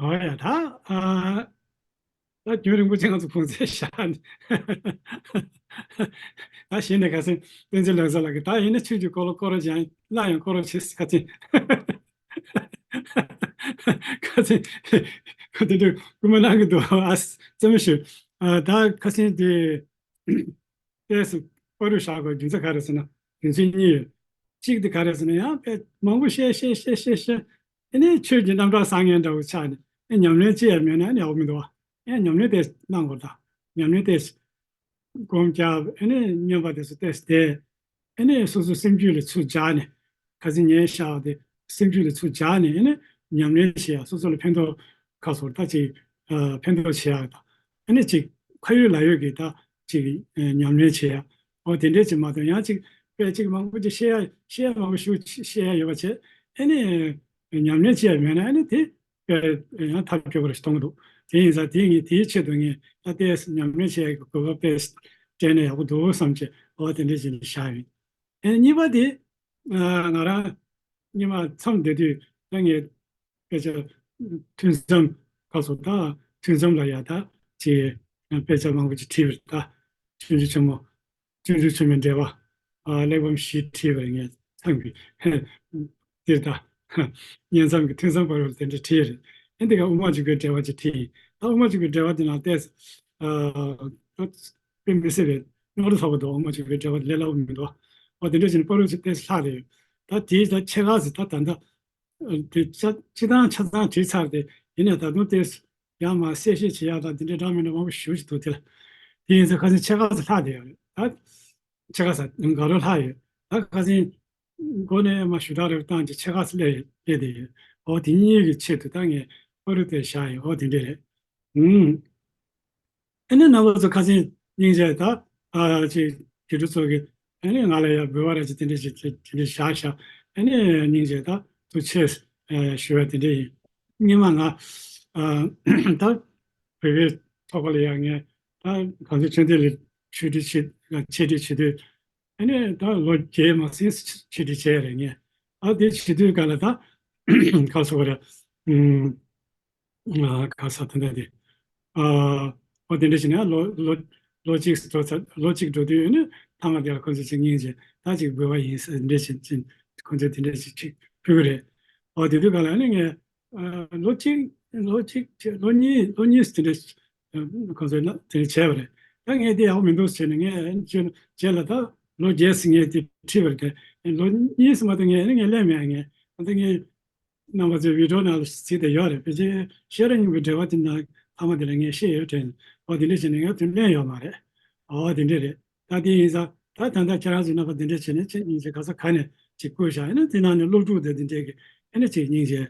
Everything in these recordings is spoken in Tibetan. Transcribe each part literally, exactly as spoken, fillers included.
ཨོ་ཡ་ད། ཨ། ད་རྒྱུན་རིང་པོ་ཅིག་ང་ཚོ་གུང་སེང་བཞག་ནས། ད་གཞི་ནས་ཁ་སང་བསྟན་འཛིན་ལོ་ཙཱ་ལགས་ཀྱིས་ད་ཡིན་ན་ཆོས་ཀྱི་འཁོར་ལོ་བསྐོར་རོགས་བྱས། སླར་ཡང་བསྐོར་རོགས་བྱས། ཁ་སང་། ཁ་སང་། ཁ་སང་དེ་འདྲ་སྐུལ་མ་གནང་གི་འདུག་ཨ། རྩེད་མོ་ཞུ། ཨ། ད་ཁ་སང་དེ། ཏོག་ཙམ་བར་དུ་བཞག་དགོས་རྒྱུ་མཚན་ག་རེ་ཟེར་ན། རྒྱུ་མཚན་གཉིས་ཡོད། གཅིག་དེ་ག་རེ་ཟེར་ན། ཡང་དཔེ་མང་པོ་བཤད་བཤད་བཤད་བཤད་བཤད། ཨ་ནི་ཆོས་ཀྱི་རྣམ་གྲངས་བཟང་ངན་འདྲ་བོ་ཆགས་ནས། ཨ། ཉམས་ལེན་ཅི་ཡང་མེད་ན་ཨ་ནི་ཡག་པོ་མི་འདུག་བ། ཨ། ཉམས་ལེན་དེ་གནང་དགོས། ད་ཉམས་ལེན་དེ་སྒོམ་རྒྱབ། ཨ་ནི་སྨྱོན་པ་དེ་ཚོ་ཏོག་ཙམ་དེ། ཨ་ནི་སོ་སོའི་སེམས་རྒྱུད་ལ་ཚུར་སྦྱར་ནས། ཁ་སང་ངས་བཤད་པ་དེ་སེམས་རྒྱུད་ལ་ཚུར་སྦྱར་ནས། ཨ་ནི་ཉམས་ལེན་བྱེད་ཡ། སོ་སོ་ལ་ཕན་ཐོགས་ཁ་སོར་ད་ཅིག་ཨ། ཕན་ཐོགས་བྱེད་ཡ་དང་། ཨ་ནི་ཅིག་ཁ་ཡོད་ལག་ཡོད་ཀྱི་ད་ཅིག་ཨ། ཉམས་ལེན་བྱེད་ཡ། འོ་དེ་འདྲས་ཅིག་མ་གཏོགས། ཡང་ཅིག་དཔེ་ཅིག་མང་པོ་ཅིག་བཤད་ཡ། བཤད་ཡ་མང་པོ་ཞིག་བཤད་ཡ་ཡོད་པ་བྱས། ཨ་ནི་ཉམས་ལེན་བྱེད་ཡ་མེད་ན། ཨ་ནི་དེ་དཔེ་ཡང་ཐབས་སྐྱོ་པོ་རེ་ཞིག་མཐོང་གི་འདུག་དེ་ཡིན་ཙང་དེ་ངས་དེའི་ཆེད་དུ་ངས་ད་ལྟའི་ཉམས་ལེན་བྱེད་ཡ་གི་གོ་སྐབས་དཔེ་སྤྲད་ན་ཡག་པོ་འདུག་བསམ་བྱས། འོ་དེ་འདྲས་ཅིག་བཞག་ཡོད། ཨ། གཉིས་པ་དེ། ཨ། ང་རང་སྔོན་མ་མཚམས་བསྡད་དུས་ད་ངས་དཔེ་ཆ་ཐུན་མཚམས་ཁ་སོ་ད་ཐུན་མཚམས་ལ་ཡ་ད་ཅིག་དཔེ་ཆ་མང་པོ་ཅིག་བྲིས་པ་རེད། ད་སྤྱོད་འཇུག་ཆེན་མོ། སྤྱོད་འཇུག་ཆེན་མོའི་འགྲེལ་པ། ཨ། གླེགས་བམ་བཞི་བྲིས་པ་རེད། ངས་མཚམས་ཀྱི་དེར་ད་བསྙེན་མཚམས་ཀྱི་ཐུན་མཚམས་བར་དུ་དེ་འདྲ་བྲིས་རེད། ཨ། འདི་ག་དབུ་མ་འཇུག་པའི་འགྲེལ་པ་ཅིག་བྲིས་ཡིན། ད་དབུ་མ་འཇུག་པའི་འགྲེལ་པ་འདི་ནང་ཏོག་ཙམ། ཨ། དཔེ་མི་སྲིད་པའི་རྙོག་དྲ་ཚ་པོ་འདུག་དབུ་མ་འཇུག་པའི་འགྲེལ་པ་ལས་སླ་པོ་མི་འདུག་འོ་དེ་འདྲ་བྱས་ནས་བར་དུ་ཏོག་ཙམ་ལྷག་བསྡད་ཡོད། ད་དེའི་ད་ཕྱེད་ཀ་ཙམ་ད་ད་ལྟ་དེ་ཆ་སྤྱི་བཏང་ཆ་ཚང་བྲིས་ཚར་ཏེ། ཡིན་ནའི་ད་དུང་ཏོག་ཙམ་ཡང་མར་གསལ་བཤད་བྱེད་ཡག་དང་དེ་འདྲའི་འདྲ་མི་འདྲ་མང་པོ་ཞེ་པོ་ཅིག་འདུག་དེ་ལ། དེ་ཡིན་ཙང་ཁ་སང་ཕྱེད་ཀ་ཙམ་ལྷག་བསྡད་ཡོད་རེད། ད་ཕྱེད་ཀ་ཙམ་དགའ་རབ་ལྷག་ཡོད། ད་ཁ་སང་མགོ་ནས་མར་ཞུ་དག་རེ་བཏང་བྱས་ཕྱེད་ཀ་ཙམ་སླེབས་སླེབས་བསྡད་ཡོད། འོ་དེ་གཉིས་ཀྱི་ཆེད་དུ་ད་ངས་བར་དུ་དེ་བཞག་ཡོད། འོ་དེ་འདྲ་རེད། ཨུམ། ཨ་ནི་རྣམ་པ་ཚོ་ཁ་སང་སྙིང་རྗེ། ད་ཨ་ཅིག་དགེ་ཕྲུག་ཚོ་གིས་ཨ་ནི་ང་ལ་ཡ་འབུལ་བ་ར་ཅིག་དེ་འདྲ་ཞིག་དེ་འདྲ་བཞག་བཞག་ཨ་ནི་སྙིང་རྗེ་ད་ཐུགས་རྗེ་ཆེ་ཞུ་བ་དེ་འདྲ་ཡིན། སྔོན་མ་ང་ཨ་ད་བོད་པའི་ཚོགས་པ་ལ་ཡ་ངས་ད་གངས་ཅན་ཆོས་ལྡན་ལ་ཆོས་ཁྲིད་བྱེད་ཆེད་ཁྲིད་བྱེད་དུས། ཨ་ནི་ད་ལོ་བརྒྱད་མ་ཟིན་ཆེད་ཁྲིད་བྱས་རེད། ངས་ཨ་དེ་བྱེད་དུས་ག་ལ་ད་ག་སོ་བ་ར། ཨུམ། ཨ། ག་ས་ད་ལྟ་དེ། ཨ། འོ་དེ་འདྲ་བྱས་ནས་ལོ་ལོ་ལོ་གཅིག་འགྲོ་ཚར། ལོ་གཅིག་འགྲོ་དུས་ནི་མཐའ་མ་དེ་ལ་ཁོང་ཚོས་ཅིག་སྙིང་རྗེ་ད་ཅིག་འབུལ་བ་ཡིན་ཟེར་འདྲ་བྱས་ཅིག་ཁོང་ཚོས་དེ་འདྲ་ཞིག་ཅིག་ཕུལ་གི་རེད། འོ་དེ་དུས་ག་ལ་ནི་ངས་ཨ་ལོ་གཅིག་ལོ་གཅིག་བྱས། ལོ་གཉིས། ལོ་གཉིས་དེ་འདྲ་ཁོང་ཚོས་ན་དེ་འདྲ་བྱས་པ་རེད། ད་ངས་དེ་ཡག་པོ་མི་འདུག་ཟེར་ནས་ངས་རྗེས་ལ་ད་ལོ་བརྒྱད་ཙམ་ངས་དེ་ཁྲིད་པ་རེད། ལོ་གཉིས་ཙམ་མ་གཏོགས་ངས་ནི་ངས་ལེན་མེད། ངས་ད་ངས། རྣམ་པ་ཚོས་བི་ཌི་ཡོ་ནང་ལ་གཟིགས་བསྡད་ཡོད་རེད། ཕལ་ཆེར་ཤེས་རབ་སྙིང་པོའི་འགྲེལ་པ་དེ་ནང་ཐ་མ་དེ་ལ་ངས་བཤད་ཡོད་དྲན། འོ་དེ་འདྲ་བྱས་ནས་ངས་དོན་ལེན་ཡོད་མ་རེད། འོ་དེ་འདྲ་རེད། ད་དེ་ཡིན་ཙང་ད་ད་ལྟ་ཁྱེད་རང་ཚོའི་རྣམ་པ་དེ་འདྲ་བྱས་ནས་ཅིག་སྙིང་རྗེ་ག་ས་ག་ནས་ཅིག་བསྐུར་བཞག་ཡིན་ན། དེ་ནང་ནས་སློབ་ཕྲུག་དེ་དེ་འདྲས་ཀྱི་ཨ་ནི་ཅིག་སྙིང་རྗེ།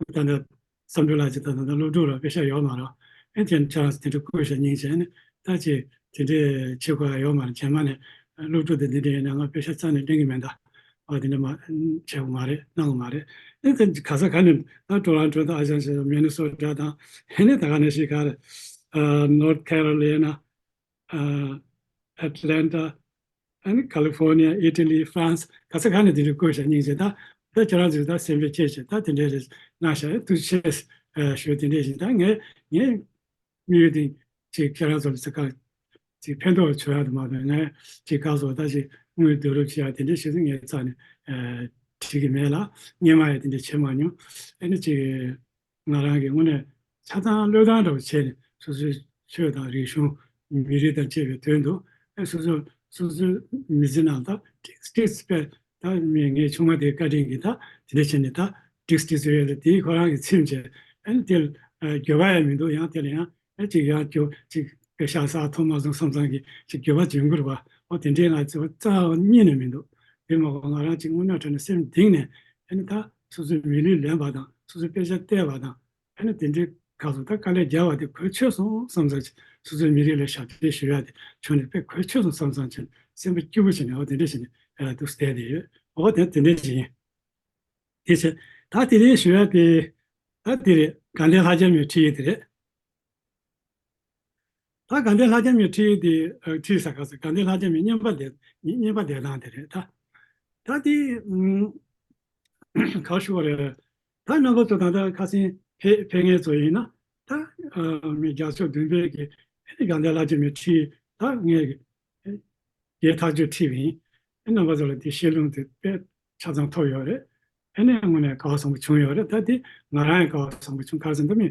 ད་ལྟ་བསམ་གྲུབ་ལགས་ཀྱི་ད་ད་ལྟ་སློབ་ཕྲུག་ར་དཔེ་ཤ་ཡོད་མ་རེད། ཨ་ནི་ཁྱེད་རང་ཚོ་དེ་འདྲ་བསྐུར་བཞག་སྙིང་རྗེ། ཨ་ནི་ད་ཅིག་དེ་འདྲས་བྱེད་དགོས་ཡ་ཡོད་མ་རེད། རྗེས་མ་ནས་སློབ་ཕྲུག་དེ་འདི་འདྲས་ཡིན་ན་ང་དཔེ་ཤ་རྩ་ནས་ལེན་གི་མེད་ད། ཨ་དེ་འདྲ་མ་བྱས་པ་མ་རེད། གནང་བ་མ་རེད། ཨེ་དེ་ག་ས་ག་ནས་ད་ཊོ་རོན་ཊོ་དང་ཨ་ཞང་ཞེས་མི་ནི་སོ་ཊ་དང་། ཨེ་ནི་ད་ག་ནས་ཤིག་ག་རེད། ཨ་ནོར་ཐ་ཁེ་རོ་ལི་ན། ཨ་ཨེ་ཊ་ལན་ཊ། ཨ་ནི་ཁ་ལི་ཕོར་ནི་ཡ། ཨི་ཊ་ལི། ཧྥ་རན་སི། ག་ས་ག་ནས་དེ་འདྲ་བསྐུར་བཞག་སྙིང་རྗེ། ད་ད་ཁྱེད་རང་ཚོས་ད་སེམས་པའི་སྐྱེས་བྱས་ད་དེ་འདྲས་རེད་གནང་བཞག་ཐུགས་རྗེ་ཆེ་ཞུ། དེ་འདྲས་ཞིག་ད་ངས་ངས། དམིགས་ཡུལ་དེ་ཅིག་ཁྱེད་རང་ཚོ་ལ་ཚིག་ཁ་ཅིག་ཕན་ཐོགས་བྱུང་ཡག་དེ་མ་གཏོགས། ངས་ཅིག་ག་སོ་ད་ཅིག་དངུལ་བསྡུ་རུབ་བྱེད་ཡག་དེ་འདྲའི་ཞིག་ངས་རྩ་ནས་ཨ་བྲིས་ཀྱི་མེད་ལ། སྔོན་མ་ཡང་དེ་འདྲ་བྱེད་མ་མྱོང་། ཨ་ནི་ཅིག་ང་རང་གི་དངོས་གནས་ཆ་ཚང་བློས་བཏང་འདྲ་བོ་བྱས་ནས། སོ་སོའི་ཆོས་དང་རིག་གཞུང་། མི་རིགས་དང་བཅས་པའི་དོན་དུ། ཨ་སོ་སོ་སོ་སོའི་མི་ཚེ་ནང་ད་ཏིག་ཏིག་དཔེ་ད་མི་ངའི་ཆུང་མ་དེའི་བཀའ་དྲིན་གྱིས་ད་དེ་འདྲ་བྱས་ནས་ད་ཏིག་ཏིག་བཟོས་ཡོད་ལ། དེའི་ཁོ་རང་གིས་ཚིམ་བྱས། ཨ་ནི་དེ་ལ་ཨ་འགྱོད་པ་ཡང་མི་འདུག་ཡང་དེ་ལ་ཡང་ཨ་ཅིག་ཡང་འགྱོད་ཅིག་དཔེ་ཤག་ས་ཐོག་མ་སོང་བསམ་བསམ་གྱི་ཅིག་འགྱོད་པ་འབྱུང་གི་རེད་པ། འོ་དེ་འདྲའི་ང་ཚོ་རྩ་བ་ཉིད་ནས་མི་འདུག་དེ་མ་གཏོགས་ང་རང་ཅིག་དངོས་གནས་དྲང་གནས་སེམས་གཏིང་ནས་ཨ་ནི་ད་སོ་སོའི་མི་ལུས་ལེན་པ་དང་། སོ་སོའི་དཔེ་ཆ་བལྟས་པ་དང་། ཨ་ནི་དེ་འདྲའི་ག་སོ་ད་དཀའ་ལས་རྒྱག་པ་དེ་གོ་ཆོད་སོང་བསམ་བསམ་བྱས། སོ་སོའི་མི་རིགས་ལ་ཞབས་འདེགས་ཞུ་ཡག་དེ་བྱུང་ནས་དཔེ་གོ་ཆོད་སོང་བསམ་བསམ་བྱས། སེམས་པ་སྐྱིད་པོ་བྱས་ནས་འོ་དེ་འདྲ་བྱས་ནས་ཨ་འདུག་བསྡད་དེ་ཡོད། འོ་དེ་དེ་འདྲ་ཞིག་ཡིན། དེ་བྱས་ད་དེ་རིང་ཞུ་ཡག་དེ་ད་དེ་རེད། དགའ་ལྡན་ལྷ་ལྕམ་ཡི་ཁྲིད་ཡིག་དེ་རེད། ད་དགའ་ལྡན་ལྷ་ལྕམ་ཡི་ཁྲིད་ཡིག་དེ་ཨ་ཁྲིད་ས་ག་ས་དགའ་ལྡན་ལྷ་ལྕམ་ཡི་བསྙེན་པ་བསྡད་བསྙེན་པ་བསྡད་སྟངས་དེ་རེད། ད་ད་དེ་ཨུམ་ག་ཞུ་བ་རེད། ད་རྣམ་པ་ཚོ་ད་ལྟ་ཁ་སང་ ཕེབས་ཕེབས་མཁན་ཚོ་ཡིན་ན་ད་ཨ་མི་རྒྱལ་མཆོག་བདུན་པའི་གི་ཨ་ནི་དགའ་ལྡན་ལྷ་རྗེ་མའི་ཁྲིད་ད་ངས་གི་རྒྱས་ཐག་ཆོད་ཁྲིད་པ་ཡིན། ཨ་རྣམ་པ་ཚོ་ལ་དེ་བཤད་ལུང་དེ་དཔེ་ཆ་ཚང་ཐོབ་ཡོད་རེད། ཨ་ནི་དངོས་གནས་སྐལ་བ་བཟང་པོ་བྱུང་ཡོད་རེད། ད་དེ་ང་རང་ཡང་སྐལ་བ་བཟང་པོ་བྱུང་། ག་རེ་ཟེར་ན་མི་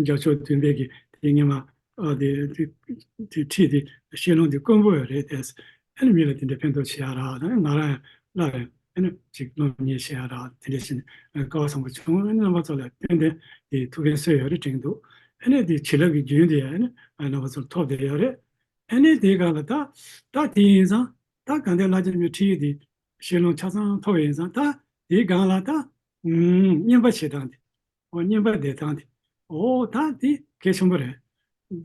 རྒྱལ་མཆོག་བདུན་པའི་གི་དེ་སྔོན་མ་ཨ་དེ་དེ་དེ་ཁྲིད་དེ་བཤད་ལུང་དེ་དཀོན་པོ་ཡོད་རེད་དེ། ཨ་ནི་མི་ལ་དེ་འདྲ་ཕན་ཐོགས་བྱེད་ཡ་ར་ད་ང་རང་ཡང་སླར་ཡང་ཨ་ནི་ཅིག་སློབ་གཉེར་བྱེད་ཡ་ར་དེ་འདྲ་བྱས་ནས་སྐལ་བ་བཟང་པོ་བྱུང་། ཨ་ནི་རྣམ་པ་ཚོ་ལ་ཏན་ཏན་དེ་ཐུགས་ཕན་གསོས་ཡོད་རེད་དྲན་འདུག་ཨ་ནི་དེ་བྱིན་རླབས་ཀྱི་རྒྱུན་དེ་ཨ་ནི་རྣམ་པ་ཚོར་ཐོབ་བསྡད་ཡོད་རེད། ཨ་ནི་དེའི་སྒང་ལ་ད་ད་དེ་ཡིན་ཙང་ད་དགའ་ལྡན་ལྷ་རྗེ་མའི་ཁྲིད་ཡིག་དེ་བཤད་ལུང་ཆ་ཚང་ཐོབ་ཡིན་ཙང་ད་དེའི་སྒང་ལ་ད་ཨུམ་བསྙེན་པ་བྱེད་སྟངས་དེ། ཨོ་བསྙེན་པ་འདེབས་སྟངས་དེ། ཨོ་ད་དེ་གལ་ཆེན་པོ་རེད།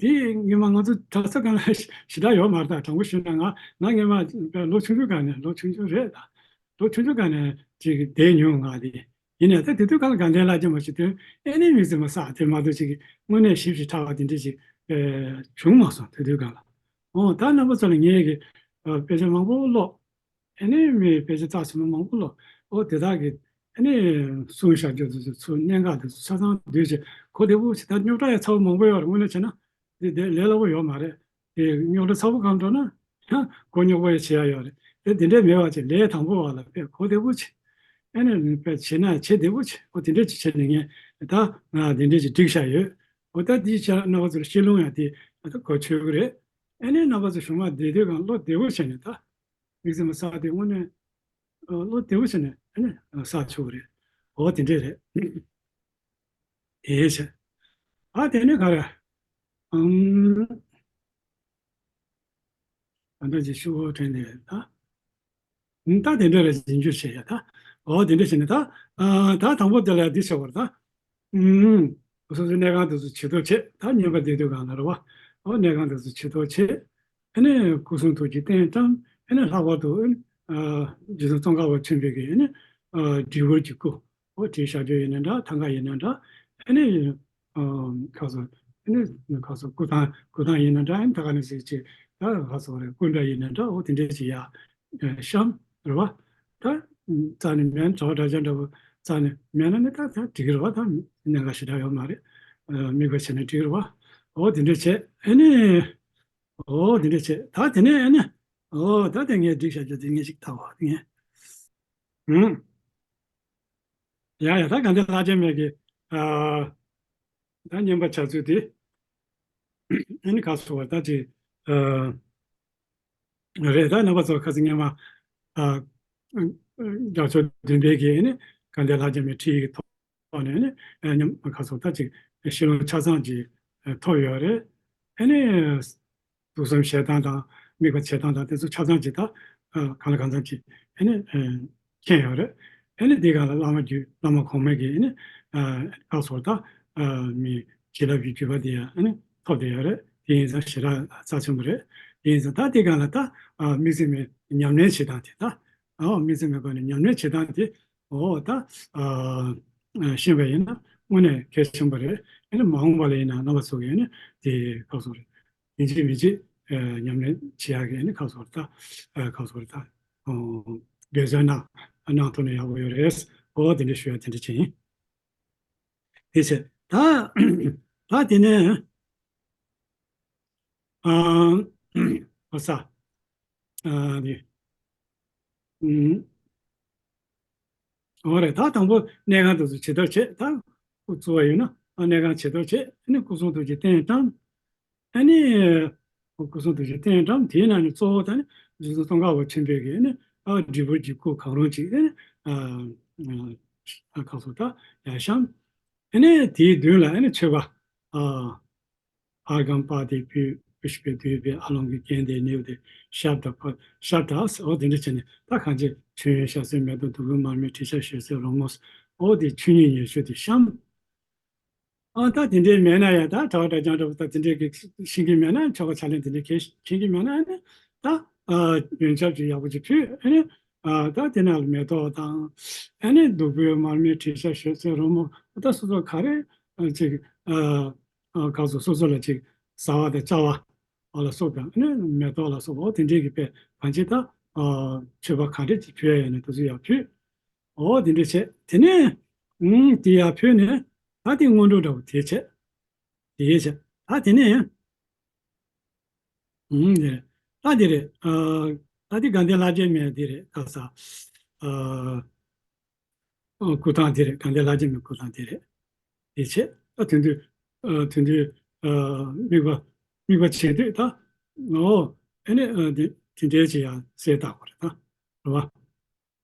འདི་ངས་མ་ང་ཚོ་གྲྭ་ས་སྒང་ལ་ཞེ་དྲག་ཡོད་མ་རེད། ད་དྲང་པོ་ཞུས་ན་ང་ང་ངས་མ་ལོ་ཆུང་ཆུང་སྒང་ནས་ལོ་ཆུང་ཆུང་རེད་ད། ལོ་ཆུང་ཆུང་སྒང་ནས་ཅིག་བསྡད་མྱོང་ང་དེ། ཡིན་ནའི་ད་དེ་དུས་སྒང་ལ་དགའ་ལྡན་ལྷ་རྗེ་མ་ཞིག་དོན་ཨེ་ནས་དམིགས་བརྩེ་མ་བསགས་དེ་མ་གཏོགས་ཅིག་དངོས་གནས་ཞིབ་ཞིབ་ཕྲ་བ་དེ་འདྲ་ཅིག་བྱུང་མ་སོང་དེ་དུས་སྒང་ལ། ཨོ་ད་རྣམ་པ་ཚོ་ལ་ངས་གི་དཔེ་ཆ་མང་པོ་ཀློག་ཨེ་ནས་མི་དཔེ་ཆ་རྩ་ཆེན་པོ་མང་པོ་ཀློག་ཨོ་དེ་དག་གི་ཨེ་ནས་གསུང་བཤད་རྒྱུ་དེ་ཚོ་གནད་འགག་དེ་ཚོ་ཆ་ཚང་བསྡུས་བྱས་གོ་བདེ་པོ་ཞིག་ད་རྙོག་དྲ་ཡང་ཚ་པོ་མང་པོ་ཡོད་རེད། དངོས་གནས་བྱས་ན་དེ་དེ་ལས་སླ་པོ་ཡོད་མ་རེད། དེ་རྙོག་དྲ་ཚ་པོ་གང་འགྲོ་ན་ཡང་གོ་རྙོག་པོ་ཡང་བྱེད་ཡ་ཡོད་རེད། དེ་དེ་འདྲས་མེད་པ་ཅིག་ལས་དང་པོ་བ་ལ་དཔེ་གོ་བདེ་པོ་བྱས་ཨེ་ནས་དཔེ་བྱེད་ན་བྱེད་བདེ་པོ་བྱས་ཨོ་དེ་འདྲས་ཅིག་བྱས་ནས་ངས་ད་ང་དེ་འདྲས་ཅིག་བསྒྲིགས་བཞག་ཡོད། ཨོ་ད་དེའི་ཆ་རྣམ་པ་ཚོར་བཤད་ལུང་ཡང་དེ་ད་གོ་ཆོད་གི་རེད། ཨེ་ནས་རྣམ་པ་ཚོ་གཞུག་མ་བསྡད་དུས་གང་བློ་བདེ་པོ་བྱས་ནས་ད། དམིགས་བརྩེ་མ་བསགས་དེ་དངོས་གནས་ཨ་བློ་བདེ་པོ་བྱས་ནས་ཨ་ནི་བསགས་ཆོག་གི་རེད། འོ་དེ་འདྲས་རེད། དེ་བྱས། ཨ་དེ་ནས་ག་རེ། ཨམ། ད་ལྟ་ཅིག་ཤོག་བུ་དྲན་ནས་ད། ཨམ་ད་དེ་འདྲས་རེད་ཞིབ་འཇུག་བྱས་ཡ་ད། འོ་དེ་འདྲས་བྱས་ནས་ད། ཨ་ད་དང་པོ་དེ་ལ་འདི་བྱ་བར་ད། ཨུམ། སོ་སོའི་གནས་ཁང་དེ་ཚོ་ཇེ་མཐོར་ཆེ། ད་བསྙེན་པ་འདེབས་དུས་སྒང་ལ་རེད་བ། ཨོ་གནས་ཁང་དེ་ཚོ་ཇེ་མཐོར་ཆེ། ཨ་ནི་སྐུ་གསུང་ཐུགས་ཀྱི་རྟེན་བཀྲམ། ཨ་ནི་ལྷག་པར་དུ་ཨ་ནི་ཨ་རྗེ་བཙུན་ཙོང་ཁ་པ་ཆེན་པོའི་གི་ཨ་ནི་ཨ་དྲིལ་བུ་གི་སྐུ། ཨོ་དྲིལ་ཞགས་བརྒྱད་ཡིན་ན་འདྲ། ཐང་ཀ་ཡིན་ན་འདྲ། ཨ་ནི་ཨ་ཁ་སོ་ཨ་ནི་ཁ་སོ་སྐུ་ཐང་སྐུ་ཐང་ཡིན་ན་འདྲ། ཨ་ནི་ད་ག་ནས་ཟེར་ཅིག་ད་ཁ་སོ་རེད། སྐུ་འདྲ་ཡིན་ན་འདྲ། ཨོ་དེ་འདྲས་ཅིག་ཡ། ཤམ་རེད་བ། ད་རྩ་ནས་མེད་ན་གྲྭ་པ་གྲྭ་རྐྱང་འདྲ་པོ་རྩ་ནས་མེད་ན་ནི་ད་ད་འགྲིག་གི་རེད་བ། ད་གནད་འགག་ཞེ་དྲག་ཡོད་མ་རེད། དམིགས་པ་བྱས་ན་འགྲིག་གི་རེད་བ། འོ་དེ་འདྲ་བྱས་ཨ་ནི། འོ་དེ་འདྲ་བྱས་ད་དེ་ནས་ཨ་ནི། འོ་ད་དེ་ངས་འགྲིག་བྱ་རྒྱུ་དེ་ངས་ཞིག་ད་བ་དེ་ངས། ཧུམ། ཡ་ཡ་ད་ག་འདི་ལྷ་རྗེ་མའི་གི་ཨ་ད་བསྙེན་པ་བྱ་ཚུལ་དེ་ཨ་ནི་ག་སོ་བ་ད་ཅིག་ཨ། རེད། ད་རྣམ་པ་ཚོ་ཁ་སང་སྔོན་མ་ཨ་རྒྱལ་མཆོག་བདུན་པའི་གི་ཨ་ནི་དགའ་ལྡན་ལྷ་རྗེ་མའི་ཁྲིད་ཡིག་ཐོག་ནས་ཨ་ནི་ཨ་མཉམ་ཁ་སང་ད་ཅིག་བཤད་ལུང་ཆ་ཚང་ཅིག་ཐོབ་ཡོད་རེད། ཨ་ནི་དུག་གསུམ་བཞེས་སྟངས་དང་དམིགས་པ་བྱེད་སྟངས་དང་དེ་ཚོ་ཆ་ཚང་ཅིག་ད་ཨ་གང་ལ་གང་འཚམ་ཅིག་ཨ་ནི་ཨ་མཁྱེན་ཡོད་རེད། ཨ་ནི་འདི་ག་ལ་བླ་མ་བརྒྱུད་བླ་མ་གོང་མའི་གི་ཨ་ནི་ཨ་ཁ་སང་ད་ཨ་མི་བྱིན་རླབས་ཀྱི་བརྒྱུད་པ་དེ་ཡང་ཨ་ནི་ཐོབ་བསྡད་ཡོད་རེད། དེ་ཡིན་ཙང་ཞེ་དྲག་རྩ་ཆེན་པོ་རེད། དེ་ཡིན་ཙང་ད་དེ་ག་ལ་ད་ཨ་དམིགས་བརྩེ་མའི་ཉམས་ལེན་བྱེད་སྟངས་དེ་ད་ཨ་དམིགས་བརྩེ་མའི་སྒོ་ནས་ཉམས་ལེན་བྱེད་སྟངས་དེ་འོ་ད་ཨ་ཤེས་པ་ཡིན་ན་དངོས་གནས་གལ་ཆེན་པོ་རེད། ཨ་ནི་མ་འོངས་པ་ལ་ཡིན་ན་རྣམ་པ་ཚོ་གིས་ཨ་ནི་དེ་ཁ་སང་རེད། ཡིན་གཅིག་མིན་གཅིག་ཨ་ཉམས་ལེན་བྱེད་ཡག་གི་ཨ་ནི་ཁ་སང་རེད་ད། ཨ་ཁ་སང་རེད་ད། ཨོ་འབད་བརྩོན་གནང་གནང་ཐུབ་ན་ཡག་པོ་ཡོད་རེད། ཨོ་དེ་འདྲ་ཞུ་ཡ་དེ་འདྲ་ཅིག་ཡིན། དེ་ཚེ་ད་ད་དེ་ནས་ཨ་ཨོ་ས་ཨ་དེ་ཨུམ། འོ་རེད། ད་དང་པོ་གནས་ཁང་དེ་ཚོ་ཇེ་མཐོར་ཆེ། ད་ཁུ་བཙུགས་པ་ཡིན་ན་ཨ་གནས་ཁང་ཇེ་མཐོར་ཆེ། ཨ་ནི་སྐུ་གསུང་ཐུགས་ཀྱི་རྟེན་བཀྲམ། ཨ་ནི་སྐུ་གསུང་ཐུགས་ཀྱི་རྟེན་བཀྲམ་དེའི་ནང་ནས་གཙོ་བོ་ད་ནི་རྗེ་བཙུན་ཙོང་ཁ་པ་ཆེན་པོའི་གི་ཨ་ནི་ཨ་དྲིལ་བུ་གི་སྐུ་གང་རུང་ཅིག་ཨ་ནི་ཨ་ཨ་ཁ་སང་ད་ཡར་བཤམས། ཨ་ནི་དེའི་མདུན་ལ་ཨ་ནི་མཆོད་པ་ཨ། ཨརྒྷཾ་པཱ་དྱེ་བྷྱཿ་པུཥྤེ་དྷཱུ་པེ་ཨ་ལོ་ཀེ་གནྡྷེ་ནཻ་ཝི་དྱ་ཤབྡ་ཕཊ་ཤབྡ། འོ་དེ་འདྲ་བྱས་ནས་ད་གང་ཅི་མཆོད་ཡོན་ཞལ་ཟས་མེ་ཏོག་བདུག་སྤོས་མར་མེ་དྲི་ཆབ་ཞལ་ཟས་རོལ་མོ། འོ་དེ་ཆོས་ཉིད་ཉེར་སྦྱོར་དེ་བཤམས། ཨ་ད་དེ་འདྲའི་མེད་ན་ཡང་ད་གྲྭ་པ་གྲྭ་རྐྱང་འདྲ་པོ་ད་དེ་འདྲའི་གི་ཤེས་ཀྱི་མེད་ན་ཆོ་ག་ཕྱག་ལེན་དེ་འདྲའི་གི་མཁྱེན་གྱི་མེད་ན་ནི་ད་ཨ་ཡོན་ཆབ་ཅིག་ཡག་པོ་ཅིག་ཕུལ། ཨ་ནི་ཨ་ད་དེ་ནང་ལ་མེ་ཏོག་དང་ཨ་ནི་བདུག་སྤོས་མར་མེ་དྲི་ཆབ་ཞལ་ཟས་རོལ་མོ། ད་སོ་སོ་ག་རེ་ཨ་ཅིག་ཨ་ཨ་ག་ཚོད་སོ་སོ་ལ་ཅིག་བཟའ་བ་དང་བཅའ་བ་ཨ་ལ་སོགས་དང་ཨ་ནི་མེ་ཏོག་ལ་སོགས་པ་འོ་དེ་འདྲའི་གི་དཔེ་གང་ཅི་ད་ཨ་མཆོད་པ་ག་འདྲ་ཅིག་ཕུལ་ཡ་ཡོད་ན་དེ་ཚོ་ཡར་ཕུལ། འོ་དེ་འདྲ་བྱས། དེ་ནས་ཨུམ་དེ་ཡར་ཕུལ་ནས་ ད་དེ་སྔོན་འགྲོ་འདྲ་བོ་དེ་བྱས། དེ་བྱས། ད་དེ་ནས། ཨུམ། དེ་རེད། ད་དེ་རེད། ཨ། ད་དེ་དགའ་ལྡན་ལྷ་བརྒྱ་མའི་དེ་རེད། ག་ས། ཨ། ཨ། སྐུ་ཐང་དེ་རེད། དགའ་ལྡན་ལྷ་བརྒྱ་མའི་སྐུ་ཐང་དེ་རེད། དེ་བྱས། ད་དེ་དུས། ཨ། དེ་དུས། ཨ། དམིགས་པ། དམིགས་པ་བྱེད་དུས་ད། ཨོ། ཨེ་ནས། ཨ། དེ་དེ་འདྲའི་ཅིག་ཡང་གསལ་བཏགས་པ་རེད་ད། རེད་བ།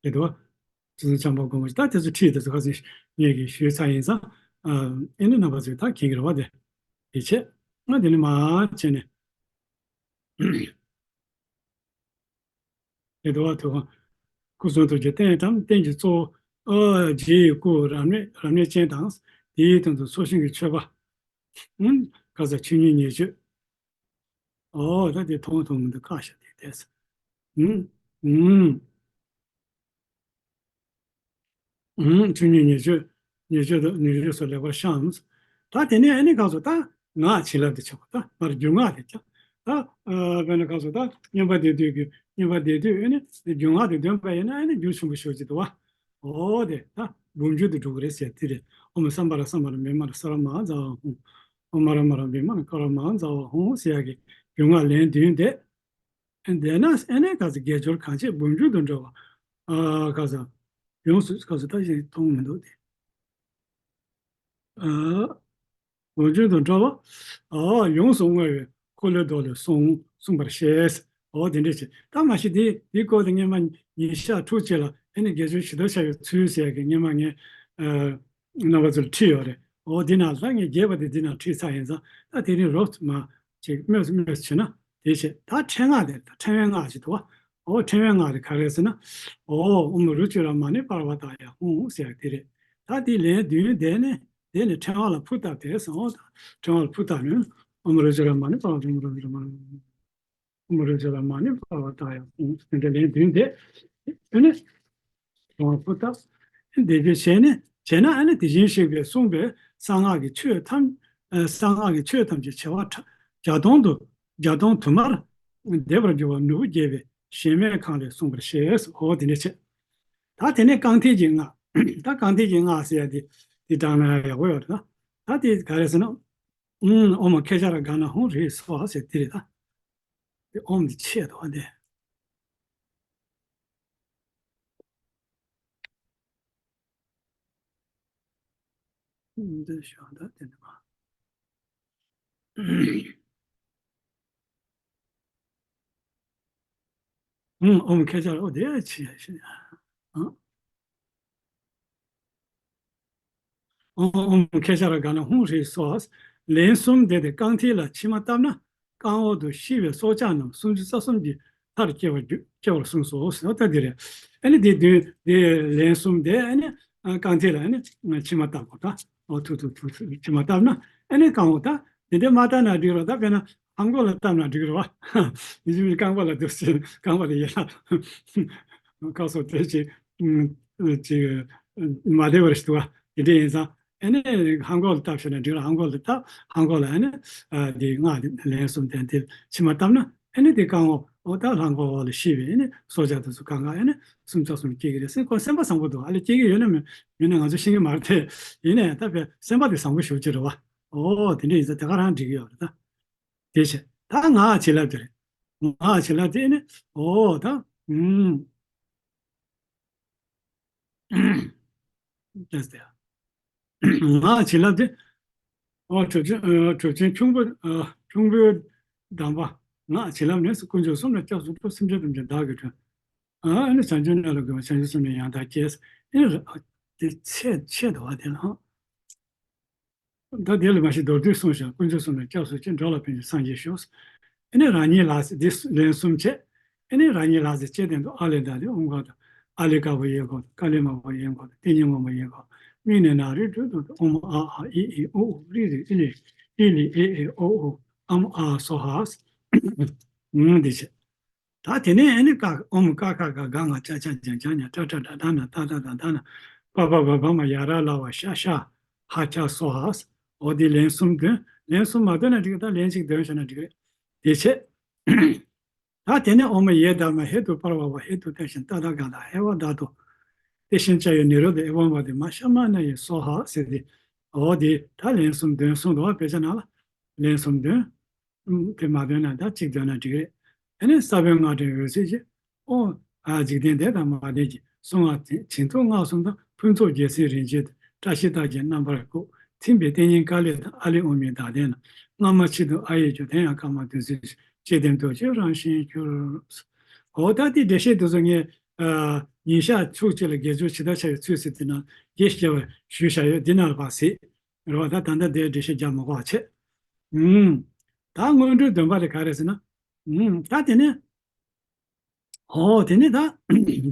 རེད་དོ། དེ་ཚོ་བྱམས་པ་སྒོམ་པ་ཞིག་ད་དེ་ཚོ་ཁྲིད་དེ་ཚོ་ཁ་སང་ངེད་ཀྱིས་ཞུས་ཚར་ཡིན་ཙང་། ཨ། ཨེ་ནས་རྣམ་པ་ཚོས་ད་མཁྱེན་གྱི་རེད་བ། དེ་དེ་བྱས། ང་དེ་ནས་མར་བྱས་ནས། དེ་དུ་བ་ཐུབ་དབང་སྐུ་གསུང་ཐུགས་ཀྱི་རྟེན་དང་རྟེན་གྱི་གཙོ་བོ། ཨ། རྗེ་ཡི་སྐུ་རབ་གནས། རབ་གནས་ཅན་དང་། དེའི་སྟེང་དུ་ཚོགས་ཞིང་གི་མཆོད་པ། ཨུམ། ག་ས་ཆོས་ཉིད་ཉེར་སྤྱོད། ཨོ། ད་དེ་མཐོང་མཐོང་མི་འདུག་ཁ་ཤ་དེ་དེས། ཨུམ། ཨུམ། ཨུམ། ཆོས་ཉིད་ཉེར་སྤྱོད། ཉེར་སྤྱོད་དང་ཉེར་སྤྱོད་སོགས་ལེགས་པར་བཤམས། ད་དེ་ནས་ཨ་ནི་གང་སོ་ད་ངག་བྱིན་རླབས་དེ་ཆོག་ད་མར་རྒྱུད་ངག་དེ་ཆོག་ད། ཨ། དཔེར་ན་གང་སོ་ད་བསྙེན་པ་བཟླས་དུས་ཀྱི་བསྙེན་པ་བཟླས་དུས་ཨ་ནི་རྒྱུད་ངག་དེ་འདོན་པ་ཡིན་ན་ཨ་ནི་རྒྱུད་ཆེན་པོ་ཞེ་པོ་ཅིག་འདུག་བ། ཨོ་དེ་ད་འབུམ་འགྱུར་དུ་འགྲོ་གི་རེད་ཟེར་དེ་རེད། ཨོཾ་སམྦྷ་ར་སམྦྷ་ར་བི་མ་ར་ས་ར་མ་ཛ་ཧཱུྃ། ཨོཾ་མ་ར་མ་ར་བི་མ་ར་ཀ་ར་མ་ཛ་ཧཱུྃ་ཟེར་ཡག་གི་རྒྱུད་ངག་ལན་བདུན་དེ། དེས་ན་ཨེ་ནས་ག་ས་དགེ་སྦྱོར་གང་བྱེད་འབུམ་འགྱུར་དུ་འགྲོ་བ། ཨ། ག་ས། ཡོངས་སུ་ག་ས་ད་ཞིག་མཐོང་མི་འདུག་སྟེ། ཨ། འབུམ་འགྱུར་དུ་འགྲོ་བ། ཨ། ཡོངས་སུ་བསྔོ་བའི་འཁོར་ལོའི་མདོ་ལས་གསུངས་གསུངས་པར་བཤད། ཨོ་དེ་འདྲ་བྱས། ད་མ་གཞི་དེ་དེའི་སྐོར་དེ་སྔོན་མ་ཉིན་ཞག་དྲུག་ཅིག་ལ་ཨེ་ནས་དགེ་སྦྱོར་ཇི་ལྟར་བྱ་བའི་ཚུལ་ཟེར་ཡག་གི་སྔོན་མ་ངས། ཨ། རྣམ་པ་ཚོར་ཁྲིད་ཡོད་རེད། ཨོ་འདི་ནང་ལ་ངས་རྒྱས་པ་དེ་འདི་ནང་ཁྲིད་ཚར་ཡིན་ཙང་། ད་དེ་རིང་རོབ་ཙམ་ཅིག་སྨོས་སུ་སྨོས་སུ་བྱས་ན་དེ་བྱས། ད་ཕྲེང་སྔགས་དེ་ད་ཕྲེང་བའི་སྔགས་ཅིག་འདུག་བ། ཨོ་ཕྲེང་བའི་སྔགས་དེ་ག་རེ་ཟེར་ན། ཨོ་ཨོཾ་རུ་ཅི་ར་མ་ཎི་པར་བ་ཏཱ་ཡ་ཧཱུྃ་ཟེར་ཡག་དེ་རེད། ད་དེ་ལན་བདུན་བཟླས་ནས་དེ་ནས་ཕྲེང་བ་ལ་ཕུ་བཏབ་དེ་སོང་། ཨོ་ད་ཕྲེང་བ་ལ་ཕུ་བཏབ་ནས་ཨོཾ་རུ་ཅི་ར་མ་ཎི་པར་བ་ཏཱ་ཡ་ཧཱུྃ། ཨོཾ་རུ་ཅི་ར་མ་ཎི་པར་བ་ཏཱ་ཡ་ཧཱུྃ་ཟེར་དེ་ལན་བདུན་བཟླས། དེ་ནས། གསང་བ་ཕུ་ཐག་འདེབས་པའི་ཞལ་ནི་བྱས་ན། ཨ་ནི་དེ་བཞིན་གཤེགས་པས་གསུངས་པའི་གསང་སྔགས་ཀྱི་ཆོས་ཐམས། ཨ། གསང་སྔགས་ཀྱི་ཆོས་ཐམས་ཅད་བྱེ་བ་ཕྲག་བརྒྱ་སྟོང་དུ། བརྒྱ་སྟོང་དུ་མར་འདེབས་པར་འགྱུར་བ་ནོར་བུ་རྒྱས་པའི་གཞལ་མེད་ཁང་ལས་གསུངས་པར་བཤད། འོ་དེ་འདྲ་བྱས། ད་དེ་ནས་རྐང་མཐིལ་གྱི་སྔགས། ད་རྐང་མཐིལ་གྱི་སྔགས་ཟེར་ཡ་དེ་དེ་དྲངས་ན་ཡག་པོ་ཡོད་རེད། ད་ད་དེ་ག་རེ་ཟེར་ན། ཨོཾ་ཨོཾ་ཁེ་ཤ་ར་ག་ན་ཧཱུྃ་ཧྲཱིཿ་སྭཱ་ཧཱ་ཟེར་དེ་རེད་ད། དེ་ཨོཾ་དེ་ཆད་དོ་དེ། འདི་ཤོག་ད་དེ་ནི་མ། ཨོཾ་ཨོཾ་ཁེ་ཤ་ར་ཨོ་དེ་ཆི་ཡ་ཤི་ཡ། ཨ། ཨོཾ་ཨོཾ་ཁེ་ཤ་ར་ག་ན་ཧཱུྃ་ཧྲཱིཿ་སྭཱ་ཧཱ། ལན་གསུམ་བཟླས་ཏེ་རྐང་མཐིལ་ལ་མཆིལ་མ་བཏབ་ན། རྐང་འོག་ཏུ་ཤི་བའི་སྲོག་ཆགས་རྣམས་སུམ་ཅུ་རྩ་གསུམ་གྱི་མཐར་སྐྱེ་བར་འགྱུར། སྐྱེ་བར་གསུངས་སོ། ཟེར་ད་དེ་རེད། ཨ་ནི་དེ་བདུན་དེ་ལན་གསུམ་དེ་ཨ་ནི་རྐང་མཐིལ་ལ་ཨ་ནི་མཆིལ་མ་བཏབ་དགོས་ད། འོ་ཐུག་ཐུག་ཐུག་ཐུག་མཆིལ་མ་བཏབ་ན་ཨ་ནི་རྐང་འོག་ད་དེ་འདྲ་མ་བཏབ་ན་འགྲིག་རོགས། ད་དཔེར་ན་ལྷམ་གོག་ལ་བཏབ་ན་འགྲིག་རོགས། མི་ཚོས་རྐང་པ་ལ་འདུག་ཟེར། རྐང་པ་ལ་ཡར་ལ་ཁ་སོ་དེ་ཅིག་ཅིག་མ་བདེ་བར་ཞིག་འདུག་བ། དེ་འདྲ་ཡིན་ཙང་། ཨ་ནི་ལྷམ་གོག་ལ་བཏབ་ཤེས་ན་འགྲིག་ར། ལྷམ་གོག་ལ་བཏབ། ལྷམ་གོག་ལ་ཨ་ནི་ཨ་དེ་སྔགས་དེ་ལན་གསུམ་བསྟན་ཏེ་མཆིལ་མ་བཏབ་ན་ཨ་ནི་དེ་རྐང་འོག་འོ་ད་ལྷམ་གོག་འོག་ལ་ཤི་བའི་ཨ་ནི་སྲོག་ཆགས་དེ་ཚོ་གང་ག་ཨ་ནི་སུམ་ཚ་སུམ་སྐྱེ་གི་རེད་ཟེར། ཁོ་སེམས་པ་བཟང་པོ་འདུག་ཨ་ལས་སྐྱེ་གི་ཡོད་ན་མེད་མེད་ན་ང་ཚོ་ཤེས་ཀྱི་མ་རེད་དེ། ཡིན་ནའི་ད་དཔེ་སེམས་པ་དེ་བཟང་པོ་ཞེ་པོ་ཅིག་རེད་བ། འོ་དེ་འདྲ་ཡིན་ཙང་དེ་ག་རང་འགྲིག་གི་ཡོད་རེད་ད། དེ་བྱས་ད་ངག་བྱིན་རླབས་དེ་རེད། ངག་བྱིན་རླབས་དེ་ཨ་ནི་འོ་ད་ཨུམ། ལྟས་ཏེ། ངག་བྱིན་རླབས་དེ། ཨོ་གྲུབ་ཆེན། ཨ་གྲུབ་ཆེན་ཁྱུང་པོ། ཨ་ཁྱུང་པོའི་གདམས་པ། ངག་བྱིན་རླབས་ནི། དཀོན་མཆོག་གསུམ་ལ་སྐྱབས་སུ་འགྲོ། སེམས་ཅན་ཐམས་ཅད་བདག་གིས་མཁྱེན། ཨ་ནི་བྱང་ཆུབ་གནས་ལ་འགོད་པ། བྱང་ཆུབ་སེམས་ནི་ཡང་དག་སྐྱེ། ཨེ་དེ་ཆད་ཆད་དོ་བ་དེ་ལ། ད་དེ་ལ་མ་ཤི་མདོར་བསྡུས་གསུངས་ཤིང་། དཀོན་མཆོག་གསུམ་ལ་སྐྱབས་སུ་མཆི། འགྲོ་ལ་ཕན་ཕྱིར་སངས་རྒྱས་ཤོག་ཨེ་ནི་རང་ཉིད་ལ་ཟེར་འདི་ལན་གསུམ་བྱས། ཨེ་ནི་རང་ཉིད་ལ་ཟེར་ལྕེ་སྟེང་དུ་ཨ་ལས་བཏགས་ཏེ་ཨོཾ་ཀ་ཏུ། ཨ་ལས་དཀར་པོ་ཡལ་གོ། ཀ་ལས་དམར་པོ་ཡལ་གོ། ཏིང་ངེ་སྔོན་པོ་ཡལ་གོ། མིག་ནས་ནམ་རིམ་དྲུག་ཏུ་ཨོཾ་ཨ་ཨ་ཨི་ཨི་ཨོ་ཨོ་ཨྲི་རི་ཨི་ལི་ཨི་ལི་ཨེ་ཨེ་ཨོ་ཨོ་ཨཾ་ཨཱཿ་སྭཱ་ཧཱ། འདི་བྱས། ད་དེ་ནས་ཨེ་ནི་ཀ་ཨོཾ་ཀ་ཁ་ག་ག་ང་ཅ་ཆ་ཇ་ཇ་ཉ་ཏྲ་ཏྲ་ད་ད་ན་ད་ད་ད་ད་ན། པ་པ་བ་བ་མ་ཡ་ར་ལ་བ་ཤ་ཤ་ཧ་ཆ་སྭཱ་ཧཱ། འོ་དེ་ལན་གསུམ་འདོན། ལན་གསུམ་མ་འདོན་ན་འགྲིག་གི། ད་ལན་གཅིག་འདོན་བྱས་ན་འགྲིག་གི་རེད། དེ་བྱས། ད་དེ་ནས་ཨོཾ་ཡེ་དྷརྨཱ་ཧེ་ཏུ་པར་བ་བ་ཧེ་ཏུ་ཏེ་ཤཱན་ཏ་ཐཱ་ག་ཏ་ཧེ་ཝ་དྷཱ་ཏུ་ཏེ་ཤཱན་ཙྱ་ཡོ་ནི་རོ་དྷ་ཨེ་ཝཾ་བ་དྷཱ་མ་ཤ་མ་ན་ཡེ་སྭཱ་ཧཱ་ཟེར་ཏེ། འོ་དེ་ད་ལན་གསུམ་འདོན་གསུངས་འདུག་བ། དཔེ་ཆ་ནང་ལ་ལན་གསུམ་འདོན། ཨུམ། དེ་མ་འདོན་ན་ད་གཅིག་འདོན་ན་འགྲིག་རེད། ཨ་ནི་ས་བོན་ལྔ་སྒྲོན་འོད་ཟེར་གྱིས། ཨོ། ཨ། འཇིག་རྟེན་འདས་དང་མ་འདས་ཀྱི། གསང་སྔགས་བྱིན་མཐུ་ལྔ་གསུམ་དང་། ཕུན་ཚོགས་རྒྱལ་སྲས་རིན་ཆེན་དང་། བཀྲ་ཤིས་རྟགས་ཅན་རྣམ་པར་བཀོད། ཐིམ་པས་རྟེན་གཉིས་དཀའ་ལས་དང་། ཨ་ལས་འོག་མིན་བདག་ལྟ་ན། སྔ་མ་ཕྱི་དང་ཨ་ཡེ་སྐྱོབ། དེ་ཡང་སྐར་མ་དུས་ཚོད་ཅིག། ཅི་བདེར་འདོད་ཅིང་རང་བཞིན་གྱུར། འོ་ད་དེ་འགྲེལ་བཤད་དེ་ཚོ་ངས། ཨ། ཉིན་ཞག་ཕྱོགས་གཅིག་ལ་དགེ་སྦྱོར་ཇི་ལྟར་བྱ་བའི་ཚུལ་ཟེར་དེ་ནང་རྒྱས་བཤད་པ་ཞུས་བཞག་ཡོད། འདི་ནང་ལ་ཕར་གཟིགས། རེད་བ། ད་ད་ལྟ་དེའི་འགྲེལ་བཤད་རྒྱག་མ་དགོས་པ་བྱས། ཨུམ། ད་སྔོན་འགྲོའི་འདོན་པ་དེ་ག་རེ་ཟེར་ན། ཨུམ། ད་དེ་ནས། ཨོ། དེ་ནས་ད་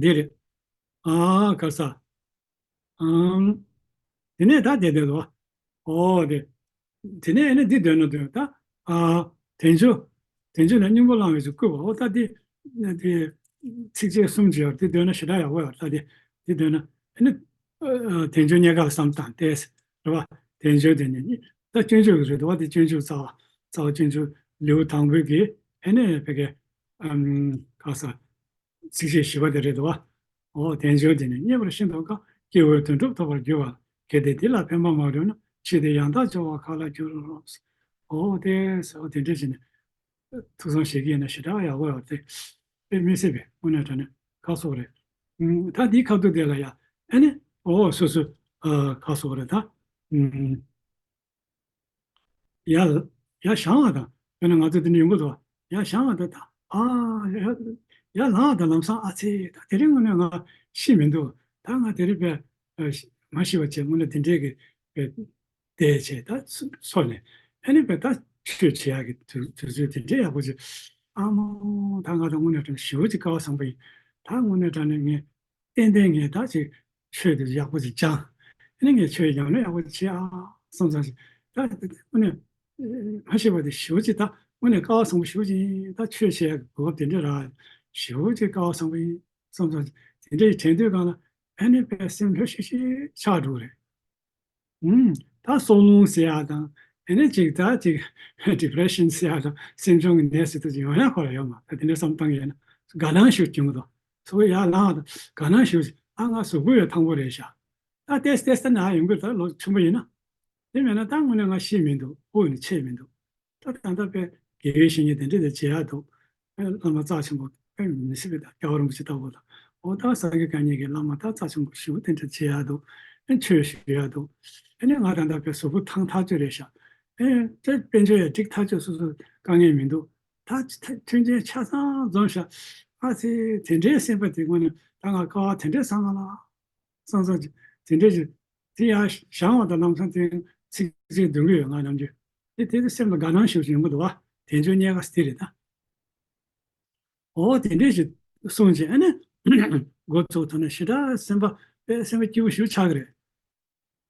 འདི་རེད། ཨ། ག་ས། ཨམ། དེ་ནས་ད་དེ་དེ་རེད་བ། ཨོ་དེ། དེ་ནས་ཨ་ནི་འདི་འདོན་ན་འདོན་ད། ཨ། དལ་འབྱོར། དལ་འབྱོར་ནས་སྙིང་པོ་བླང་བའི་ཚུལ་བཀོད་པ། ཨོ་ད་འདི། འདི། ཚིགས་བཅད་གསུམ་བྱས་པ་འདི་འདོན་ན་ཞེ་དྲག་ཡག་པོ་ཡོད་ད་འདི། འདི་འདོན་ན་ཨ་ནི། ཨ། དལ་འབྱོར་རྙེད་དཀའ་ལ་བསམ་བཏང་སྟེ། རེད་བ། དལ་འབྱོར་དེ་ནི་ད་སྤྱོད་འཇུག་རེད་བ། དེ་སྤྱོད་འཇུག་རྩ་བ། རྩ་བ་སྤྱོད་འཇུག་ལེའུ་དང་པོའི་གི་ཨ་ནི་བོད་སྐད། ཨམ། ག་ས། ཚིགས་བཅད་བཞི་པ་དེ་རེད་འདུག་བ། འོ། དལ་འབྱོར་དེ་ནི་རྙེད་པར་ཤིན་ཏུ་དཀའ། སྐྱེས་བུའི་དོན་སྒྲུབ་ཐོབ་པར་འགྱུར་བ་ལ། གལ་ཏེ་འདི་ལ་ཕན་པ་མ་བསྒྲུབས་ན། ཕྱིས་དེ་ཡང་དག་སྦྱོར་བ་ག་ལ་འགྱུར། འོ་དེ་ཟེར་བ་དེ་འདྲ་བྱས་ནས་ཐུགས་བསམ་བཞེས་ཀྱི་ཡིན་ན་ཞེ་དྲག་ཡག་པོ་ཡོད་རེད། དཔེ་མི་སྲིད་པའི་དངོས་གནས་དྲང་གནས་ཁག་སོགས་རེད། ཨུམ། ད་འདིའི་ཁ་ཐུག་དེ་ལ་ཡ་ཨ་ནི། འོ་སོ་སོ། ཨ། ཁག་སོགས་རེད་ད། ཨུམ། ཡར་ཡར་བཞེངས་པ་དང་། དཔེར་ན་ང་ཚོ་འདི་ནས་ཡོང་གི་འདུག་བ། ཡར་བཞེངས་པ་དང་། ད། ཨ། ཡར་ཡར་ལངས་པ་དང་། ལམ་སང་ཨ་ཙི། ད་དེ་རིང་དངོས་གནས་ང་ཤི་མི་འདུག་ད་ང་དེ་རིང་དཔེ། ཨ། མ་ཤི་བ་བྱས་དངོས་གནས་དེ་འདྲའི་གི་དཔེ་བསྡད་བྱས་ད་སོ་སོ་ནས་ཨ་ནི་དཔེ་ད་ཆོས་བྱེད་ཡག་གི་དུས་དུས་ཚོད་དེ་འདྲའི་ཡག་པོ་ཅིག་ཨ་མོ། ད་ང་ད་དངོས་གནས་དྲང་ཞེ་པོ་ཅིག་སྐལ་བ་བཟང་པོ་ཡིན། ད་དངོས་གནས་དྲང་གནས་ངས། ཏན་ཏན་ངས་ད་ཅིག་ཆོས་དེ་ཡག་པོ་ཅིག་སྦྱང་། ཨ་ནི་ངས་ཆོས་ཉམས་ལེན་ཡག་པོ་ཅིག་བྱེད་ཨ་བསམ་བསམ་ཞིག་ད་དངོས་གནས་མ་ཤེས་པ་དེ་ཞེ་པོ་ཅིག་ད་དངོས་གནས་སྐལ་བ་བཟང་པོ་ཞེ་པོ་ཅིག་ཡིན། ད་ཆོས་བྱེད་ཡག་གི་གོ་སྐབས་དེ་འདྲ་རག་ཞེ་པོ་ཅིག་སྐལ་བ་བཟང་པོ་ཡིན་བསམ་བསམ་ཞིག་དེ་འདྲའི་དྲན་དུས་སྒང་ལ་ཨ་ནི་དཔེ་སེམས་ལྷོད་ཤིག་ཤིག་ཆགས་འགྲོ་གི་རེད། ཨུམ། ད་སྲོག་རླུང་ཟེར་ཡག་དང་། ཨ་ནི་ཅིག་ད་ཅིག་ཌི་པི་རེ་ཤན་ཟེར་ཡག་དང་། སེམས་ཆུང་གི་ནད་ཟེར་དུས་ཅིག་ཡོང་ཡག་ཁོ་ར་ཡོད་མ་རེད། དེ་འདྲ་བསམ་བཏང་གི་ཡོད་ན་དགའ་སྣང་ཞིག་བྱུང་གི་འདུག་ཚོ་བོ་ཡར་ལངས་དང་དགའ་སྣང་ཞིག་ཨ་ང་གཟུགས་པོ་ཡང་ཐང་པོ་རེད་ཤག་ད་ཏེས་ཏེས་ད་ན་ཡོང་གི་ད་ལོ་ཆུང་པོ་ཡིན་ན། དེ་མེད་ན་ད་དངོས་གནས་ང་ཤི་མི་འདུག་དབུགས་ནི་ཆད་མི་འདུག་ད་ད་ལྟ་དཔེ་དགེ་བའི་བཤེས་གཉེན་དེ་འདྲ་དེ་བྱེད་ཡག་འདུག་ཨེ། བླ་མ་རྩ་ཆེན་པོ་དཔེ་མི་སྲིད་པའི་ད་རྒྱལ་བ་རིན་པོ་ཆེ་ལྟ་བུ་དང་། འོ་ད་སངས་རྒྱས་བཀའ་རྙིང་གི་བླ་མ་ད་རྩ་ཆེན་པོ་ཞེ་པོ་དེ་འདྲ་བྱེད་ཡག་འདུག་ཨེ། ཆོས་ཞུ་ཡག་འདུག་ཨེ་ནི་ང་ད་ལྟ་དཔེ་གཟུགས་པོ་ཐང་ཐག་ཆོད་རེད་ཤག་ཨེ། དཔེ་དཔལ་འབྱོར་ཡང་འགྲིག་ཐག་ཆོད། སོ་སོ་དཀའ་ངལ་མི་འདུག་ད་མཐུན་རྐྱེན་ཆ་ཚང་འཛོམས་ཤག་ཨ་ཙི། དེ་འདྲའི་སེམས་པ་དེ་དངོས་གནས་ད་ང་དཀའ་བ་དེ་འདྲའི་བཟང་ང་ལ། སང་སང་ཅིག་དེ་འདྲ་ཞིག་དེ་ཡར་བཞེངས་པ་དང་ལམ་སང་དེ་ཚིག་ཚིག་འདོན་གི་ཡོད། ང་ནམ་རྒྱུན་དེ་དེ་དེ་སེམས་ལ་དགའ་སྣང་ཞིག་ཡོང་གི་འདུག་བ། དལ་འབྱོར་རྙེད་དཀའ་དེ་རེད་ད། འོ་དེ་འདྲ་ཞིག་གསུངས་བྱས་ཨ་ནི་འགོ་བཙུགས་ཐུབ་ན་ཞེ་དྲག་སེམས་པ་དཔེ་སེམས་པ་སྐྱིད་པོ་ཞིག་ཆགས་ཀྱི་རེད།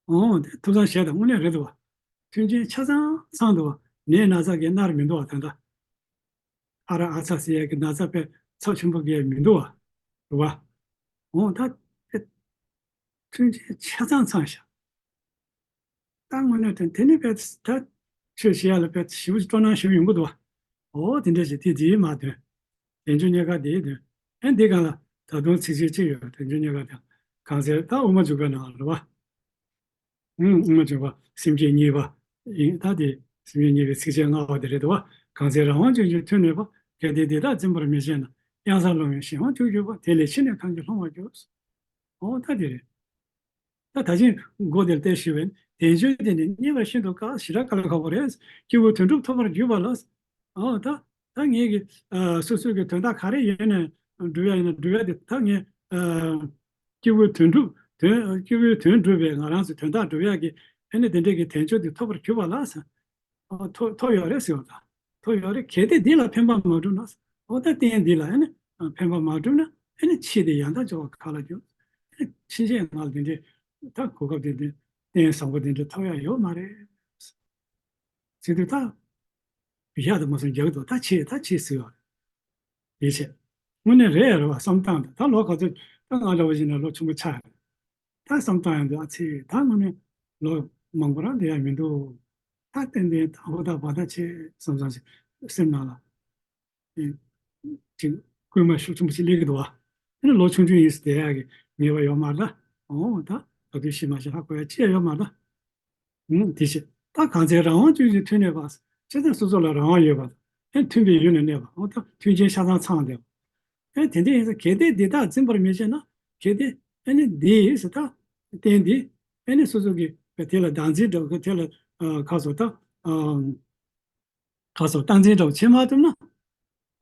འོ་དེ་ཐུགས་བསམ་བཞེས་དང་། དངོས་གནས་རེད་འདུག་བ། མཐུན་རྐྱེན་ཆ་ཚང་ཚང་འདུག་བ། ནད་ན་ཚ་གིས་མནར་མི་འདུག་བ། ད་ལྟ། ཨ་ར་ཨ་ཚ་ཟེར་ཡག་གི་ན་ཚ་དཔེ་ཚབས་ཆེན་པོ་གི་མི་འདུག་བ། རེད་བ། འོ་ད་དེ་མཐུན་རྐྱེན་ཆ་ཚང་ཚང་ཤག་ད་དངོས་གནས་དོན་དེ་ནི་དཔེ་ད་ཆོས་བྱེད་ཡག་ལ་དཔེ་ཞེ་པོ་ཅིག་སྤྲོ་སྣང་ཞེ་པོ་ཡོང་གི་འདུག་བ། འོ་དེ་འདྲ་ཞིག་དེ་དེའི་མ་དོན། དལ་འབྱོར་རྙེད་དཀའ་དེའི་དོན། ཨེ་འདི་སྒང་ལ་ད་དུང་ཚིགས་བཅད་གཅིག་ཡོད། དལ་འབྱོར་རྙེད་དཀའ་དེ་གང་ཟེར་ད་དབུ་མ་འཇུག་པའི་ནང་ལ་རེད་བ། ཨུམ། དབུ་མ་འཇུག་པ་སེམས་བསྐྱེད་གཉིས་པ་ཡིན། ད་དེ་སེམས་བསྐྱེད་གཉིས་པའི་ཚིགས་བཅད་ལྔ་པ་དེ་རེད་འདུག་བ། གང་ཚེ་རང་དབང་སྤྱོད་ཕྱིར་མཐུ་ནུས་པ། གལ་ཏེ་འདི་དག་འཛིན་པར་མི་བྱེད་ན། གཡང་ས་ལོང་བའི་གཞན་དབང་ཕྱུག་གྱུར་པ། དེ་ལས་ཕྱིས་ནས་གང་གིས་སློང་བར་འགྱུར། འོ་ད་དེ་རེད། ད་ད་ཅིང་མགོ་དེར་གཏད་ཞུས་པས་དལ་འབྱོར་དེ་ནི་རྙེད་པར་ཤིན་ཏུ་དཀའ། ཞེ་དྲག་དཀའ་ལས་ཁག་པོ་རེད། སྐྱེས་བུའི་དོན་སྒྲུབ་ཐོབ་པར་གྱུར་པ་ལ། འོ་ད་ད་ངེད་ཀྱི་ཨ་སོ་སོའི་གི་དོན་དག་ག་རེ་ཡོད་ནས་སྒྲུབ་ཡ་ཡིན་ན་སྒྲུབ་ཡ་དེ་ད་ངས་ཨ་སྐྱེས་བུའི་དོན་སྒྲུབ་དོན་སྐྱེས་བུའི་དོན་སྒྲུབ་པའི་ང་རང་ཚོའི་དོན་དག་སྒྲུབ་ཡ་གི་ཨ་ནི་དེ་འདྲའི་གི་དལ་འབྱོར་དེ་ཐོབ་པར་གྱུར་པ་ལ་ཟེར། ཨོ་ཐོབ་ཐོབ་ཡོད་རེད་ཟེར་བ་དང་། ཐོབ་ཡོད་རེད། གལ་ཏེ་འདི་ལ་ཕན་པ་མ་བསྒྲུབས་ན། ཨོ་ད་རྟེན་འདི་ལ་ཨ་ནི་ཕན་པ་མ་བསྒྲུབས་ན་ཨ་ནི་ཕྱིས་དེ་ཡང་དག་སྦྱོར་བ་ག་ལ་འགྱུར། ཨ་ནི་ཕྱིན་ཆད་ང་ལ་འདི་འདྲའི་ད་གོ་སྐབས་དེ་འདྲའི་རྟེན་བཟང་པོ་དེ་འདྲ་ཐོབ་ཡ་ཡོད་མ་རེད་ཟེར་དུས་ད་བི་ཤ་དང་མ་སོང་རྒྱག་གི་འདུག་ད་བྱེད་ད་བྱེད་ཟེར་བ་རེད། དེ་བྱས་དངོས་གནས་རེད་རེད་བ་བསམ་སྟངས་དེ། ད་ལོ་ག་ཚོད་ད་ང་འདྲ་བོ་ཞིག་ན་ལོ་ཆུང་པོ་ཆགས་རེད། ད་བསམ་སྟངས་ཡང་འདི་ཨ་ཚེ་ད་དངོས་གནས་ལོ་མང་པོ་རང་བསྡད་ཡ་མི་འདུག་ད་ཏན་ཏན་ད་ཧོ་ད་བ་ད་ཆེ་བསམ་བསམ་ཞིག་སེམས་ནང་ལ་ཨེ་ཅིག་སྐུལ་མ་ཤུགས་ཆེན་པོ་ཞིག་སླེབས་ཀྱི་འདུག་བ། ཨ་ནི་ལོ་ཆུང་ཆུང་ཡིན་ཟེར་བསྡད་ཡ་གི་ངེས་པ་ཡོད་མ་རེད་ད། འོ་ད་ག་དུས་ཤི་མ་ཤི་ཧ་གོ་ཡ་ཅི་ཡ་ཡོད་མ་རེད་ད། ཨུམ། དེ་བཞིན་ད་གང་ཚེ་རང་དབང་ཅན་གྱི་མཐུན་གནས་པ། ཅི་ཙམ་སོ་སོ་ལ་རང་དབང་ཡོད་པ་དང་། ཨེ་མཐུན་པའི་ཡུལ་ན་གནས་པ། འོ་ད་མཐུན་རྐྱེན་ཆ་ཚང་ཚང་བསྡད་པ། ཨེ་དེ་འདྲ་ཡིན་ཙང་གལ་ཏེ་འདི་དག་འཛིན་པར་མི་བྱེད་ན། གལ་ཏེ་ཨེ་ནི་འདི་ཡིས་ད་རྟེན་འདི་ཨེ་ནི་སོ་སོ་གི་དེ་ལ་བདག་འཛིན་འདྲ་བོ་དེ་ལ་ཨ་ག་སོ་ད་ཨ་ག་སོ་སྟངས་འཛིན་འདྲ་བོ་བྱེད་མ་ཐུབ་ན།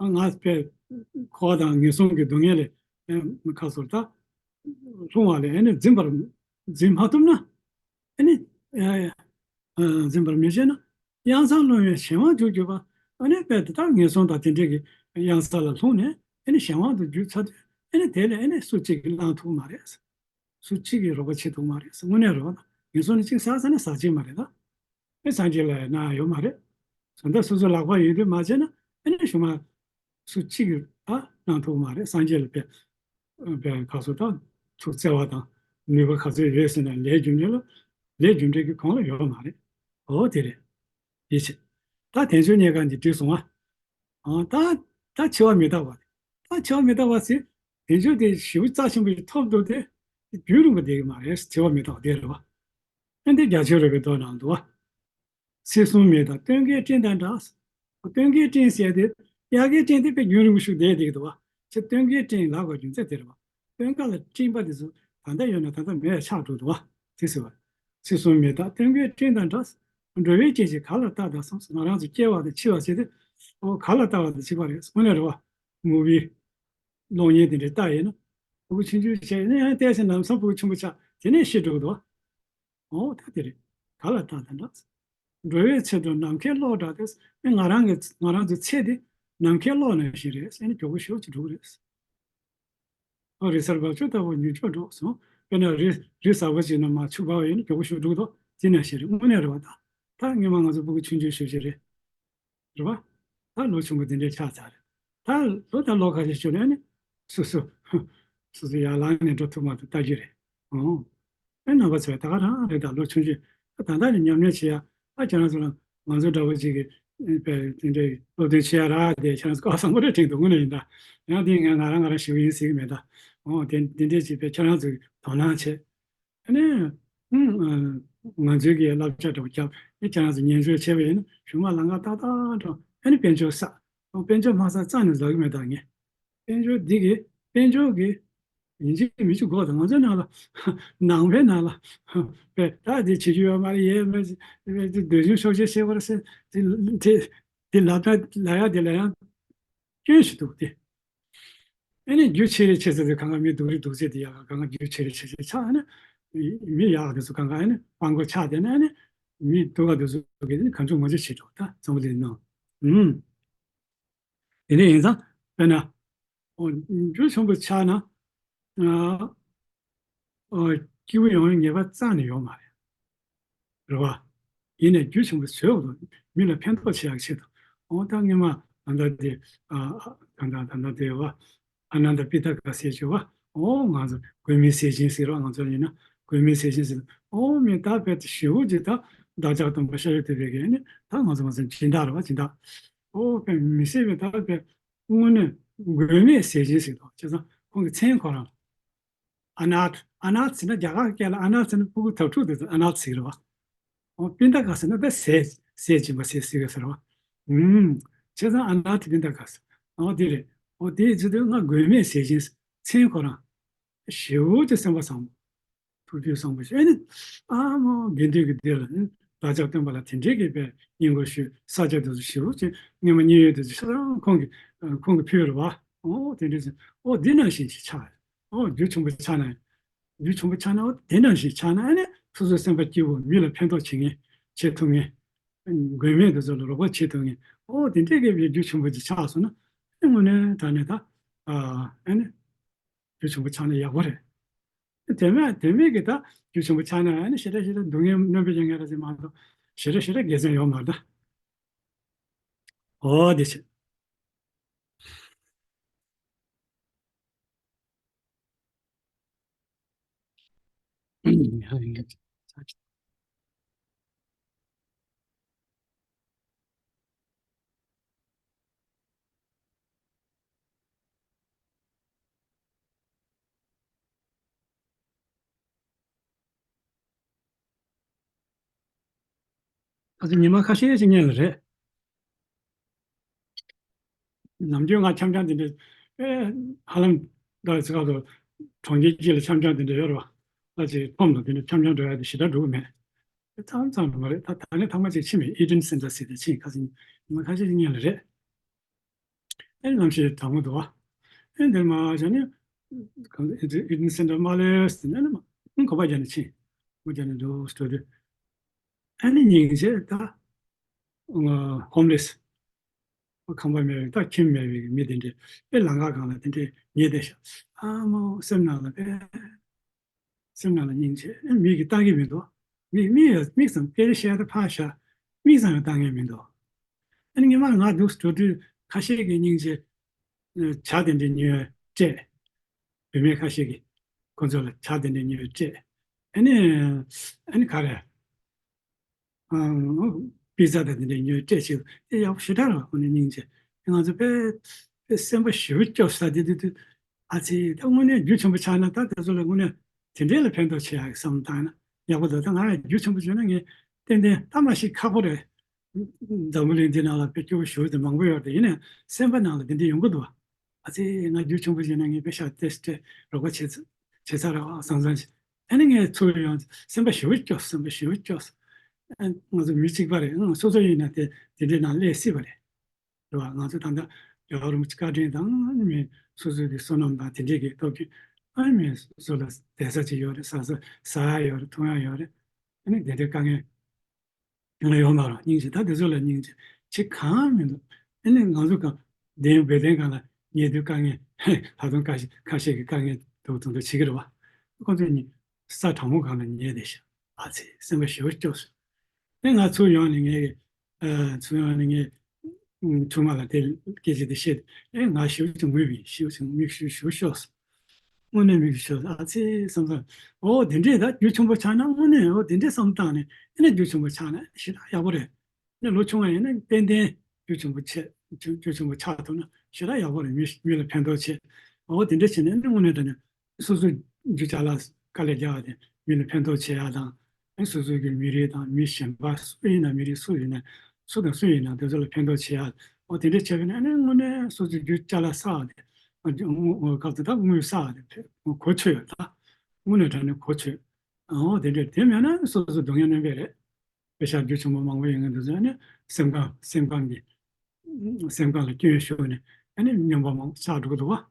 ཨ་ང་དཔེ་འཁོར་བ་དང་ངན་སོང་གི་སྡུག་བསྔལ་ལས་ཨེ་ག་སོ་ད་ལྷུང་བ་ལས་ཨེ་ནི་འཛིན་པར་འཛིན་མ་ཐུབ་ན། ཨེ་ནི་ཨེ་ཨ་འཛིན་པར་མི་བྱེད་ན། གཡང་སར་ལྷུང་བའི་གཞན་དབང་དུ་གྱུར་པ། ཨ་ནི་དཔེ་དེ་དག་ངན་སོང་དང་དེ་འདྲའི་གི་གཡང་ས་ལ་ལྷུང་ནས་ཨ་ནི་གཞན་དབང་དུ་གྱུར་ཚར་དུས། ཨ་ནི་དེ་ལས་ཨ་ནི་སུ་གཅིག་གིས་བླང་ཐུབ་མ་རེད། སུ་གཅིག་གིས་རོགས་པ་བྱེད་ཐུབ་མ་རེད། དངོས་གནས་རེད་བ། ངན་སོང་ནི་གཅིག་བསགས་ཚར་ན་བསགས་ཀྱི་མ་རེད་ད། ཨ་སངས་རྒྱས་ལ་ཡང་གནང་ཡ་ཡོད་མ་རེད། བཟོ་ལྟ་སོ་སོ་ལག་པ་ཡོད་དུས་མ་བྱས་ན་ཨ་ནི་གཞུག་མ་སུ་གཅིག་གིས་ཨ་གནང་ཐུབ་མ་རེད། སངས་རྒྱས་ལ་དཔེ་དཔེ་ག་སོ་ད་ཐུགས་བརྩེ་བ་དང་ནུས་པ་ག་ཚོད་ཡོད་ཟེར་ན་ལས་རྒྱུ་འབྲས་ལ་ལས་རྒྱུ་འབྲས་ཀྱི་གོང་ལ་ཡོད་མ་རེད། འོ་དེ་རེད། དེ་བྱས། ད་དལ་འབྱོར་རྙེད་དཀའ་འདི་བྲིས་སོང་ཨ། ཨ་ད་ད་འཆི་བ་མི་རྟག་པ་རེད། ད་འཆི་བ་མི་རྟག་པ་ཟེར། དལ་འབྱོར་དེ་ཞེ་པོ་རྩ་ཆེན་པོ་ཞིག་ཐོབ་འདུག་སྟེ། རྒྱུན་རིང་པོ་བསྡད་ཀྱི་མ་རེད། འཆི་བ་མི་རྟག་པ་དེ་རེད་བ། ཨ་འདི་རྒྱ་ཆེར་རོལ་པའི་མདོ་ནང་འདུག་བ། ཚེ་གསུམ་མི་རྟག་སྟོན་ཀའི་སྤྲིན་དང་འདྲ། སྟོན་ཀའི་སྤྲིན་ཟེར་དེ། དབྱར་ཁའི་སྤྲིན་དེ་དཔེ་རྒྱུན་རིང་པོ་ཞིག་བསྡད་བསྡད་ཀྱི་འདུག་བ། ཚེ་སྟོན་ཀའི་སྤྲིན་ལབ་པའི་རྒྱུ་མཚན་དེ་རེད་བ། སྟོན་ཀ་ལ་སྤྲིན་པ་དེ་ཚོ་ད་ལྟ་ཡོད་ན་ད་ལྟ་མེད་ཆགས་འགྲོ་འདུག་བ། དེ་ཟེར་བ། ཚེ་གསུམ་མི་རྟག་སྟོན་ཀའི་སྤྲིན་དང་འདྲ། འགྲོ་བའི་སྐྱེ་འཆི་ག་ལ་བརྟག་དང་གསུངས། ང་རང་ཚོ་སྐྱེ་བ་དང་འཆི་བ་ཟེར་དེ། ཨོ་ག་ལ་བརྟག་པ་དང་འཆི་བ་རེད། དངོས་གནས་རེད་བ། ངུ་བའི་གློག་བརྙན་དེ་འདྲ་བལྟ་ཡིན་ན། ཕྲུ་གུ་ཆུང་ཆུང་བྱས་ནས་ཡང་བལྟས་ཚེ་ལམ་སང་ཕྲུ་གུ་ཆེན་པོ་ཆགས་དེ་ནས་ཤི་འགྲོ་གི་འདུག་བ། ཨོ་ད་དེ་རེད། ག་ལ་བརྟག་དང་འདྲ། འགྲོ་བའི་ཚེ་དང་ནམ་མཁའི་གློག་འདྲ་སྟེ། ཨེ་ང་རང་གི་ང་རང་ཚོའི་ཚེ་འདི་ནམ་མཁའི་གློག་ནང་བཞིན་རེད། ཨེ་ནི་མགྱོགས་པོ་ཞེ་པོ་ཅིག་འགྲོ་གི་རེད། ཨོ་རི་གཟར་འབབ་ཆུ་ལྟ་བུ་མྱུར་མགྱོགས་འགྲོ་སོང་། དཔེར་ན་རི་རི་གཟར་པོ་ཅིག་ནང་མར་ཆུ་འབབ་ཡོད་ན་མགྱོགས་པོ་ཞེ་པོ་འགྲོ་གི་འདུག་དེ་ནང་བཞིན་རེད། དངོས་གནས་རེད་བ། ད་ད་སྔོན་མ་ང་ཚོ་ཕྲུ་གུ་ཆུང་ཆུང་ཞེ་པོ་ཅིག་རེད། རེད་བ། ད་ལོ་ཆུང་པོ་དེ་འདྲའི་ཆགས་ཚར་རེད། ད་ལོ་ད་ལོ་ཁ་ཤས་ཤོར་ནས་ནི་སོ་སོ་སོ་སོ་ཡར་ལངས་ནས་འགྲོ་ཐུབ་མ་ཐུབ་ལྟ་རྒྱུ་རེད། ཨོ། ཨེ་རྣམ་པ་ཚོས་ད་ག་རང་རེད། ད་ལོ་ཆུང་ཆུང་ད་ལྟ་ནས་ཉམས་ལེན་བྱེད་ཡ། ཨ་ཁྱེད་རང་ཚོ་ལ་ང་ཚོ་འདྲ་བོ་ཅིག་གིས་དཔེ་དེ་འདྲའི་སློབ་སྟོན་བྱེད་ཡ་རག་དེ་ཁྱེད་རང་ཚོ་སྐལ་བ་བཟང་པོ་རེད་དྲན་འདུག་དངོས་གནས་ཡིན་ད། ཡང་དེ་ངས་ང་རང་ང་རང་ཞེ་པོ་ཡིན་ཟེར་གི་མེད་ད། ཨོ་དེ་དེ་འདྲའི་ཅིག་དཔེ་ཁྱེད་རང་ཚོས་དོ་སྣང་བྱེད། ཨ་ནི། ཨུམ། ང་ཚོའི་གི་བསླབ་བྱ་འདྲ་བོ་བརྒྱབ། ཨེ་ཁྱེད་རང་ཚོ་ཉན་ཞོར་བྱས་པ་ཡིན་ན་གཞུག་མ་ལམ་ཁ་ཏག་ཏག་འགྲོ། ཨ་ནི་དཔལ་འབྱོར་བསགས། དཔལ་འབྱོར་མ་བསགས་རྩ་ནས་བཟོ་གི་མེད་ད་ངས། དཔལ་འབྱོར་འདི་གི་དཔལ་འབྱོར་གི་ཡིན་གཅིག་མིན་གཅིག་དགོས་ད། ང་ཚོའི་ནང་ལ་ནང་པའི་ནང་ལ་པས་ད་འདི་བྱེད་རྒྱུ་ཡོད་མ་རེད། ཡས་མ་རེད། འདོད་ཆུང་ཤོག་ཅེས་བཤད་པར་སེ་དེ་དེ་དེ་ལབ་ད་ལབ་ཡ་དེ་ལ་ཡང་སྐྱོན་ཞིག་འདུག་སྟེ། ཨ་ནི་རྒྱུ་ཆེ་རེ་ཆེ་ཟེར་དུས་གང་ག་མི་སྡུག་རེ་སྡུག་ཟེར་དེ་ཡག་ག་གང་ག་རྒྱུ་ཆེ་རེ་ཆེ་ཆེ་ཆགས། ཨ་ནི་མི་ཡག་དེ་ཚོ་གང་ག་ཨ་ནི་དཔང་པོ་ཆགས་དེ་ནི་ཨ་ནི་མི་སྡུག་ག་དེ་ཚོ་གི་ནི་གང་བྱུང་མང་བྱུང་བྱེད་འགྲོ་ད་ཚང་མ་ལས་ནང་། ཨུམ། དེ་འདྲ་ཡིན་ཙང་དཔེར་ན། ཨོ། རྒྱུ་ཆེན་པོ་ཆགས་ན། ཨ། ཨོ། སྐྱིད་པོ་ཡོང་བའི་ངེས་པ་རྩ་ནས་ཡོད་མ་རེད། རེད་བ། ཡིན་ནའི་རྒྱུ་ཆེན་པོ་བཟོས་དགོས། མི་ལ་ཕན་ཐོགས་བྱེད་ཡག་ཆེད་དུ། འོ་ད་སྔོན་མ་ད་ལྟ་དེ། ཨ། ད་ལྟ་ད་ལྟ་དེ་བ། ཨ་ནན་ད་པི་ཏ་ཀ་ཟེར་བྱས་བ། འོ་ང་ཚོ་མགོན་མེད་ཟས་སྦྱིན་ཟེར་བ། ང་ཚོ་ཡིན་ན་མགོན་མེད་ཟས་སྦྱིན་ཟེར། འོ་མི་ད་བས་ཏེ་ཞེ་པོ་ཅིག་ད་བདག་ཅག་སྟོན་པ་ཤཱཀྱ་ཐུབ་པའི་གི་ནི་ད་ང་ཚོ་ང་ཚོ་སྦྱིན་བདག་རེད་བ། སྦྱིན་བདག་འོ་བས་མི་སྲིད་པའི་ད་བས་དངོས་གནས་མགོན་མེད་ཟས་སྦྱིན་ཟེར་དོ། བྱས་ཙང་ཁོང་གི་མཚན་ཁོ་རང་། ཨ་ནཱཐ། ཨ་ནཱཐ་ཟེར་ན་རྒྱ་གར་སྐད་ལ་ཨ་ནཱཐ་ཟེར་ན་ཕྲུ་གུ་དྭ་ཕྲུག་དེ་ཚོ་ཨ་ནཱཐ་ཟེར་གི་རེད་བ། འོ་པིན་ད་ཀ་ཟེར་ན་ད་ཟས་ཟས་སྦྱིན་པ་ཟས་ཟེར་གི་ཟེར་བ། ཨུམ། བྱས་ཙང་ཨ་ནཱཐ་པིན་ད་ཀ་ཟེར། འོ་དེ་རེད། འོ་དེ་བྱེད་དུས་ང་མགོན་མེད་ཟས་སྦྱིན་མཚན་ཁོ་རང་། ཞེ་པོ་ཅིག་སེམས་པ་བཟང་པོ། ཐུགས་རྒྱུད་བཟང་པོ་ཞིག་ཨེ་ནི། ཨ་མོ་དགེ་འདུན་གྱི་སྡེ་ལ་ནི་བདག་ཅག་སྟོན་པ་ལ་དེ་འདྲའི་གི་པའི་བསྙེན་བཀུར་ཞུས། ས་སྐྱ་དེ་ཚོ་ཞེ་པོ་ཅིག་སྔོན་མ་མཉན་ཡོད་དེ་ཚོ་ཆ་ཚང་ཁོང་གིས་ཁོང་གིས་ཕུལ་རེད་བ། འོ་དེ་འདྲ་ཟེར། འོ་འདི་ནང་བཞིན་ཞིག་ཆགས་རེད། འོ་རྒྱུ་ཆེན་པོ་ཆགས་ན། རྒྱུ་ཆེན་པོ་ཆགས་ན་འོ་དེ་ནང་བཞིན་ཆགས་ན་ཨ་ནི་སོ་སོའི་སེམས་པ་སྐྱིད་པོ། མི་ལ་ཕན་ཐོགས་བྱེད་མཁན། བྱེད་ཐུབ་མཁན། མགོན་མེད་དེ་ཚོ་ལ་རོགས་པ་བྱེད་ཐུབ་མཁན། འོ་དེ་འདྲའི་གི་རྒྱུ་ཆེན་པོ་ཅིག་ཆགས་སོང་ན་ཨ་ནི་དངོས་གནས་དྲང་གནས་ད་ཨ་ནི་རྒྱུ་ཆེན་པོ་ཆགས་ན་ཡག་པོ་རེད། དེ་མེད་དེ་མེད་ཀྱི་ད་རྒྱུ་ཆེན་པོ་ཆགས་ན་ཨ་ནི་ཞེ་དྲག་ཞེ་དྲག་སྡུག་བསྔལ་སྣོན་པའི་རྐྱེན་ངན་རེད་ཟེར་མ་གཏོགས་ཞེ་དྲག་ཞེ་དྲག་དགེ་མཚན་ཡོད་མ་རེད་ད། འོ་དེ་བྱས། ཨ་ཙི་ཉི་མ་ཁ་ཤས་ཤིག་ཉལ་ལ་རེད། ནམ་རྒྱུན་ང་འཆམ་འཆམ་དེ་འདྲ། ཨེ། ཧ་ལམ་ད་ཚིག་ཁ་ཐོག་གྲོང་ཁྱེར་གཅིག་ལ་འཆམ་འཆམ་དེ་འདྲ་ཡོད་རེད་བ། ཨ་ཙི་ཁོམ་ལ་དེ་འདྲ་འཆམ་འཆམ་འགྲོ་ཡ་དེ་ཞེ་དྲག་འགྲོ་གི་མེད། ཨེ། ཐང་ཚང་མ་རེད། ད་ད་ནི་ཐང་མ་ཅིག་ཕྱིན་མེད། ཨི་ཌེན་སེན་ཊར་ཟེར་དེ་ཕྱིན། ཁ་སང་ཉི་མ་ཁ་ཤས་ཤིག་ཉལ་ལ་རེད། ཨེ། གནམ་གཤིས་གྲང་མོ་འདུག་བ། ཨེ། འདིར་མར་བྱས་ནས་ཨི་ཌེན་སེན་ཊར་མར་སླེབས་ཟིན་ནས་ནི་མ་གོམ་པ་རྒྱག་ནས་ཕྱིན། གོམ་པ་རྒྱག་ནས་འདུག་འགྲོ་དུས། ཨ་ནི་སྙིང་རྗེ་ད། ཨ། ཧོམ་ལེས། ཁང་པ་མེད་པའི། ད་ཁྱིམ་མེད་པའི་མི་དེ་འདྲས་དཔེ་ལམ་ཁ་སྒང་ལ་དེ་འདྲས་ཉལ་བསྡད་ཤག་ཨ་མོ་སེམས་ནང་ལ་དཔེ། སེམས་ནང་ལ་སྙིང་རྗེ། མིག་གིས་བལྟ་གི་མི་འདུག་མིག་མིག་ཡང་མིག་ཙམ་སྐད་ཆ་བཤད་ད་ཕར་བཞག་མིག་ཙམ་ཡང་བལྟ་མཁན་མི་འདུག་ཨ་ནི་སྔོན་མ་ང་འདུག་འགྲོ་དུས་ཁ་ཤས་ཀྱིས་སྙིང་རྗེ་ཇ་དེ་འདྲས་ཉོས་སྤྲད། བུད་མེད་ཁ་ཤས་ཀྱིས་ཁོ་ཚོ་ལ་ཇ་དེ་འདྲས་ཉོས་སྤྲད། ཨ་ནི། ཨ་ནི་ག་རེ། ཨ། པི་ཛ་དང་དེ་འདྲའི་ཉོས་སྤྲད་བྱས། དེ་ཡག་པོ་ཞེ་དྲག་རེད་བ། དངོས་གནས་སྙིང་རྗེ། ང་ཚོ་དཔེ་དཔེ་སེམས་པ་ཞེ་པོ་སྐྱོ་ས་དེ་དུས་དུས། ཨ་ཙི། ད་དངོས་གནས་རྒྱུ་ཆེན་པོ་ཆགས་ན། ད་དེ་ཚོ་ལ་དངོས་གནས་དེ་འདྲའི་ལ་ཕན་ཐོགས་བྱེད་ཡག་གི་བསམ་བློ་བཏང་ན་ཡག་པོ་འདུག་ད་ང་རྒྱུ་ཆེན་པོ་བྱུང་ན་ངས་ཏན་ཏན། ད་མ་གཞི་ཁག་པོ་རེད། འཛམ་བུ་གླིང་འདི་ནང་ལ་དཔེ་སྐྱོ་པོ་ཞེ་པོ་དེ་མང་པོ་ཡོད་རེད། ཡིན་ནའང་སེམས་པ་ནང་ལ་དེ་འདྲ་ཡོང་གི་འདུག་བ། ཨ་ཙི། ང་རྒྱུ་ཆེན་པོ་བྱས་ན་ངས་དཔེ་ཤག་ཏེ་སྤྲད་རོགས་པ་བྱས་ཚ་བྱས་ཚར་རེད་བ་བསམ་བསམ་བྱས། ཨ་ནི་ངས་ཚུར་ཡོང་སེམས་པ་ཞེ་པོ་སྐྱོ། སེམས་པ་ཞེ་པོ་སྐྱོ། ཨ། ང་ཚོ་མི་གཅིག་པ་རེད། ཨང་། སོ་སོ་ཡིན་ན་དེ་དེ་འདྲའི་ནང་སླེབས་སྲིད་པ་རེད། རེད་བ། ང་ཚོ་ད་ལྟ་རྒྱལ་བ་རིན་པོ་ཆེ་བཀའ་དྲིན་དང་། ཨ་ནི་མི་སོ་སོའི་གི་བསོད་ནམས་དང་དེ་འདྲའི་གི་སྟོབས་ཀྱིས། ཨ་ནི་མི་སོ་སོ་ལ་བསྡད་ས་ཅིག་ཡོད་རེད། ཟ་ས་ཟ་ཡ་ཡོད་རེད། འཐུང་ཡ་ཡོད་རེད། ཨ་ནི་དེ་འདྲའི་དཀའ་ངལ་ཡོང་ལ་ཡོད་མ་རེད། སྙིང་རྗེ། ད་དེ་ཚོ་ལ་སྙིང་རྗེ་བྱེད་གང་མི་འདུག་ཨ་ནི་ང་ཚོ་གང་བདེན་བོད་དོན་སྒང་ལ་ཉལ་དུས་དཀའ་ངལ། ད་དུང་ཁ་ཤས་ཁ་ཤས་ཀྱིས་དཀའ་ངལ་འདུག་འདུག་འདུག་བྱེད་ཀྱི་རེད་བ། ཁོ་ཚོ་གཉིས་ས་གྲང་མོ་སྒང་ལ་ཉལ་བསྡད་ཤག་ཨ་ཙི། སེམས་པ་ཞེ་པོ་སྐྱོ་སོང་། ཨ་ནི་ང་ཚུར་ཡོང་ནས་ངས། ཨ། ཚུར་ཡོང་ནས་ངས། ཨ། ཆུང་མ་ལ་དེ་སྐད་ཆ་དེ་བཤད། ཨེ། ང་ཞེ་པོ་ཅིག་ངུས་པ་ཡིན། ཞེ་པོ་ཅིག་མིག་ཆུ་ཞེ་པོ་ཤོར་སོང་། དངོས་གནས་མིག་ཆུ་ཤོར་སོང་། ཨ་ཙི་བསམ་བསམ། འོ་དེ་འདྲས་ད་རྒྱུ་ཆེན་པོ་ཆགས་ན། དངོས་གནས་འོ་དེ་འདྲས་བསམ་བཏང་ནས། ཨ་ནི་རྒྱུ་ཆེན་པོ་ཆགས་ན་ཞེ་དྲག་ཡག་པོ་རེད། ཨ་ནི་ལོ་ཆུང་བ་ཡིན་ན་ཏན་ཏན་རྒྱུ་ཆེན་པོ་ཆགས། རྒྱུ་རྒྱུ་ཆེན་པོ་ཆགས་ཐུབ་ན་ཞེ་དྲག་ཡག་པོ་རེད། མི་མི་ལ་ཕན་ཐོགས་ཆེ། འོ་དེ་འདྲས་བྱས་ནས། ཨ་ནི་དངོས་གནས་དྲང་གནས། སོ་སོ་རྒྱུ་ཅ་ལག་དཀའ་ལས་རྒྱག་པ་དེ་མི་ལ་ཕན་ཐོགས་བྱེད་ཡག་དང་། ཨ། སོ་སོ་གི་མི་རིགས་དང་མི་གཞན་པ་སུ་ཡིན་ན། མི་རིགས་སུ་ཡིན་ན། སུ་དང་སུ་ཡིན་ན་དེ་ཚོ་ལ་ཕན་ཐོགས་བྱེད་ཡག་འོ་དེ་འདྲ་བྱས་པ་ཡིན་ན། ཨ་ནི་དངོས་གནས་སོ་སོའི་རྒྱུ་ཅ་ལག་བསགས་པ་དེ། ཨ། སྐབས་དེ་དག་དངུལ་བསགས་པ་དེ་གོ་ཆོད་ཡོད། ད་དངོས་གནས་དྲང་གནས་གོ་ཆོད། འོ་དེ་འདྲ། དེ་མེད་ན་སོ་སོ་སྡུག་བསྔལ་མནོས་པ་རེད། པེ་ཤག་རྒྱུ་ཆེན་པོ་མང་པོ་ཡོད་མཁན་དེ་ཚོ་ནི་སེམས་ཁམས། སེམས་ཁམས་ཀྱི། སེམས་ཁམས་ལ་སྐྱོན་ཤོར་ནས། ཨ་ནི་སྨྱོན་པ་མང་པོ་ཆགས་འགྲོ་གི་འདུག་བ།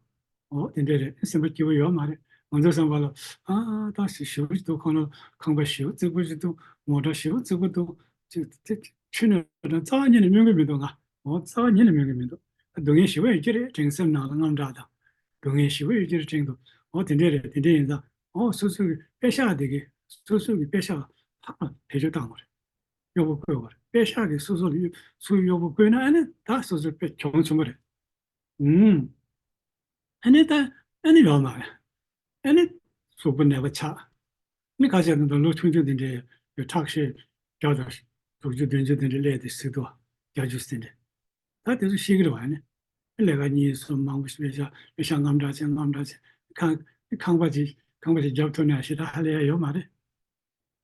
འོ་དེ་འདྲ་རེད། སེམས་པ་སྐྱིད་པོ་ཡོད་མ་རེད། ང་ཚོའི་བསམ་པ་ལ། ཨ། ད་ཞེ་པོ་ཅིག་འདུག་ཁོ་ན་ཁང་པ་ཞེ་པོ་རྩིག་པོ་ཅིག་འདུག་མོ་ཊ་ཞེ་པོ་རྩིག་པོ་འདུག་ཅིག་དེ་ཆུ་ནས་རང་རྩ་བ་ཉིད་ནས་སྨྱོན་གི་མི་འདུག་ང་། འོ་རྩ་བ་ཉིད་ནས་སྨྱོན་གི་མི་འདུག་སྡུག་བསྔལ་ཞེ་པོ་ཡོད་ཀྱི་རེད་དྲན། སེམས་ནང་ལ་དངངས་སྐྲག་དང་སྡུག་བསྔལ་ཞེ་པོ་ཡོད་ཀྱི་རེད་དྲན་འདུག་འོ་དེ་འདྲ་རེད། དེ་འདྲ་ཡིན་ཙང་། འོ་སོ་སོའི་པེ་ཤག་དེ་གིས་སོ་སོ་གི་པེ་ཤག་ལ་ལྷག་པ་བེད་སྤྱོད་བཏང་དགོས་རེད། གཡོག་པོ་བསྐོས་དགོས་རེད། པེ་ཤག་གིས་སོ་སོ་ལ་གཡོ་སོ་གཡོག་པོ་བསྐོས་ན། ཨ་ནི་ད་སོ་སོ་དཔེ་གྱོང་ཆེན་པོ་རེད། ཨུམ། ཨ་ནི་ད་ཨ་ནི་ཡོད་མ་རེད། ཨ་ནི་གཟུགས་པོ་ནད་པ་ཆགས། ཨ་ནི་ཁ་ཤས་དེ་འདྲ་ལོ་ཆུང་ཆུང་དེ་འདྲའི་ཁྲག་ཤེད་བརྒྱ་དང་དྲུག་ཅུ་བདུན་ཅུ་དེ་འདྲ་སླེབས་ཏེ་ཟིག་འདུག་བརྒྱད་ཅུ་དེ་འདྲ། ད་དེ་ཚོ་ཤེས་ཀྱི་རེད་བ། ཨ་ནི་ལས་ཀ་གཉིས་གསུམ་མང་པོ་ཞིག་བྱས། ཤག་པེ་ཤག་དངངས་སྐྲག་བྱས། དངངས་སྐྲག་བྱས། ཁང་ཁང་པ་ཅིག་ཁང་པ་ཅིག་རྒྱབ་ཐུབ་ནས་ཞེ་དྲག་ཧ་ལས་ཡ་ཡོད་མ་རེད།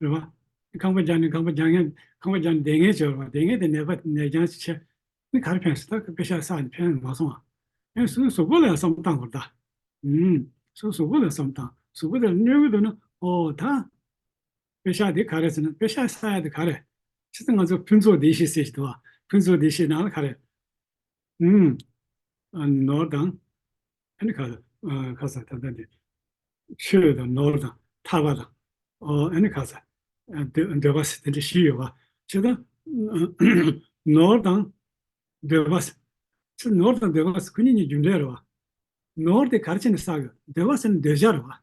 རེད་བ། ཁང་པ་རྒྱག་ནས། ཁང་པ་རྒྱག་མཁན། ཁང་པ་རྒྱག་ནས་བསྡད་མཁན་ཅིག་ཡོད་རེད་བ། བསྡད་མཁན་དེ་ནད་པ་ནད་རྐྱང་ཅིག་བྱས། ཨ་ནི་ག་རེ་ཕན་སོང་། ད་པེ་ཤག་བསགས་ནས་ཕན་མ་སོང་བ། ཨ་ནི་སོ་སོའི་གཟུགས་པོ་ལ་ཡང་བསམ་བློ་བཏང་དགོས་རེད་ད། ཨུམ། སོ་སོའི་གཟུགས་པོ་ལ་བསམ་བློ་བཏང་། གཟུགས་པོ་དེ་ལ་གནོད་ཀྱི་འདུག་ན། ཨོ་ད། པེ་ཤག་དེ་ག་རེ་ཟེར་ན། པེ་ཤག་བསགས་ཡ་དེ་ག་རེ། ཕྱི་ཚེ་ང་ཚོ་ཕུན་ཚོགས་བདེ་གཤེགས་ཟེར་གྱི་འདུག་བ། ཕུན་ཚོགས་བདེ་གཤེགས་ནང་ལ་ག་རེ། ཨུམ། ཨ། ནོར་དང་། ཨ་ནི་ག་རེ། ཨ། ག་རེ་ཟེར། ད་ལྟ་འདི་ཆོས་དང་ནོར་དང་ཐར་པ་དང་། ཨོ། ཨ་ནི་ག་རེ་ཟེར། ཨ། འདོད་འདོད་པ་ཟེར་དེ་འདྲ་བཞི་ཡོད་པ། བྱས་ཙང་ནོར་དང་འདོད་པ་ཟེར། ནོར་དང་འདོད་པ་ཟེར་ཁོ་གཉིས་གཉིས་རྒྱུ་འབྲས་རེད་བ། ནོར་དེ་ག་རེ་བྱས་ནས་བསགས་ཡོད། འདོད་པ་ཟེར་ན་འདོད་བྱ་རེད་བ།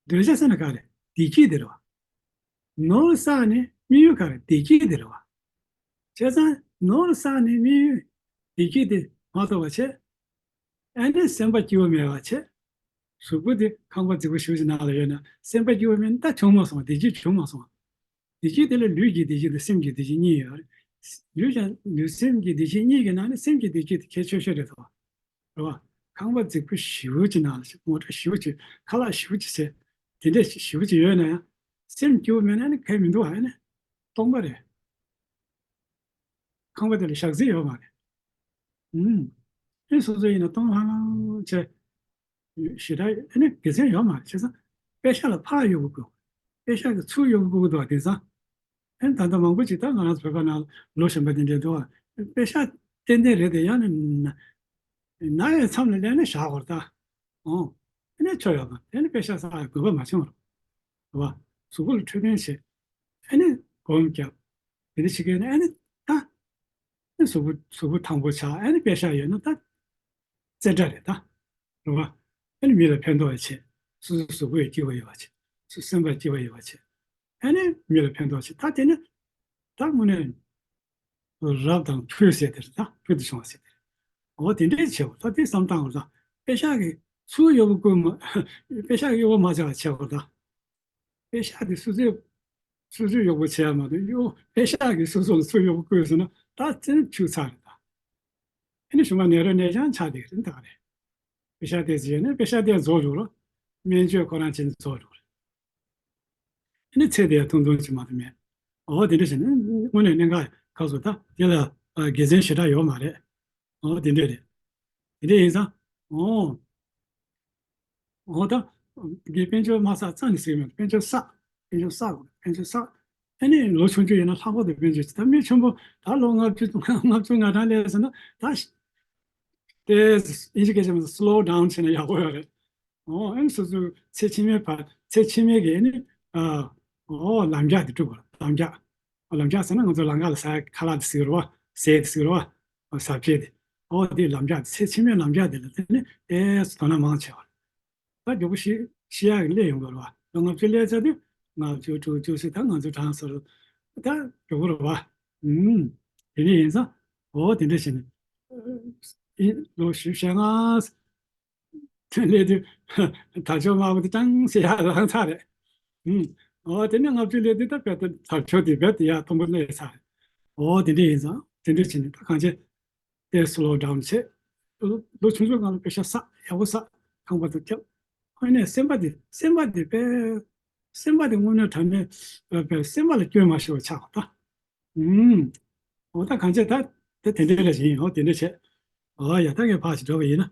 འདོད་བྱ་ཟེར་ན་ག་རེ། བདེ་སྐྱིད་དེ་རེད་བ། ནོར་བསགས་ནས་དམིགས་ཡུལ་ག་རེ། བདེ་སྐྱིད་དེ་རེད་བ། བྱས་ཙང་ནོར་བསགས་ནས་དམིགས་ཡུལ་བདེ་སྐྱིད་དེ་མ་ཐོབ་པ་བྱས། ཨ་ནི་སེམས་པ་སྐྱིད་པོ་མེད་པ་བྱས། གཟུགས་པོ་དེ་ཁང་པ་རྫིག་པོ་ཞེ་པོ་ཅིག་ནང་ལ་ཡོད་ན་སེམས་པ་སྐྱིད་པོ་མེད་ན་ད་བྱུང་མ་སོང་བ། བདེ་སྐྱིད་བྱུང་མ་སོང་བ། བདེ་སྐྱིད་དེ་ལ་ལུས་ཀྱི་བདེ་སྐྱིད་དང་སེམས་ཀྱི་བདེ་སྐྱིད་གཉིས་ཡོད་རེད། ལུས་དང་ལུས་སེམས་ཀྱི་བདེ་སྐྱིད་གཉིས་ཀྱི་ནང་ནས་སེམས་ཀྱི་བདེ་སྐྱིད་དེ་གལ་ཆེ་ཤོས་རེད་དོ། རེད་བ། ཁང་པ་རྫིག་པོ་ཞེ་པོ་ཅིག་ནང་ལ། མོ་ཊ་ཞེ་པོ་ཅིག་ཁ་ལག་ཞེ་པོ་ཅིག་བྱས། དེ་འདྲ་ཞེ་པོ་ཅིག་ཡོད་ན་ཡང་སེམས་སྐྱིད་པོ་མེད་ན་ནི་གལ་མི་འདུག་བ། ཨ་ནི་སྟོང་པ་རེད། ཁང་པ་དེ་ལ་ཞག་རྩི་ཡོད་མ་རེད། ཨུམ། ཨེ་སོ་སོ་ཡིན་ན་སྟོང་ལྷང་ལྷང་བྱས། ཞེ་དྲག་ཨ་ནི་དགེ་མཚན་ཡོད་མ་རེད། བྱས་ཙང་པེ་ཤག་ལ་ཕར་གཡོག་པོ་དགོས། པེ་ཤག་གིས་ཚུར་གཡོག་པོ་དགོས་འདུག་བ། དེང་སང་ཨ་ནི་ད་ལྟ་མང་པོ་ཅིག་ད་ང་རང་ཚོ་བོད་པ་ནང་ལོ་གཞོན་པ་དེ་འདྲས་འདུག་བ། པེ་ཤག་ཏན་ཏན་རེད་དེ། ཡང་ན་ན་ཡའི་མཚམས་ལ་སླེབས་ན་བཞག་དགོས་རེད་ད། ཨོ། ཨ་ནི་ཆོ་ཡོད་པ་ཨ་ནི་པེ་ཤག་ས་དགོས་པ་མ་བྱུང་བ་རེད་བ། གཟུགས་པོ་ལ་འཕྲོད་བསྟེན་བྱེད། ཨ་ནི་སྒོམ་རྒྱབ། དེ་འདྲ་བྱེད་མཁན་ནི་ཨ་ནི་ད། ཨ་ནི་གཟུགས་པོ་གཟུགས་པོ་ཐང་པོ་ཆགས། ཨ་ནི་པེ་ཤག་ཡོད་ན་ད་རྩེ་གྲ་རེད་ད། རེད་བ། ཨ་ནི་མི་ལ་ཕན་ཐོགས་ཡོད་བྱེད། སོ་སོའི་གཟུགས་པོ་ཡང་སྐྱིད་པ་ཡོད་པ་བྱེད། སོ་སེམས་པ་སྐྱིད་པ་ཡོད་པ་བྱེད། ཨ་ནི་མི་ལ་ཕན་ཐོགས་བྱེད། ད་དེ་ནི་ད་དངོས་གནས་རབ་དང་ཕུལ་ཟེར་དེ་རེད་ད། ཕུལ་དུ་བྱུང་བ་ཟེར་དེ་རེད། འོ་དེ་འདྲའི་བྱེད་དགོས། ད་དེ་བསམ་སྟངས་འོ་ད་པེ་ཤག་གིས་ཚུར་གཡོག་པོ་བསྐོས་མ། པེ་ཤག་གིས་གཡོག་པོ་མ་བྱས་པ་བྱེད་དགོས་ད། པེ་ཤག་དེ་སོ་སོས་སོ་སོས་གཡོག་པོ་བྱས་ཡ་མ་གཏོགས་གཡོག་པེ་ཤག་གིས་སོ་སོ་ལ་སུ་གཡོག་པོ་བསྐོས་ཟེར་ན་ད་བཙན་ཆུ་ཚགས་རེད་ད། ཨ་ནི་གཞུང་ལ་ནད་རོ་ནད་བྱང་ཆགས་བསྡད་ཀྱི་རེད་ད་ག་རེད། པེ་ཤག་དེ་བྱས་ནས་པེ་ཤག་དེ་རྫོགས་འགྲོ་རོ། སྨན་བཅོས་ཁོ་རང་བྱས་ནས་རྫོགས་འགྲོ་རེད། ཨ་ནི་ཚེ་དེ་ཡང་ཐུང་ཐུང་ཅིག་མ་གཏོགས་མེད། འོ་དེ་འདྲ་བྱས་ནས་དངོས་གནས་གནད་འགག་ཁག་སོ་ད་དེ་ལ་དགེ་མཚན་ཞེ་དྲག་ཡོད་མ་རེད། འོ་དེ་འདྲ་རེད། དེ་འདྲ་ཡིན་ཙང་། འོ། འོ་ད། དགེ་དཔལ་འབྱོར་མ་བསགས་རྩ་ནས་ཟེར་གྱི་མེད། དཔལ་འབྱོར་བསགས། དཔལ་འབྱོར་བསགས། དཔལ་འབྱོར་བསགས། ཨ་ནི་ལོ་ཆུང་ཆུང་ཡིན་ན་ལྷག་པར་དུ་དཔལ་འབྱོར་ཅིག་ད་མི་ཆེན་པོ་ད་ལོ་ལྔ་བཅུ་ལྔ་བཅུ་ང་གྲངས་སླེབས་ཟིན་ན་ད། དེ་ཨིན་ཇི་སྐད་ཆ་མ་slow down བྱས་ན་ཡག་པོ་ཡོད་རེད། འོ་ཨ་ནི་སོ་སོའི་ཚེ་ཕྱི་མའི་བར་ཚེ་ཕྱི་མའི་གི་ཨ་ནི་ཨ་འོ་ལམ་རྒྱགས་དེ་སྒྲུབ་དགོས་རེད། ལམ་རྒྱགས། ལམ་རྒྱགས་ཟེར་ན་ང་ཚོ་ལམ་ཁ་ལ་ཟ་ཁ་ལག་དེ་ཟེར་གྱི་རེད་བ། ཟས་དེ་ཟེར་གྱི་རེད་བ། ཟ་བྱེད་དེ། འོ་དེ་ལམ་རྒྱགས་དེ་ཚེ་ཕྱི་མའི་ལམ་རྒྱགས་དེ་ལ་དེ་ནི་ཏོག་ཙམ་དོ་སྣང་མང་ཆེ་བ། ད་མགྱོགས་པོ་ཤི་ཤི་ཡག་གི་སླེབས་ཡོང་གི་རེད་བ། ལོ་ལྔ་བཅུ་སླེབས་ཚར་དུས་ལྔ་བཅུ་དྲུག་ཅུ་ཟེར་ད་ང་ཚོ་གྲངས་སུ་ད་མགྱོགས་པོ་རེད་བ། ཨུམ། དེ་འདྲ་ཡིན་ཙང་། འོ་དེ་འདྲ་བྱས་ནས། ཨེ་ལོ་བཞི་བཅུ་ཞེ་ལྔ། སླེབས་དུས་དར་ལྕོག་དམར་པོ་དེ་ཀྲང་ཟེར་ཡར་ལངས་ཚར་རེད། ཨུམ། འོ་དེ་ནས་ལྔ་བཅུ་སླེབས་དུས་ད་རྦད་དེ་དར་ལྕོག་དེ་རྦད་དེ་ཡར་མཐོན་པོ་སླེབས་ཚར་རེད། འོ་དེ་འདྲ་ཡིན་ཙང་དེ་འདྲ་བྱས་ནས་ད་གང་བྱེད། དེ་slow down བྱེད། ལོ་ཆུང་ཆུང་སྒང་ལ་པེ་ཤག་བསགས། ཡག་པོ་བསགས། ཁང་པ་དང་ཁྱབ། དངོས་གནས་སེམས་པ་དེ་སེམས་པ་དེ་དཔེ། སེམས་པ་དེ་དངོས་གནས་དྲང་གནས་དཔེ་སེམས་པ་ལ་སྐྱོན་མ་ཤོར་བ་ཆགས་པ་ད། ཨུམ། འོ་ད་གང་བྱེད་ད། དེ་དེ་འདྲ་རེ་ཞིག་ཡིན། འོ་དེ་འདྲ་བྱེད། འོ་ཡ་ད་ངས་ཕར་ཞིག་འགྲོ་བ་ཡིན་ན།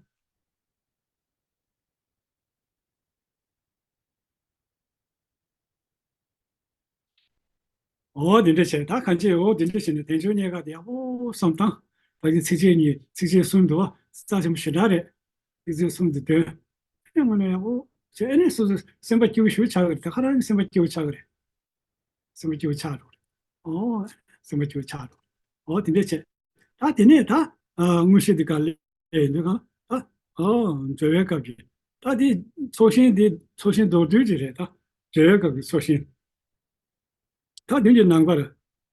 འོ་དེ་འདྲ་བྱས་ད་གང་བྱེད། འོ་དེ་འདྲ་བྱས་ནས་དལ་འབྱོར་རྙེད་དཀའ་དེ་ཡག་པོ་བསམ་བཏང་། ད་གིན་ཚིགས་བཅད་གཉིས་ཚིགས་བཅད་གསུམ་འདུག་བ། རྩ་ཆེན་པོ་ཞེ་དྲག་རེད། ཚིགས་བཅད་གསུམ་དེ་འདོན། ཨེ་དངོས་གནས་ཡག་པོ་བྱས། ཨེ་ནས་སོ་སོ་སེམས་པ་སྐྱིད་པོ་ཞིག་ཆགས་ཀྱི་རེད། དེ་ཁ་རང་གི་སེམས་པ་སྐྱིད་པོ་ཆགས་ཀྱི་རེད། སེམས་པ་སྐྱིད་པོ་ཆགས་འགྲོ་རེད། ཨོ། སེམས་པ་སྐྱིད་པོ་ཆགས་འགྲོ། ཨོ་དེ་འདྲས་བྱས། ད་དེ་ནས་ད་ཨ་དངོས་གཞི་འདི་ག་ལས་འདི་ག་ད་ཨོ་སྦྱོར་བའི་སྐབས་ཀྱི་ད་དེ་ཚོགས་ཞིང་འདི་ཚོགས་ཞིང་མདོར་བསྡུས་ཀྱི་རེད་ད། སྦྱོར་བའི་སྐབས་ཀྱི་ཚོགས་ཞིང་། ད་དེ་གི་ནང་པར་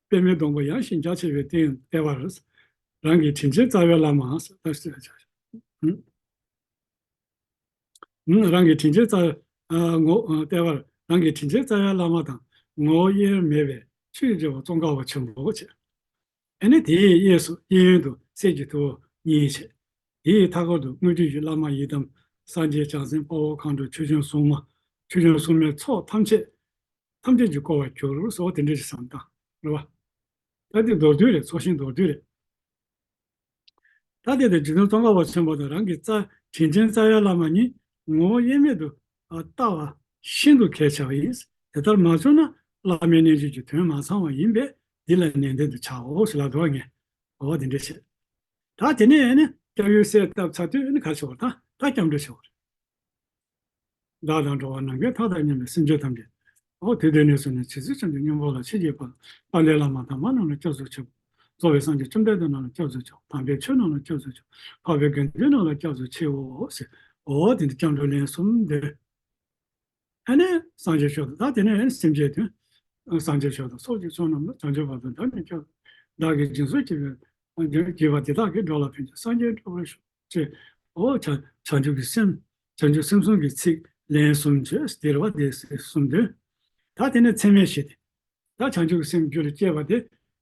པདྨའི་སྡོང་པོ་ཡངས་ཤིང་རྒྱ་ཆེ་བའི་སྟེང་ལྟེ་བར་རང་གི་དྲིན་ཅན་རྩ་བའི་བླ་མ། རང་གི་དྲིན་ཅན་རྩ་བའི་ངོ་བོ་ལྟེ་བར་རང་གི་དྲིན་ཅན་རྩ་བའི་བླ་མ་དང་ངོ་བོ་དབྱེར་མེད་པའི་ཆོས་ཀྱི་རྒྱལ་པོ་ཙོང་ཁ་པ་ཆེན་པོ་བྱས། ཨ་ནི་དེའི་གཡས་སུ་གཡས་གཡོན་དུ་གསེར་གྱི་ཐུབ་པ་གཉིས་བྱས། དེའི་མཐའ་སྐོར་དུ་དངོས་གྲུབ་ཀྱི་བླ་མ་ཡི་དམ་སངས་རྒྱས་བྱང་སེམས་དཔའ་བོ་མཁའ་འགྲོ་ཆོས་སྐྱོང་སྲུང་མ་ཆོས་སྐྱོང་སྲུང་མའི་ཚོགས་ཐམས་ཅད་ཐམས་ཅད་ཀྱིས་བསྐོར་བར་གྱུར་སོགས་དེ་འདྲ་ཞིག་བསམ་བཏང་རེད་བ། ད་དེ་མདོར་བསྡུས་རེད། ཚོགས་ཞིང་མདོར་བསྡུས་རེད། ད་དེ་དང་རྗེ་བཙུན་ཙོང་ཁ་པ་ཆེན་པོ་དང་རང་གི་རྩ་དྲིན་ཅན་རྩ་བའི་བླ་མ་གཉིས་ངོ་བོ་དབྱེར་མེད་དུ་ལྟ་བ་ཤིན་ཏུ་གལ་ཆེ་བ་ཡིན། དེ་ལྟར་མ་བྱུང་ན་བླ་མའི་རྣལ་འབྱོར་གྱི་དོན་མ་ཚང་བ་ཡིན་པས་འདི་ལ་ནན་ཏན་དུ་བྱའོ་ཞེས་ལབ་འདུག་བ། ངས་འོ་དེ་འདྲ་བྱས། ད་དེ་ནས་ནི་སྐྱབས་ཡུལ་གསལ་བཏབ་ཚར་དུས་ནི་ག་རེ་བྱེད་དགོས་རེད། ད་ད་སྐྱབས་འགྲོ་བྱེད་དགོས་རེད། བདག་དང་འགྲོ་བ་ནམ་མཁའི་མཐའ་དང་མཉམ་པའི་སེམས་ཅན་ཐམས་ཅད། འོ་དུས་དེ་ནས་བཟུང་ནས་ཇི་སྲིད་ཆོས་ཀྱི་སྙིང་པོ་ལ་མཆིས་ཀྱི་བར་དུ་དཔལ་ལྡན་བླ་མ་དམ་པ་རྣམས་ལ་སྐྱབས་སུ་མཆིའོ། རྫོགས་པའི་སངས་རྒྱས་བཅོམ་ལྡན་འདས་རྣམས་ལ་སྐྱབས་སུ་མཆིའོ། དམ་པའི་ཆོས་རྣམས་ལ་སྐྱབས་སུ་མཆིའོ། འཕགས་པའི་དགེ་འདུན་རྣམས་ལ་སྐྱབས་སུ་མཆིའོ་ཟེར། འོ་དེ་འདི་སྐྱབས་འགྲོ་ལན་གསུམ་འདོན། ཨ་ནི་སངས་རྒྱས་ཆོས་དང་། ད་དེ་ནས་ཨ་ནི་སེམས་བསྐྱེད་དོན། སངས་རྒྱས་ཆོས་དང་ཚོགས་ཀྱི་མཆོག་རྣམས་ལ། བྱང་ཆུབ་བར་དུ་བདག་ནི་སྐྱབས། བདག་གིས་སྦྱིན་སོགས་བགྱིས་པའི་བགྱིས་པ་དེ་དག་གིས་འགྲོ་ལ་ཕན་ཕྱིར་སངས་རྒྱས་འགྲུབ་པར་ཤོག་ཅེས། འོ་བྱང་བྱང་ཆུབ་ཀྱི་སེམས། བྱང་ཆུབ་སེམས་གསུམ་གྱི་ཚིག་ལན་གསུམ་བརྗོད། དེ་རེད་བ། དེ་གསུམ་འདོན། ད་དེ་ནས་ཚད་མེད་བཞི་དེ། ད་བྱང་ཆུབ་ཀྱི་སེམས་རྒྱུད་ལ་སྐྱེས་པ་དེ་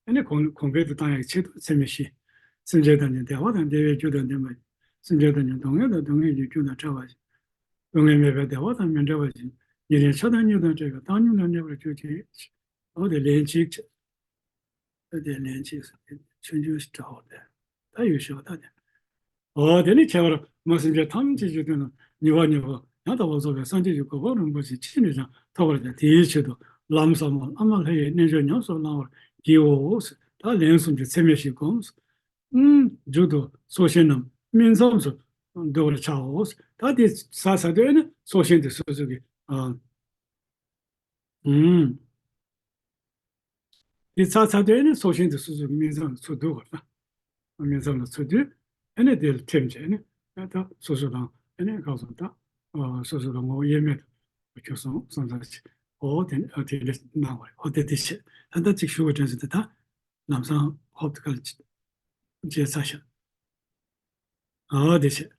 ཨ་ནི་གོང་གོང་འཕེལ་དུ་བཏང་ཡག་ཆེད་དུ་ཚད་མེད་བཞི། སེམས་ཅན་ཐམས་ཅད་བདེ་བ་དང་བདེ་བའི་རྒྱུ་དང་ལྡན་པ་ཡིན། སེམས་ཅན་ཐམས་ཅད་སྡུག་བསྔལ་དང་སྡུག་བསྔལ་གྱི་རྒྱུ་དང་བྲལ་བ་ཡིན། སྡུག་བསྔལ་མེད་པའི་བདེ་བ་དང་མི་འབྲལ་བ་ཡིན། ཉེ་རིང་ཆགས་སྡང་གཉིས་དང་བྲལ་བའི་བཏང་སྙོམས་ལ་གནས་པར་གྱུར་ཅིག་འོ་དེ་ལན་གཅིག་བྱས། འོ་དེ་ལན་གཅིག་ཟེར། ཆོས་འབྱུང་ཞེས་བྱ་བ་སྟེ། ད་ཡོད་ཤེས་པ་ད་དེ། འོ་དེ་ནི་ཁྱད་པར་མ་སེམས་ཅན་ཐམས་ཅད་ཀྱི་དོན་ལ་ཉེ་བར་མྱུར་བར་ཡང་དག་པར་རྫོགས་པའི་སངས་རྒྱས་ཀྱི་གོ་འཕང་རིན་པོ་ཆེ་ཅི་ནས་ཀྱང་ཐོབ་པར་བྱ། དེའི་ཆེད་དུ་ལམ་ཟབ་མོ་བླ་མ་ལྷ་ཡི་རྣལ་འབྱོར་ཉམས་སུ་བླང་བར་བགྱིའོ། ད་ལན་གསུམ་གྱི་ཚད་མེད་བཞི་བསྒོམས། མཇུག་ཏུ་ཚོགས་ཞིང་རྣམས་སྨིན་མཚམས་སུ་བསྡུ་བར་བྱའོ། ད་དེ་ཚར་ཚར་དུས་ནི་ཚོགས་ཞིང་དེ་སོ་སོ་གི། ཨ། ཨུམ། དེ་ཚར་ཚར་དུས་ནི་ཚོགས་ཞིང་དེ་སོ་སོ་གི་སྨིན་མཚམས་ལ་ཚུར་བསྡུ་བར་ན། སྨིན་མཚམས་ལ་ཚུར་བསྡུས། ཨ་ནི་དེ་ལ་ཐིམ་བྱས་ནི། ཨ་ད་སོ་སོ་དང་ཨ་ནི་གང་སོང་ད། ཨ་སོ་སོ་དང་ངོ་བོ་དབྱེར་མེད་དུ་གྱུར་སོང་བསམ་ཚར་ཅིག་འོ་དེ་ནི་ཨ་དེ་ལས་གནང་བ་རེད། འོ་དེ་དེ་བྱས། ད་ལྟ་ཅིག་ཞུ་བའི་དྲན་སོང་དེ་ད། ལམ་སང་ཧོབ་ཏེ་ག་ལ་བྱས་ཚར་ཤག་འོ་དེ་བྱས།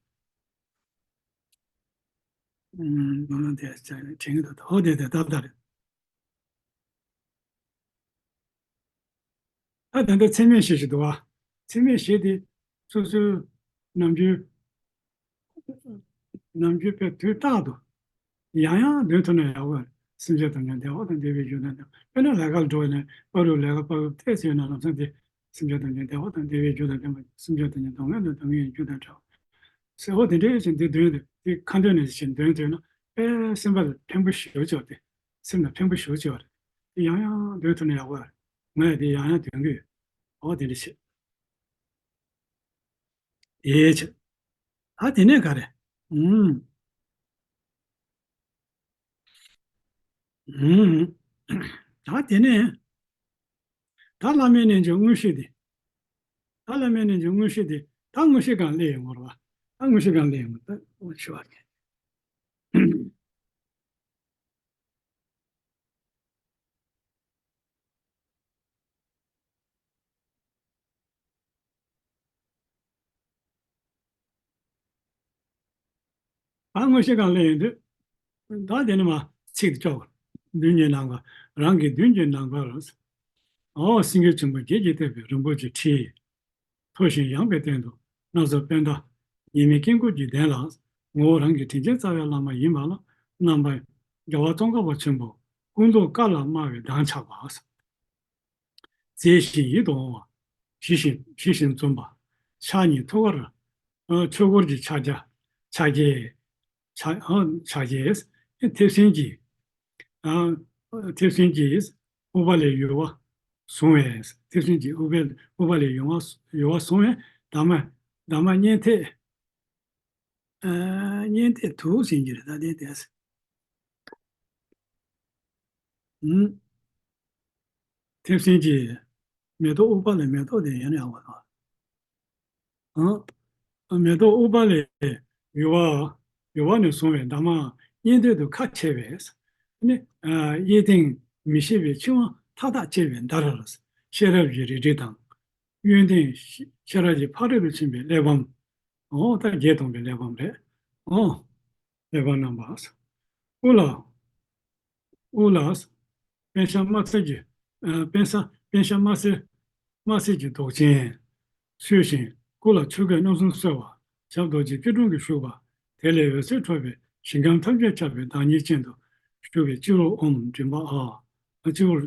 ཨུམ། ང་རང་དེ་བྱས་དྲན་གྱི་འདུག་འོ་དེ་དེ་ད་ལྟ་རེད། ད་ད་ལྟ་ཚད་མེད་བཞི་ཞིག་འདུག་བ། ཚད་མེད་བཞི་དེ་སོ་སོའི་ནམ་རྒྱུན། ནམ་རྒྱུན་དཔེ་དུས་རྟག་ཏུ་ཡང་ཡང་འདོན་ཐུབ་ན་ཡག་པོ་རེད། སེམས་ཅན་ཐམས་ཅད་བདེ་བ་དང་བདེ་བའི་རྒྱུ་དང་ལྡན་པ། དཔེར་ན་ལས་ཀ་ལ་འགྲོ་བ་ན་པ་རུ་ལས་ཀ་པ་རུ་ཏོག་ཙམ་ཡོད་ན་ལམ་སང་དེ་སེམས་ཅན་ཐམས་ཅད་བདེ་བ་དང་བདེ་བའི་རྒྱུ་དང་ལྡན་པ། སེམས་ཅན་ཐམས་ཅད་སྡུག་བསྔལ་དང་སྡུག་བསྔལ་གྱི་རྒྱུ་དང་བྲལ་བ་ཟེར། འོ་དེ་འདྲའི་ཞིག་འདི་འདོན་དུས་དེ་ཁ་འདོན་ནས་ཞིག་འདོན་ཐུབ་ན་དཔེ་སེམས་པ་ལ་ཕན་པོ་ཞེ་པོ་ཅིག་ཡོད་དེ། སེམས་ལ་ཕན་པོ་ཞེ་པོ་ཅིག་ཡོད་རེད། དེ་ཡང་ཡང་འདོན་ཐུབ་ན་ཡག་པོ་རེད། ང་ཡང་དེ་ཡང་ཡང་འདོན་གི་ཡོད། འོ་དེ་འདྲ་བྱེད། དེའི་ཕྱིར། ད་དེ་ནས་ག་རེ། ཨུམ། ཨུམ། ད་དེ་ནས། ད་བླ་མའི་རྣལ་འབྱོར་དངོས་གཞི་དེ། ད་བླ་མའི་རྣལ་འབྱོར་དངོས་གཞི་དེ། ད་དངོས་གཞི་སྒང་སླེབས་ཡོང་བ་རེད་བ། ད་དངོས་གཞི་སྒང་སླེབས་ཡོང་བ་ད་དངོས་གཞི་བ་དེ། ད་དངོས་གཞི་སྒང་ལ་ཡིན་དུས། ད་དེ་ནི་མ་ཚིག་ཏུ་ཆོག་མདུན་གྱི་ནམ་མཁའ། རང་གི་མདུན་གྱི་ནམ་མཁའ་ལ། འོ་སེང་གེ་ཆེན་པོ་བརྒྱད་ཀྱིས་བཏེགས་པའི་རིན་པོ་ཆེའི་ཁྲི། མཐོ་ཞིང་ཡངས་པའི་སྟེང་དུ་སྣ་ཚོགས་པད་ཟླ་ཉི་མའི་དཀྱིལ་འཁོར་གྱི་གདན་ལ། ངོ་བོ་རང་གི་དྲིན་ཅན་རྩ་བའི་བླ་མ་ཡིན་པ་ལ་རྣམ་པ་རྒྱལ་བ་ཙོང་ཁ་པ་ཆེན་པོ་སྐུ་མདོག་དཀར་ལ་དམར་བའི་མདངས་ཆགས་པ། མཛེས་ཤིང་ཡིད་དུ་འོང་བ། ཞི་ཞིང་ཞི་ཞིང་འཛུམ་པ། ཕྱག་གཉིས་ཐུགས་ཀར། ཨ་ཆོས་འཁོར་གྱི་ཕྱག་རྒྱ། ཕྱག་རྒྱས། ཕྱག་ཨ་ཕྱག་རྒྱས། མཐེབ་སྲིན་གྱིས། ཨ་མཐེབ་སྲིན་གྱིས་ཨུཏྤ་ལའི་ཡུ་བ་བཟུང་བས། མཐེབ་སྲིན་གྱིས་ཨུཏྤལ་ཨུཏྤ་ལའི་ཡུ་བ་ཡུ་བ་བཟུང་བས། འདབ་མ་འདབ་མ་སྙན་ཐད། ཨ་སྙན་ཐད་དུ་ཟེར་གྱི་རེད་ད་དེ་དེ། ཨུམ། མཐེབ་སྲིན་གྱིས་མེ་ཏོག་ཨུཏྤ་ལའི་མེ་ཏོག་དེ་ཡང་ཡང་བ་དང་། ཨ་མེ་ཏོག་ཨུཏྤ་ལའི་ཡུ་བ་ཡུ་བ་ནས་བཟུང་བའི་འདབ་མ་སྙན་ཐད་དུ་ཁ་ཕྱེ་བས། ནི་ཨ་གཡས་སྟེང་མི་ཤེས་པའི་འཆིང་བ་མཐའ་དག་བཅད་པའི་མདའ་ར་ལ། ཤེས་རབ་ཀྱི་རལ་གྲི་དང་། གཡོན་སྟེང་ཤེས་རབ་ཀྱི་ཕ་རོལ་ཏུ་ཕྱིན་པའི་གླེགས་བམ། འོ་ད་བརྒྱད་སྟོང་པའི་གླེགས་བམ་རེད། འོ། གླེགས་བམ་བསྣམས་པ། དབུ་ལ། དབུ་ལ། པཎ་ཞྭ་དམར་སེར་གྱི། ཨ་པཎ་ཞྭ་པཎ་ཞྭ་དམར་སེར། དམར་སེར་གྱི་མདོག་ཅན། གསོལ་ཞིང་སྐུ་ལ་ཆོས་གོས་རྣམ་གསུམ་གསོལ་བ། ཞབས་རྡོ་རྗེ་སྐྱིལ་ཀྲུང་གིས་བཞུགས་པ། དེ་ལས་འོད་ཟེར་འཕྲོས་པའི་ཞིང་ཁམས་ཐམས་ཅད་ཁྱབ་པའི་བདག་ཉིད་ཅན་དུ་བཞུགས་པའི་སྤྱི་བོར་ཨོཾ་མགྲིན་པ་ཨ། སྤྱི་བོར་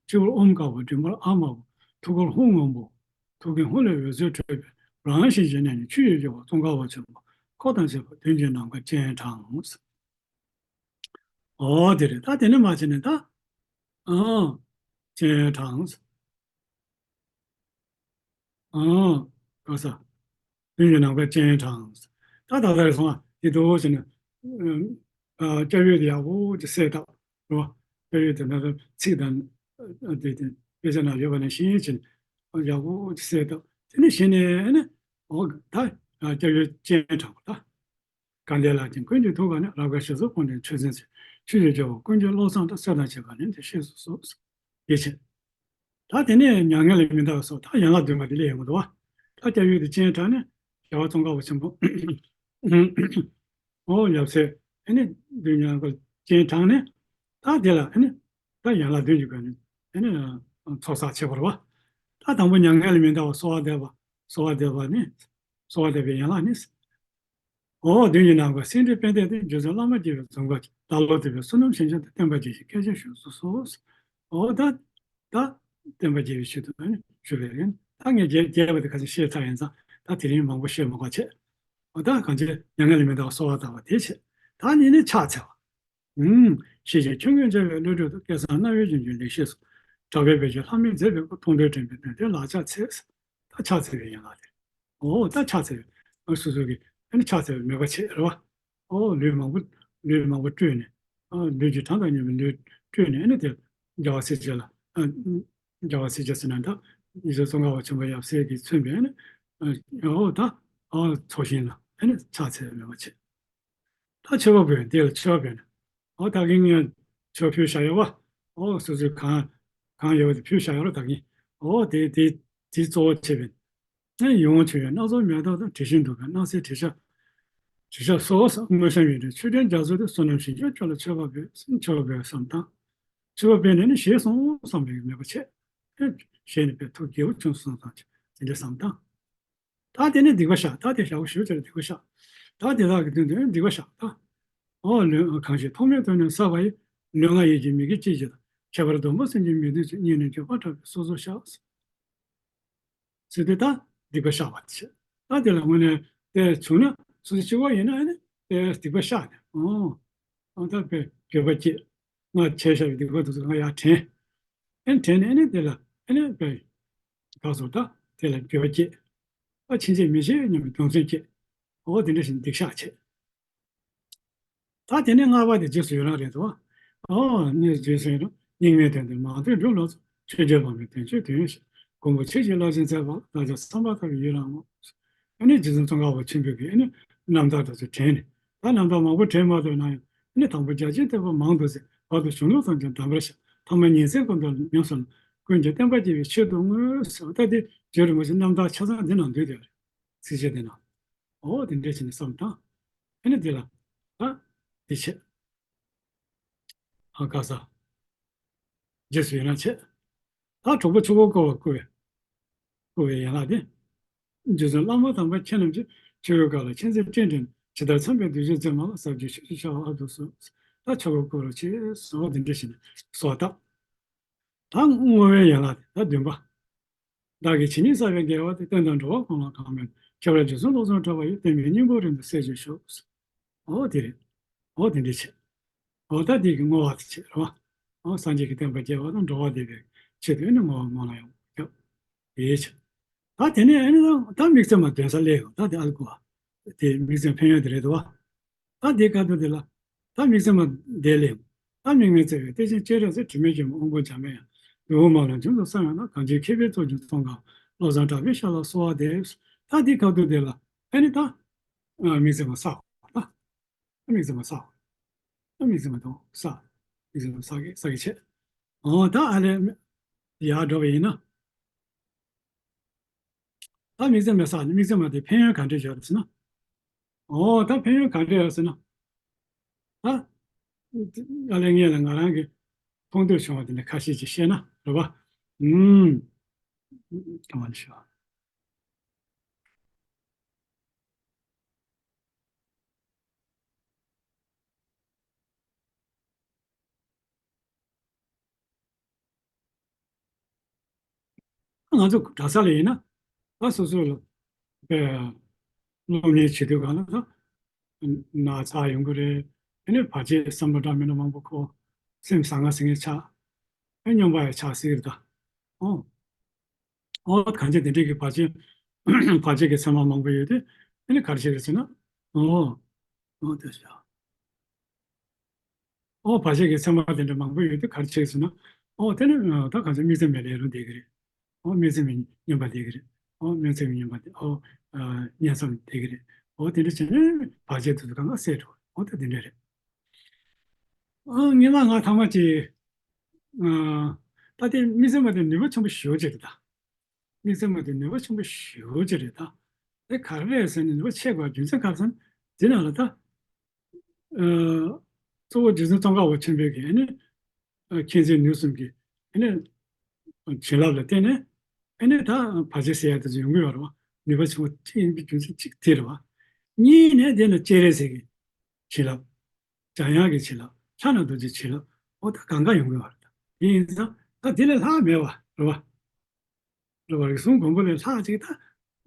སྤྱི་བོར་ཨོཾ་དཀར་པོ་མགྲིན་པར་ཨ་དམར་པོ། ཐུགས་ཀར་ཧཱུྃ་སྔོན་པོ། ཐུགས་ཀའི་ཧཱུྃ་ལས་འོད་ཟེར་འཕྲོས་པས་རང་བཞིན་གྱི་གནས་ནས་ཆུ་ཡིས་བསྐྱོད་པ་ཙོང་ཁ་པ་ཆེན་པོ་འཁོར་དང་བཅས་པ་མདུན་གྱི་ནམ་མཁའ་སྤྱན་དྲངས། འོ་དེ་རེད། ད་དེ་ནས་མར་བྱས་ནས་ད། ཨང་། སྤྱན་དྲངས། ཨང་། ག་ས། མདུན་གྱི་ནམ་མཁའ་སྤྱན་དྲངས། ད་ད་ལྟ་རེད་སོང་ཨ། དེ་འདྲ་བྱས་ནས། ཨ་སྐྱབས་ཡུལ་དེ་ཡག་པོ་ཅིག་གསལ་བཏབ། རེད་བ། སྐྱབས་ཡུལ་དེ་ན་ཚིག་དང་། ཨ་དེ་དེ་དཔེ་ཆ་ནང་ཡོད་པ་ནང་བཞིན་བྱས་ནས། ཡག་པོ་ཅིག་གསལ་བཏབ། དེ་ནས་གཞི་ནས་ནི། འོ་ད། སྐྱབས་ཡུལ་སྤྱན་དྲངས་པ་ད། དགའ་ལྡན་ལྷ་ཆེན་ཀུན་གྱི་ཐུགས་ཀ་ནས། རབ་དཀར་ཞི་འཚོ་ཀུན་ལྡན་ཆོས་འཛིན་ཚེ། ཆོས་ཀྱི་རྒྱལ་པོ་ཀུན་གྱི་བློ་བཟང་དང་། སྲས་དང་བཅས་པ་ནི་དེ་གཤེགས་སུ་གསོལ། ཡེ་ཆེ། ད་དེ་ནས་མྱ་ངན་ལས་མི་འདའ་བའི་སོགས་ད་ཡན་ལག་བདུན་པ་དེ་སླེབས་ཡོང་གི་འདུག་བ། ད་སྐྱབས་ཡུལ་དེ་སྤྱན་དྲངས་ནས་རྒྱལ་བ་ཙོང་ཁ་པ་ཆེན་པོ། འོ་ཡབ་སྲས་ཨེ་ནི་བདུན་ཡང་སྐོར་སྤྱན་དྲངས་ནས། ད་དེ་ལ་ཨེ་ནི་ད་ཡན་ལག་བདུན་གྱི་སྒོ་ནས་ཨེ་ནི་ཚོགས་བསགས་བྱེད་པ་རེད་བ། ད་དང་པོ་མྱ་ངན་ལས་མི་འདའ་བ་གསོལ་བ་འདེབས་པ། གསོལ་བ་འདེབས་པ་ནི། གསོལ་བ་འདེབས་པའི་ཡན་ལག་ནི། འོ་བདུན་གྱི་ནམ་མཁའ་སེང་ཁྲི་པད་ཟླའི་སྟེང་། རྗེ་བཙུན་བླ་མ་དགྱེས་པའི་འཛུམ་དཀར་གྱིས། བདག་བློ་གཏད་པའི་བསོད་ནམས་ཞིང་ཁྱབ་སྟེ། བསྟན་པ་རྒྱས་ཤིང་སྐད་ཅིག་ཤུགས་སུ་གསོལ། འོ་ད་ད་བསྟན་པ་རྒྱས་པའི་ཆེད་དུ་ནི་ཞུ་བའི་རིང་ ད་ངས་རྒྱས་རྒྱས་པ་དེ་ཁ་ཤས་བཤད་ཚར་ཡིན་ཙང་ད་དེ་རིང་མང་པོ་བཤད་མ་དགོས་བྱས། འོ་ད་གང་ཅི་མྱ་ངན་ལས་མི་འདའ་བར་གསོལ་བ་བཏབ་པ་དེ་བྱས། ད་ནི་ནི་ཕྱག་འཚལ་བ། ཨུམ། ཞེས་བྱས་ཆོས་མགོན་རྒྱལ་བའི་བློ་གྲོས་དང་། བསྐལ་བཟང་རྣམ་དབྱེ་ཅན་གྱི་ལེགས་བཤད་སོགས། གྲགས་པའི་བོད་ཀྱི་ལྷ་མོས་མཛད་པའི་སྐུ། མཐོང་གྲོལ་དྲན་པའི་དོན་དེ་ལ་ཕྱག་འཚལ། ད་ཕྱག་འཚལ་བའི་ཡན་ལག་དེ། འོ་ད་ཕྱག་འཚལ་བའི་སོ་སོ་གི་ཨ་ནི་ཕྱག་འཚལ་བའི་མོས་པ་བྱེད་རེད་བ། འོ་ལུས་མང་པོ་ལུས་མང་པོ་བཀྲུས་ནས། ཨ་ལུས་ཀྱི་གྲངས་དང་མཉམ་པའི་ལུས་བཀྲུས་ནས། ཨ་ནི་དེ་རྒྱལ་བ་སྲས་བཅས་ལ། ཨ་རྒྱལ་བ་སྲས་བཅས་ཟེར་ན་ད་ཡེ་ཤེས་ཙོང་ཁ་པ་ཆེན་པོ་ཡབ་སྲས་ཀྱིས་མཚོན་པའི་ཨ་ནི། ཨ་འོ་ད་ཨ་ཚོགས་ཞིང་ལ་ཨ་ནི་ཕྱག་འཚལ་བའི་མོས་པ་བྱེད། ད་མཆོད་པ་འབུལ། དེ་ལ་མཆོད་པ་འབུལ་ནས། ཨོ་ད་གིན་ངས་མཆོད་ཕུལ་བཞག་ཡོད་པ། ཨོ་སོ་སོའི་གང་གང་ཡོད་པ་དེ་ཕུལ་བཞག་ཡོད་རེད་ད་གིན། ཨོ་དེ་དེ་དེ་གཙོ་བོ་བྱས་པའི་ཡིད་འོང་མཆོད་ཡོན། སྣ་ཚོགས་མེ་ཏོག་དང་། དྲི་ཞིམ་བདུག་སྤོས་སྣང་གསལ་དྲི་ཞགས། དྲི་ཞགས་སོགས་དངོས་བཤམས་ཡོན་ཏན་མཆོད་སྤྲིན་རྒྱ་མཚོ་དེ། བསོད་ནམས་ཞིང་སྐྱོང་ཁྱོད་ལ་མཆོད་པ་འབུལ། མཆོད་པ་འབུལ་བསམ་དང་། མཆོད་པ་འབུལ་ནས་ནི་ཞེས་གསུངས་བསམ་པའི་མོས་པ་བྱས། ཞེས་ནི་པའི་ཐུགས་དགྱེས་པོ་ཆུང་སོང་ཙང་དེ་འདྲ་བསམ་དང་། ད་དེ་ནས་སྡིག་པ་བཤགས། ད་དེ་བཞག་པོ་ཞུ་བྱས་སྡིག་པ་བཤགས། ད་དེ་དག་གི་དོན་དུ་སྡིག་པ་བཤགས་ད། ཨོ་ལུས་གང་ཞིག་ཐོག་མའི་དུས་ནས་བསགས་པ་ཡི། ལུས་ངག་ཡིད་ཀྱི་མི་དགེ་ཅི་ཞིག་དང་། ཁྱད་པར་སྡོམ་པ་གསུམ་གྱི་མི་བདེ་ཚུལ། སྙིང་ནས་འགྱོད་པ་བྲལ་བའི་སོ་སོར་བཤགས། ཟེར་ཏེ་ད་སྡིག་པ་བཤགས་པ་དེ་བྱས། ད་དེ་ལ་དངོས་གནས་དེ་བྱུང་ན་སོ་སོ་གཅིག་པོ་ཡིན་ན་ཨ་ནི་དེ་སྡིག་པ་བཤགས་ནས། ཨོ་ཨོ་ད་དཔེ་འགྱོད་པ་སྐྱེས། ང་བྱས་བཞག་པའི་སྡིག་པ་དེ་ཚོ་ང་ཡར་དྲན། ཨ་ནི་དྲན་ནས་ཨ་ནི་དེ་ལ་ཨ་ནི་དཔེ་ག་སོ་ད་དེ་ལ་འགྱོད་པ་སྐྱེས། ཨ་ཕྱིན་ཆད་མི་བྱེད་སྙམ་པའི་དོན་ཚན་བསྐྱེད། འོ་དེ་འདྲ་ཞིག་སྡིག་བཤགས་བྱེད། ད་དེ་ནས་ལྔ་པ་དེ་རྗེས་སུ་ཡི་རང་རེད་དོ། འོ་ནི་རྗེས་སུ་ཡི་རང་། སྙིགས་མའི་དོན་དེ་མང་དུ་བསྒྲུབ་ལ་སོགས། ཆོས་རྒྱལ་འཕགས་མའི་དོན་སྤྱོད་དོན་ཡོད་ཞེས། མགོན་པོ་ཁྱེད་ཀྱི་བླ་ཆེན་མཛད་པ་ལ། བདག་ཅག་བསམ་པ་ལྟ་བུའི་ཡི་རང་ངོ་། ཨ་ནི་རྗེ་བཙུན་ཙོང་ཁ་པ་ཆེན་པོའི་གི་ཨ་ནི་རྣམ་ཐར་དེ་ཚོ་དྲན་ནས། ད་རྣམ་ཐར་མང་པོ་དྲན་མ་ཐུབ་ན་ཡང་ཨ་ནི་དང་པོ་རྒྱ་ཆེན་ཐེག་པ་མང་དུ་གསན། བར་དུ་གཞུང་ལུགས་ཐམས་ཅད་གདམས་པར་ཤར། ཐ་མ་ཉིན་མཚན་ཀུན་ཏུ་ཉམས་སུ་བླངས། ཀུན་གྱི་བསྟན་པ་རྒྱས་པའི་ཆེད་དུ་བསྔོས་ཟེར་བ་ད་དེ་རྗེ་རིན་པོ་ཆེ་རྣམ་ཐར་ཆ་ཚང་འདི་ནང་འདུས་ཏེ་རེད། ཚིགས་བཅད་འདི་ནང་། འོ་དེ་འདྲས་བྱས་ནས་བསམ་དང་། ཨ་ནི་འདི་ལ་ད་འདི་བྱས། ཨ་ག་ས། རྗེས་སུ་ཡི་རང་བྱས། ད་གྲོགས་པོ་ཆོས་འཁོར་བསྐོར་བར་བསྐུལ་བའི་བསྐུལ་བའི་ཡན་ལག་འདི། རྗེ་བཙུན་བླ་མ་དམ་པ་ཁྱེད་རྣམས་ཀྱིས། ཆོས་གོས་དཀར་ལ་མཁྱེན་བརྩེ་སྤྲིན་བསྒྲེངས་ནས། ཇི་ལྟར་འཚམས་པའི་གདུལ་བྱའི་བཙུན་མ་ལ། ཟབ་རྒྱས་ཆོས་ཀྱི་ཆར་པ་ཨ་ཏུ་གསོལ། ད་ཆོས་གོས་བསྐོར་བར་བྱས་སོ། འདི་འདྲས་བྱས་ནས་གསོལ་བ་བཏབ། ད་བསྔོ་བའི་ཡན་ལག་ད་བདུན་པ། བདག་གིས་ཇི་སྙེད་བསགས་པའི་དགེ་བ་དེ། བསྟན་དང་འགྲོ་བ་གང་ལ་གང་འཕེལ། ཁྱད་པར་རྗེ་བཙུན་བློ་བཟང་གྲགས་པ་ཡི། བསྟན་པའི་སྙིང་པོ་རིང་དུ་གསལ་བྱེད་ཤོག། འོ་དེ་རེད། འོ་དེ་འདྲས་བྱས། འོ་ད་དེ་གི་བསྔོ་བ་དེ་བྱས་རེད་བ། འོ་སངས་རྒྱས་ཀྱི་བསྟན་པ་རྒྱས་པ་དང་འགྲོ་བ་བདེ་བའི་ཆེད་དུ་ཨ་ནི་བསྔོ་བ་སྔོན་ལ་ཡང་བརྒྱབ། དེ་བྱས། ད་དེ་ནས་ཨ་ནི་ད་དམིགས་བརྩེ་མ་འདོན་ས་སླེབས་ཡོང་། ད་དེ་ཨ་ལ་གོ་བ། དེ་དམིགས་བརྩེ་ཕན་ཡོན་དེ་རེད་དོ་བ། ད་དེའི་སྐབས་དུ་དེ་ལ། ད་དམིགས་བརྩེ་མ་འདས་ལེ། ད་དམིགས་མེད་བརྩེ་བའི་གཏེར་ཆེན་སྤྱན་རས་གཟིགས། དྲི་མེད་ཀྱི་མ་དབང་པོ་འཇམ་པའི་དབྱངས། ནོར་བུ་མ་ལོན་ཁྱོད་དུ་གསོལ་ཡང་ན། གང་ཕྱིར་མཁས་པའི་གཙོ་གྱུར་ཙོང་ཁ་བློ་བཟང་གྲགས་པའི་ཞབས་ལ་གསོལ་བ་འདེབས། ད་དེའི་སྐབས་དུ་དེ་ལ་ཨ་ནི་ད། དམིགས་བརྩེ་མ་བསགས་པ་ད། དམིགས་བརྩེ་མ་བསགས་པ། དམིགས་བརྩེ་མ་གཏོང་བསགས། དམིགས་བརྩེ་མ་བསགས་གི་བསགས་གི་བྱས། འོ་ད་ཨ་ལས་ཡར་འགྲོ་བ་ཡིན་ན། ད་དམིགས་བརྩེ་མ་བསགས་ནས་དམིགས་བརྩེ་མ་དེ་ཕན་ཡོན་ག་འདྲས་ཡོད་རེད་ཟེར་ན། འོ་ད་ཕན་ཡོན་ག་འདྲས་ཡོད་ཟེར་ན། ད་ཨ་ལས་ངས་ལ་ང་རང་གི་མཐོང་ཐོས་བྱུང་བ་དེ་འདྲ་ཁ་ཤས་ཅིག་བཤད་ན་རེད་པ། ཨུམ། གང་བ་ནས་ཤོག་ང་ཚོ་གྲྭ་ས་ལ་ཡིན་ན་ད་སོ་སོ་ལ་དཔེ་སློབ་གཉེར་བྱེད་དུས་གང་ལ་ད་ན་ཚ་ཡོང་གི་རེད། དེ་ནས་བར་ཆད་བསམ་བློ་འདྲ་མི་འདྲ་མང་པོ་འཁོར། སེམས་ཟང་ངེ་ཟིང་ངེ་ཆགས། ཨེ་སྙོམས་པ་ཡང་ཆགས་སྲིད་ཀྱི་རེད་ད། ཨོ། ཨོ་གང་ཅི་དེ་འདྲའི་གི་བར་ཆད་བར་ཆད་ཀྱི་མཚན་མ་མང་པོ་ཡོད་དུས་དེ་ནི་ག་རེ་བྱེད་རེད་ཟེར་ན། ཨོ། ཨོ་དེ་བྱ། ཨོ་བར་ཆད་ཀྱི་མཚན་མ་དེ་འདྲ་མང་པོ་ཡོད་དུས་ག་རེ་བྱེད་ཟེར་ན། ཨོ་དེ་ནི་ད་གང་ཅི་དམིགས་བརྩེ་མེད་ལས་རུང་བསྡད་ཀྱི་རེད། ཨོ་དམིགས་བརྩེ་མེད་སྙོམས་པ་བསྡད་ཀྱི་རེད། ཨོ་དམིགས་བརྩེ་མེད་སྙོམས་པ་བསྡད། ཨོ་ཨ་དམྱལ་མཚམས་བསྡད་ཀྱི་རེད། ཨོ་དེ་འདྲ་བྱས་ནས་བར་ཆད་དེ་ཚོ་གང་ག་སེལ་འགྲོ། ཨོ་ད་དེ་འདྲ་རེད། ཨ་ངས་མ་ང་ཐང་མ་ཅིག་ཨ་ད་དེ་དམིགས་བརྩེ་མ་དེ་ནུས་པ་ཆེན་པོ་ཞེ་པོ་ཅིག་རེད་ད། དམིགས་བརྩེ་མ་དེ་ནུས་པ་ཆེན་པོ་ཞེ་པོ་ཅིག་རེད་ད། དེ་ག་རེ་རེད་ཟེར་ན་ནུས་པ་ཆེ་དགོས་རྒྱུ་མཚན་ག་རེ་ཟེར་ན་དེ་ནང་ལ་ད། ཨ་གཙོ་བོ་རྗེ་བཙུན་ཙོང་ཁ་པ་ཆེན་པོའི་གི་ཨ་ནི་ཨ་མཁྱེན་བརྩེ་ནུས་གསུམ་གྱི་ཨ་ནི་བྱིན་རླབས་ལ་བརྟེན་ནས་ཨ་ནི་ད་བར་ཆད་སེལ་ཡ་དེ་ཚོ་ཡོང་གི་ཡོད་རེད་བ། ནུས་པ་ཆེན་པོ་གཅིག་ཡིན་པའི་རྒྱུ་མཚན་གཅིག་དེ་རེད་བ། གཉིས་ནས་དེ་ནི་སྤྱན་རས་གཟིགས་ཀྱི་བྱིན་རླབས། འཇམ་དབྱངས་ཀྱི་བྱིན་རླབས། ཕྱག་ན་རྡོ་རྗེའི་བྱིན་རླབས། འོ་ད་གང་ག་ཡོང་གི་ཡོད་རེད་ད། དེ་ཡིན་ཙང་ད་དེ་ལས་ལྷག་མེད་བ་རེད་བ། རེད་བ། རིགས་གསུམ་མགོན་པོ་ལས་ལྷག་ཅིག་ད་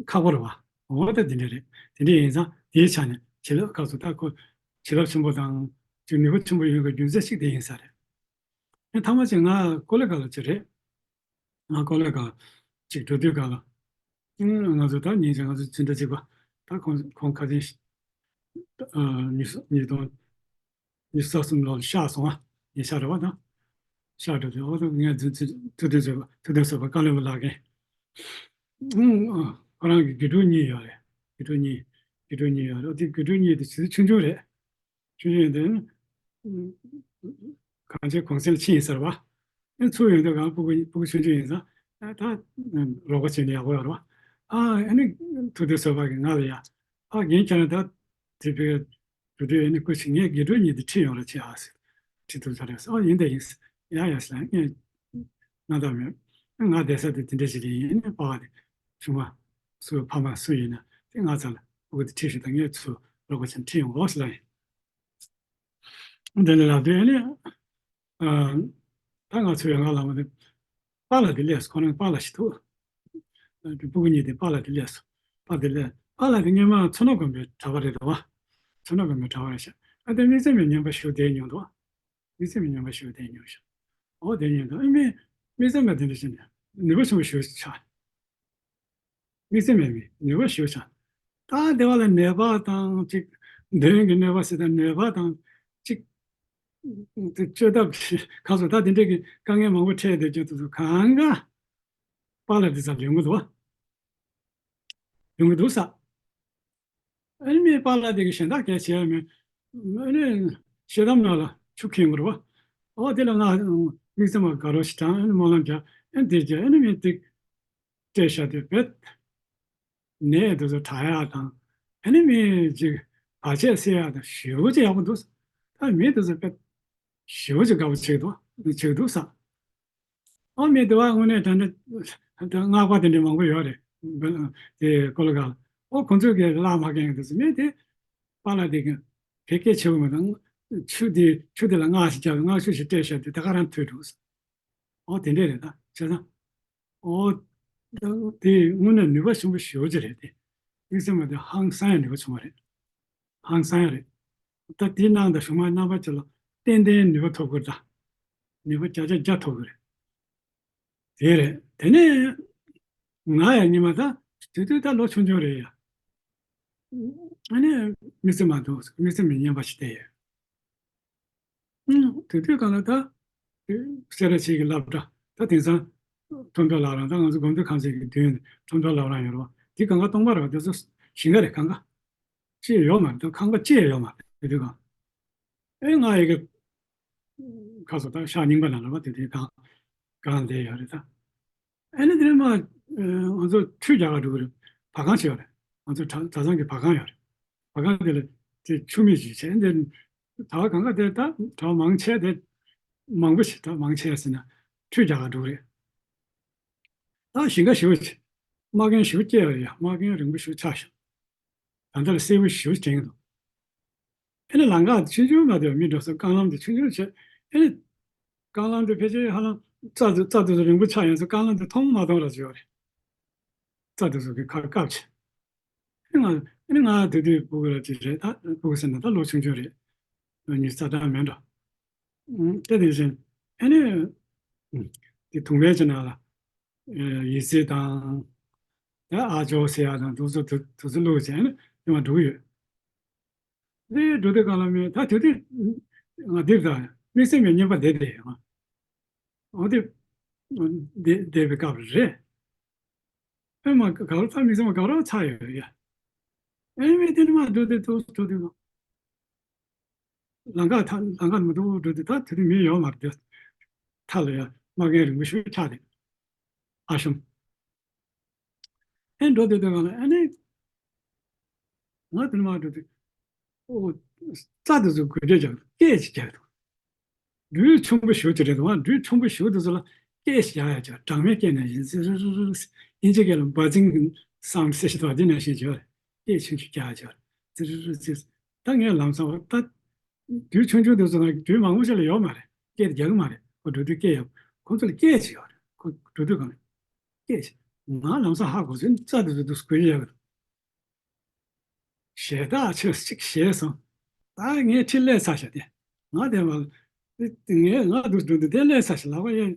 ཁག་པོ་རེད་བ། འོ་ད་དེ་འདྲ་རེད། དེ་འདྲ་ཡིན་ཙང་དེའི་ཆ་ནས་བྱིན་རླབས་སྐབས་སུ་ད་ཁོ་བྱིན་རླབས་ཆེན་པོ་དང་ཅིག་ནུས་པ་ཆེན་པོ་ཡོང་གི་རྒྱུ་མཚན་ཞིག་དེ་ཡིན་ས་རེད། ཨ་ཐ་མ་ཅིག་ང་ཀོ་ལི་གྷལ་ལ་ཅིག་རེད། ང་ཀོ་ལི་གྷལ་ཅིག་འགྲོ་དུས་ག་ལ། ཨ་ང་ཚོ་ད་ཉིན་ཅིག་ང་ཚོ་ཚོད་ལྟ་བྱེད་པ། ད་ཁོང་ཁོང་ཁ་སང་ཨ་ཉིས་ཉིས་སྟོང་ཉི་ཤུ་རྩ་གསུམ་ལོར་གཤེགས་སོང་བ། ཉེ་ཆར་རེད་བ་དང་། གཤེགས་འགྲོ་དུས་འོ་ད་ངས་ཐུགས་དམ་གསོལ་བ་ཐུགས་དམ་གསོལ་བ་བཀའ་བློན་པ་ལགས་ཀྱིས། ཨང་། ཁོ་རང་གི་དགེ་ཕྲུག་གཉིས་ཡོད་རེད། དགེ་ཕྲུག་གཉིས། དགེ་ཕྲུག་གཉིས་ཡོད་རེད། དེ་དགེ་ཕྲུག་གཉིས་དེ་ཆུང་ཆུང་ཆུང་ཆུང་རེད། ཆུང་ཆུང་ཡིན་དུས། གང་ཅི་གུང་སེང་ཕྱིན་ཡིན་ཟེར་བ། ཨེ་ཚུར་ཡོང་དུས་གང་སྤུ་གུ་སྤུ་གུ་ཆུང་ཆུང་ཡིན་ཙང་། ཨ་ད་རོགས་པ་བྱས་ནས་ཡག་པོ་ཡོད་རེད་བ། ཨ་ཨ་ནི་ཐུགས་དམ་གསོལ་བ་གིས་ང་ལ་ཡ། ཨ་རྒན་ཁྱེད་རང་ད་དེ་བས་འགྲོ་དུས་ཨ་ནི་སྐུ་མཁྱེན། ངས་དགེ་ཕྲུག་གཉིས་དེ་ཁྲིད་ཡོང་རོགས་བྱེད་ཨ་ཟེར། ཁྲིད་ཐུབ་ས་རེད་ཟེར། ཨ་ཡིན་ད་ཡིན་ཟེར། ཡ་ཡ་ཟེར་ལ་ངས་སྣང་དག་མེད། ང་བསྡད་ས་དེ་དེ་འདྲ་ཞིག་ཡིན། ཨ་ནི་པ་ཕ་དེ་ཆུང་མ་སུ་ཕ་མ་སུ་ཡིན་ན་དེ་ང་ཚ་ལ་སྤུ་གུ་དེ་ཁྲིད་ཤོག་དང་། ངས་ཚུར་རོགས་པ་བྱས་ནས་ཁྲིད་ཡོང་རོགས་ཟེར་ལ་ཡིན། དེ་ནས་ལབ་དུས་ཨ་ནི། ཨ། ད་ང་ཚོའི་ཡོང་ཁ་ལ་མ་དེ། པཱ་ལགས་དེ་སླེབས་སོང་། ཁོ་རང་པཱ་ལགས་ཤིག་འདུག། ཨ་དེ་སྤུ་གུ་གཉིས་དེ་པཱ་ལགས་དེ་སླེབས་སོང་། པཱ་དེ་སླེབས། པཱ་ལགས་དེ་སྔོན་མ་མཚོ་སྣ་དགོན་པའི་གྲྭ་པ་རེད་འདུག་བ། མཚོ་སྣ་དགོན་པའི་གྲྭ་པ་རེད་ཤག། ཨ་དེ་དམིགས་བརྩེ་མའི་བསྙེན་པ་ཞུ་བསྡད་མྱོང་འདུག་བ། དམིགས་བརྩེ་མའི་བསྙེན་པ་ཞུ་བསྡད་མྱོང་ཤག། འོ་དེ་ཉིན་དུ་ཨ་མའི་དམིགས་བརྩེ་མ་དེ་འདྲ་བྱས་ནས་ནུས་པ་ཆེན་པོ་ཞིག་ཆགས། དམིགས་བརྩེ་མའི་ནུས་པ་ཞིག་ཆགས། ད་དེ་བ་ལ་ནད་པ་དང་ཅིག། འདོན་གྱི་ནད་པ་ཟེར་ད་ནད་པ་དང་ཅིག། དེ་བཅོས་ཐབས་གང་སོང་ད་དེ་འདྲས་ཀྱི་དཀའ་ངལ་མང་པོ་འཕྲད་བསྡད་རྒྱུ་དེ་ཚོ་གང་ག་པཱ་ལགས་དེ་ཚོ་ལ་ཡོང་གི་འདུག་བ། ཡོང་གི་འདུག་ས། ཨ་ནི་མི་པཱ་ལགས་དེ་གི་གཞན་དག་གས་བྱས་མེད། ཨ་ནི་ཞེ་སྡང་ནང་ལ་ཆུ་ཁེངས་པ་རེད་བ། ཨོ་དེ་ལ་ང་དམིགས་བརྩེ་མ་དགའ་རོགས་ཤིག་དྲངས། ཨ་ནི་སྨོན་ལམ་རྒྱག། ཨ་ནི་དེ་རྒྱ་ཨ་ནི་མི་དེ་སྤྲད་བཞག་དུས་བེད། ནད་དེ་ཚོ་དྲག་ཡག་དང་། ཨ་ནི་མི་ཅིག་བར་ཆད་སེལ་ཡག་དང་ཞེ་པོ་ཅིག་ཡག་པོ་འདུག། ད་མི་དེ་ཚོ་བེད་ཞེ་པོ་ཅིག་དགའ་པོ་བྱེད་འདུག་བྱེད་འདུག་ས། ཨོ་མི་དེ་བ་དངོས་གནས་དྲང་གནས་སྔགས་པ་དེ་འདྲ་མང་པོ་ཡོད་རེད། དེ་ཀོ་ལི་གྷལ། ཨོ་ཁོང་ཚོས་གི་བླ་མ་རྒན་དེ་ཚོ་མི་དེ་པཱ་ལགས་དེ་གི་བེད་སྐད་ཆེ་བོ་མི་དང་། ཆུ་དེ་ཆུ་དེ་ལ་སྔགས་ཤིག་རྒྱབ། སྔགས་ཆུ་ཞིག་སྤྲད་བཞག་དུས་ད་ག་རང་ཐོས་འགྲོ། ཨོ་དེ་འདྲས་རེད། ད་བྱས་ཙང་ཨོ་དེ་དངོས་གནས་ནུས་པ་ཆེན་པོ་ཞེ་པོ་ཅིག་རེད་དེ། དམིགས་བརྩེ་མ་དེ་ཧང་སང་ཡ་ནུས་པ་ཆེན་པོ་རེད། ཧང་སང་ཡ་རེད། ད་དེ་གནང་དང་གཞུག་མ་རྣམ་པ་ཅིག་ལ་ཏན་ཏན་ནུས་པ་ཐོབ་དགོས། ད་ནུས་པ་བརྒྱ་ཆ་བརྒྱ་ཐོབ་དགོས་རེད། དེ་རེད། དེ་ནས་ང་ཡང་ཉི་མ་ད་དུས་དུས་ད་ལོ་ཆུང་ཆུང་རེད་ཡ། ཨ་ནི་དམིགས་བརྩེ་མ་འདུག། དམིགས་བརྩེ་མའི་བསྙེན་པ་ཞིག་བསྟན་ཡོད། ཨུམ། དེ་དུས་གང་ལ་ད། སེ་ར་བྱེས་ཀྱི་སློབ་གྲྭ། ད་དེང་སང་ཁྲོམ་ཐོག་ལགས་རང་ད་ང་ཚོ་དགོན་སྡེ་ཁང་ཚན་གྱི་མདུན་ཁྲོམ་ཐོག་ལགས་རང་ཡོད་རེད་བ། དེ་གང་ག་སྟོང་པ་རེད་བ། དེ་ཚོ་ཞིང་ཁ་རེད། གང་ག་ཅི་ཡང་ཡོད་མ་རེད། ད་ཁང་པ་ཅི་ཡང་ཡོད་མ་རེད། དེ་དུས་གང་། ཨེ་ང་ཡི་གེ་ཁ་སོ་ད་ཤག་རྙིང་པ་ནང་ལ་བ་དེ་དུས་གང་གང་བསྡད་ཡོད་རེད་ད། ཨ་ནི་དེ་ནས་མ། ཨ་ང་ཚོ་ཁྲུས་རྒྱག་ག་འགྲོ་གི་རེད། བ་གང་ཞིག་ཡོད་རེད། ང་ཚོ་གྲྭ་གྲྭ་ཚང་གི་བ་གང་ཡོད་རེད། བ་གང་དེ་ལ་དེ་ཆུ་མིག་ཅིག་བྱས། འདི་གྲྭ་བ་གང་ག་དེ་ད་གྲྭ་བ་མང་ཆེ་དེ། མང་པོ་ཞིག་ད་མང་ཆེ་ཟེར་ན་ཁྲུས་རྒྱག་ག་འགྲོ་གི་རེད། ད་ཞིང་ཁ་ཞེ་པོ་ཅིག། རྨ་རྒན་ཞེ་པོ་སྐྱེས་པ་རེད་ཡ། རྨ་རྒན་རིང་པོ་ཞེ་པོ་ཆགས་ཤག། ད་ལྟ་ལ་སེར་པོ་ཞེ་པོ་དྲན་གྱི་འདུག། ཨེ་ནི་ལམ་ཁ་ཆུང་ཆུང་མ་དེ་མི་འགྲོ་ས། རྐང་ལམ་དེ་ཆུང་ཆུང་བྱས། ཨེ་ནི་རྐང་ལམ་དེ་ཕལ་ཆེར་ཧ་ལམ་རྩྭ་དེ་རྩྭ་དེ་ཚོ་རིང་པོ་ཆགས་ཡོང་ཙང་རྐང་ལམ་དེ་མཐོང་མ་མཐོང་ར་ཅིག་ཡོད་རེད། རྩྭ་དེ་ཚོ་གི་ཁར་བཀབ་བྱས། ཨེ་ང་ཨེ་ནི་ང་དེ་དུས་སྤུ་གུ་ར་ཅིག་རེད། ད་སྤུ་གུ་ཟེར་ན་ད་ལོ་ཆུང་ཆུང་རེད། ལོ་ཉི་ཤུ་རྩ་གྲངས་མེད་འགྲོ། ཨུམ། དེ་དེ་བཞིན་ཨེ་ནི་དེ་དུང་བའི་ཆ་ནང་ལ་ཡི་ཙི་དང་། ད་ཨ་ཇོ་ཟེར་ཡ་དང་དེ་ཚོ་དེ་དེ་ཚོ་བླུགས་བྱས་ཨེ་ནི་ཉི་མ་འགྲོ་གི་ཡོད། དེ་འགྲོ་དུས་གང་ལ་མེད། ད་དེ་དུས་ང་འདིར་ད་དམིགས་བརྩེ་མའི་བསྙེན་པ་བསྡད་བསྡད་ཡོད། འོ་དེ་བསྡད་བསྡད་པའི་སྐབས་རེད། ཨེ་མ་ག་རོ་ཚ་མི་ཚེ་མ་ག་རོ་ཚ་ཡོད་ཡ། ཨེ་མི་དེ་ནི་མ་འགྲོ་དེ་དུ་འགྲོ་དེ་མ། ལམ་ཁ་ཐ་ལམ་ཁ་མ་འགྲོ་འགྲོ་དེ་ད་དེ་དུས་མི་ཡོད་མ་རེད། མཐའ་ལ་ཡ་རྨ་རྒན་རིང་པོ་ཞིག་ཆགས་དེ། ཨ་ཤམ། ཨེ་འགྲོ་དེ་དེ་ག་ལ་ཨེ་ནི། ང་དེ་ནི་མ་འགྲོ་དེ། ཨོ། རྩྭ་དེ་ཚོ་དགོས་འདོད་ཀྱང་སྐད་ཅིག་རྒྱག་འདུག། སྦྲུལ་ཆུང་པོ་ཞིག་དེ་རེད་འདུག་བ། སྦྲུལ་ཆུང་པོ་ཞིག་དེ་ཚོ་ལ་སྐད་ཞིག་རྒྱག་ཡ་ཅིག། སྦྲང་མའི་སྐད་ནང་བཞིན་ཙི་རི་རི་རི་རི། དབྱིན་ཇི་སྐད་ལ་buzzing sound ཟེར་ཞིག་འདུག་བ། དེ་ནང་བཞིན་ཅིག་ཡོད་རེད། སྐད་ཆུང་ཆུང་རྒྱག་ཡ་ཅིག་ཡོད་རེད། ཙི་རི་རི་ཙི། ད་ངས་ལམ་སང་བ་ད། སྦྲུལ་ཆུང་ཆུང་དེ་ཚོ་ནང་སྦྲུལ་མང་པོ་ཞིག་ལ་ཡོད་མ་རེད། སྐད་རྒྱག་གི་མ་རེད། ཁོ་འགྲོ་དུས་སྐད་ཡོད། ཁོང་ཚོ་ལ་སྐད་ཅིག་ཡོད་རེད། ཁོ་འགྲོ་དུས་གང་ལ་སྐད་ཅིག། ང་ལམ་སང་ཧ་གོ་ཚོད་རྩ་དེ་ཚོ་འདུག་སྐུ་ཡི་ཡག་གི་འདུག་ཞེ་དྲག་ཆེ་གཅིག་ཞེས་སོང་། ད་ངའི་ཁྲིད་སླེབས་ཚར་ཤག་དེ། ང་དེ་མ་ངས་ང་འདུག་འགྲོ་འདུག་དེ་སླེབས་ཚར་ཤག་ལག་པ་གཡས་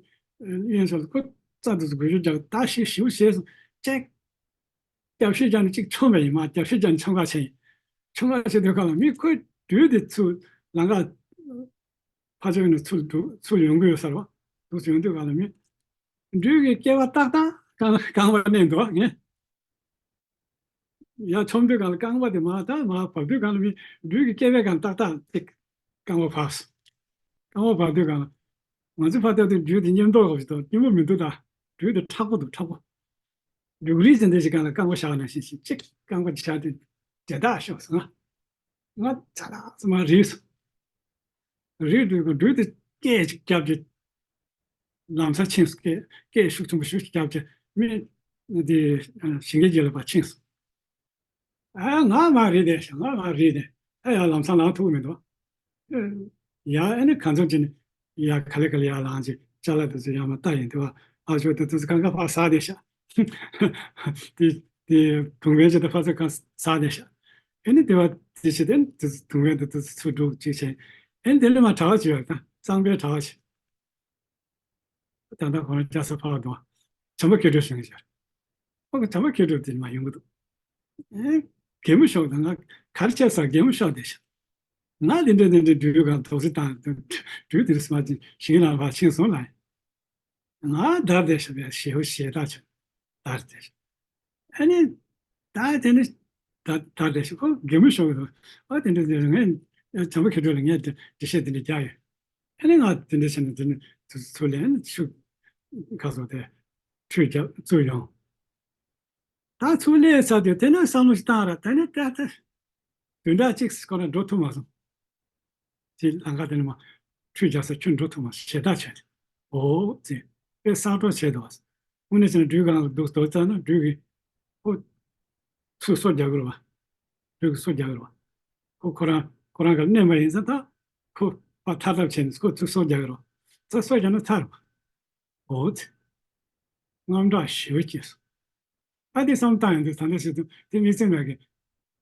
གཡོན་ཕྱོགས་ལ་ཁོ་རྩ་འདུག་སྐུ་ཡི་རྒྱག་ད་ཞེ་ཞིའུ་ཞེས་སོང་ཅེག་སྐྱབས་ཤིག་ཀྱང་ནི་གཅིག་ཆོམ་པ་ཡིན་མ། སྐྱབས་ཤིག་ཀྱང་ནི་ཆོམ་ཁ་ཆེ་ཡིན། ཆོམ་ཁ་ཆེ་དུས་གང་ལ་མི་ཁོའི་སྦྲུལ་དེ་ཚུར་ལམ་ཁ་ཕར་ཕྱོགས་ནས་ཚུར་འདུག་ཚུར་ཡོང་གི་ཡོད་ས་རེད་བ། འདུག་ཡོང་དུས་གང་ལ་མི་སྦྲུལ་གྱི་སྐེད་པ་ཏག་ཏག་རྐང་རྐང་པ་མནན་འདུག་ངས། ཡར་ཆོམ་དུས་གང་ལ་རྐང་པ་དེ་མར་ད་མར་བབས་དུས་གང་ལ་མི་སྦྲུལ་གྱི་སྐེད་པའི་སྒང་ཏག་ཏག་ཅིག་རྐང་པ་བབས། རྐང་པ་བབས་དུས་གང་ལ་ང་ཚོ་ཕར་ལྟ་དུས་སྦྲུལ་དེ་མཉམ་དུ་འོག་ཞིག་ཏུ་སྙན་པོ་མི་འདུག་ད་སྦྲུལ་དེ་མཁྲེགས་པོ་འདུག་མཁྲེགས་པོ། སྦྲུལ་རིགས་ཅན་དེ་ཞིག་སྒང་ལ་རྐང་པ་བཞག་ནང་བཞིན་ཞིག་གཅིག་རྐང་པ་བཞག་དུས་དེ་དག་ཤོག་ཟེར་ང་། ང་ཚ་ལག་ཚ་མ་རིགས་སུ། རིགས་དུས་སྦྲུལ་དེ་སྐད་ཅིག་བརྒྱབ་ཀྱི། ལམ་སང་ཕྱིན་སོང་། སྐད་སྐད་ཤུགས་ཆེན་པོ་ཞིག་བརྒྱབ་ཀྱི་མི་དེ་ཞིང་ཁའི་རྗེས་ལ་ཕར་ཕྱིན་སོང་། ཨ་ང་མར་རེད་བསྡད་ཤག་ང་མར་རེད་བསྡད། ཨ་ཡ་ལམ་སང་ལངས་ཐུབ་ཀྱི་མི་འདུག་ཡ་ཨ་ནི་གང་འཚམ་བྱས་ནས་ཡ་ག་ལེ་ག་ལེ་ཡར་ལངས་ཅིག་ཅ་ལག་དེ་ཚོ་ཡར་མར་བལྟ་ཡིན་དུས་བ། ཨ་ཅོ་དེ་དུས་ཚོད་གང་ག་ཕར་ཟག་བསྡད་ཤག་དེ་དེ་དུང་བའི་ཆེད་དུ་ཕར་ཚུར་གང་ཟག་བསྡད་ཤག་ཨ་ནི་དེ་བ་དེ་བྱས་ཏེ་དུ་དུང་བའི་དེ་དུས་ཚོད་འགྲོ་ཅིག་བྱས། ཨ་ནི་དེ་ལས་མར་གྲྭ་བ་ཅིག་ཡོད་དང་གཙང་པའི་གྲྭ་བ་ཅིག་ད་ལྟ་ཁོ་རང་རྒྱ་ས་ཕར་འགྲོ། བྱམས་པ་མཁས་གྲུབ་ཟེར་མཁན་ཞིག་ཁོ་གི་བྱམས་པ་མཁས་གྲུབ་དེ་མར་ཡོང་གི་འདུག་ཨེ། རྒན་མོ་ཤོག་དང་ང་གར་ཆས་ས་རྒན་མོ་ཤོག་དེ་ཤག་ང་དེ་འདྲ་དེ་འདྲ་སྦྲུལ་གང་དོགས་སེ་བཏང་སྦྲུལ་དེ་རིགས་མ་ཅིག་ཞིང་ནང་ཕར་ཕྱིན་སོང་ལ། ང་བདར་བསྡད་ཤག་པས་ཞེ་པོ་ཞེ་དྲག་བྱུང་། བདར་བསྡད་ཤག་ཨ་ནི། ད་དེ་ནི་ད་ད་རེ་ཞིག་ཁོ་རྒན་མོ་ཤོར་གི་འདུག་ཨ་དེ་འདྲ་དེ་ངས་བྱམས་པ་མཁས་གྲུབ་ལ་ངས་འགྲེལ་བཤད་དེ་འདྲ་རྒྱག་ཡོད། ཨ་ནི་ང་དེ་འདྲ་བྱས་ནས་དེ་ནི་ཚུར་ཚུར་ལེན་ཤུགས་ཁ་སོ་དེ་ཁྲུས་རྒྱབ་བཙུགས་ཡོང་། ད་ཚུར་སླེབས་ཚར་དུས་དེ་ནས་བསམ་བློ་ཞིག་བཏང་ར་དེ་ནས་ད་ལྟ་བདུན་ཕྲག་གཅིག་ཁོ་རང་འགྲོ་ཐུབ་མ་སོང་། དེ་ལམ་ཁ་དེ་ནས་མར་ཁྲུས་རྒྱག་ས་ཁྱོད་འགྲོ་ཐུབ་མ་སོང་ཞེ་དྲག་བྱས་ཏེ། འོ་ཙི། དཔེ་གསར་གཏོད་བྱས་འདུག་དངོས་གནས་བྱས་ན་སྦྲུལ་གང་ལ་འདུག་འདུག་ཙ་ན་སྦྲུལ་གྱིས་ཁོ་ཚུར་སོ་རྒྱག་གི་རེད་བ། སྦྲུལ་གྱིས་སོ་རྒྱག་གི་རེད་བ། ཁོ་ཁོ་རང་ཁོ་རང་ག་མནན་པ་ཡིན་ཙང་ད་ཁོ་ཕར་ཐར་ཐབས་བྱས་ནས་ཁོ་ཚུར་སོ་རྒྱག་གི་རེད་བ། ཙ་སོ་རྒྱག་ན་ཚར་བ། འོ་ཙི། དངངས་སྐྲག་ཞེ་པོ་སྐྱེས་སོང་། ཨ་དེ་བསམ་བཏང་ཡོང་དུས་ད་ལྟ་བྱེད་དུས་དེ་དམིགས་བརྩེ་མ་གི་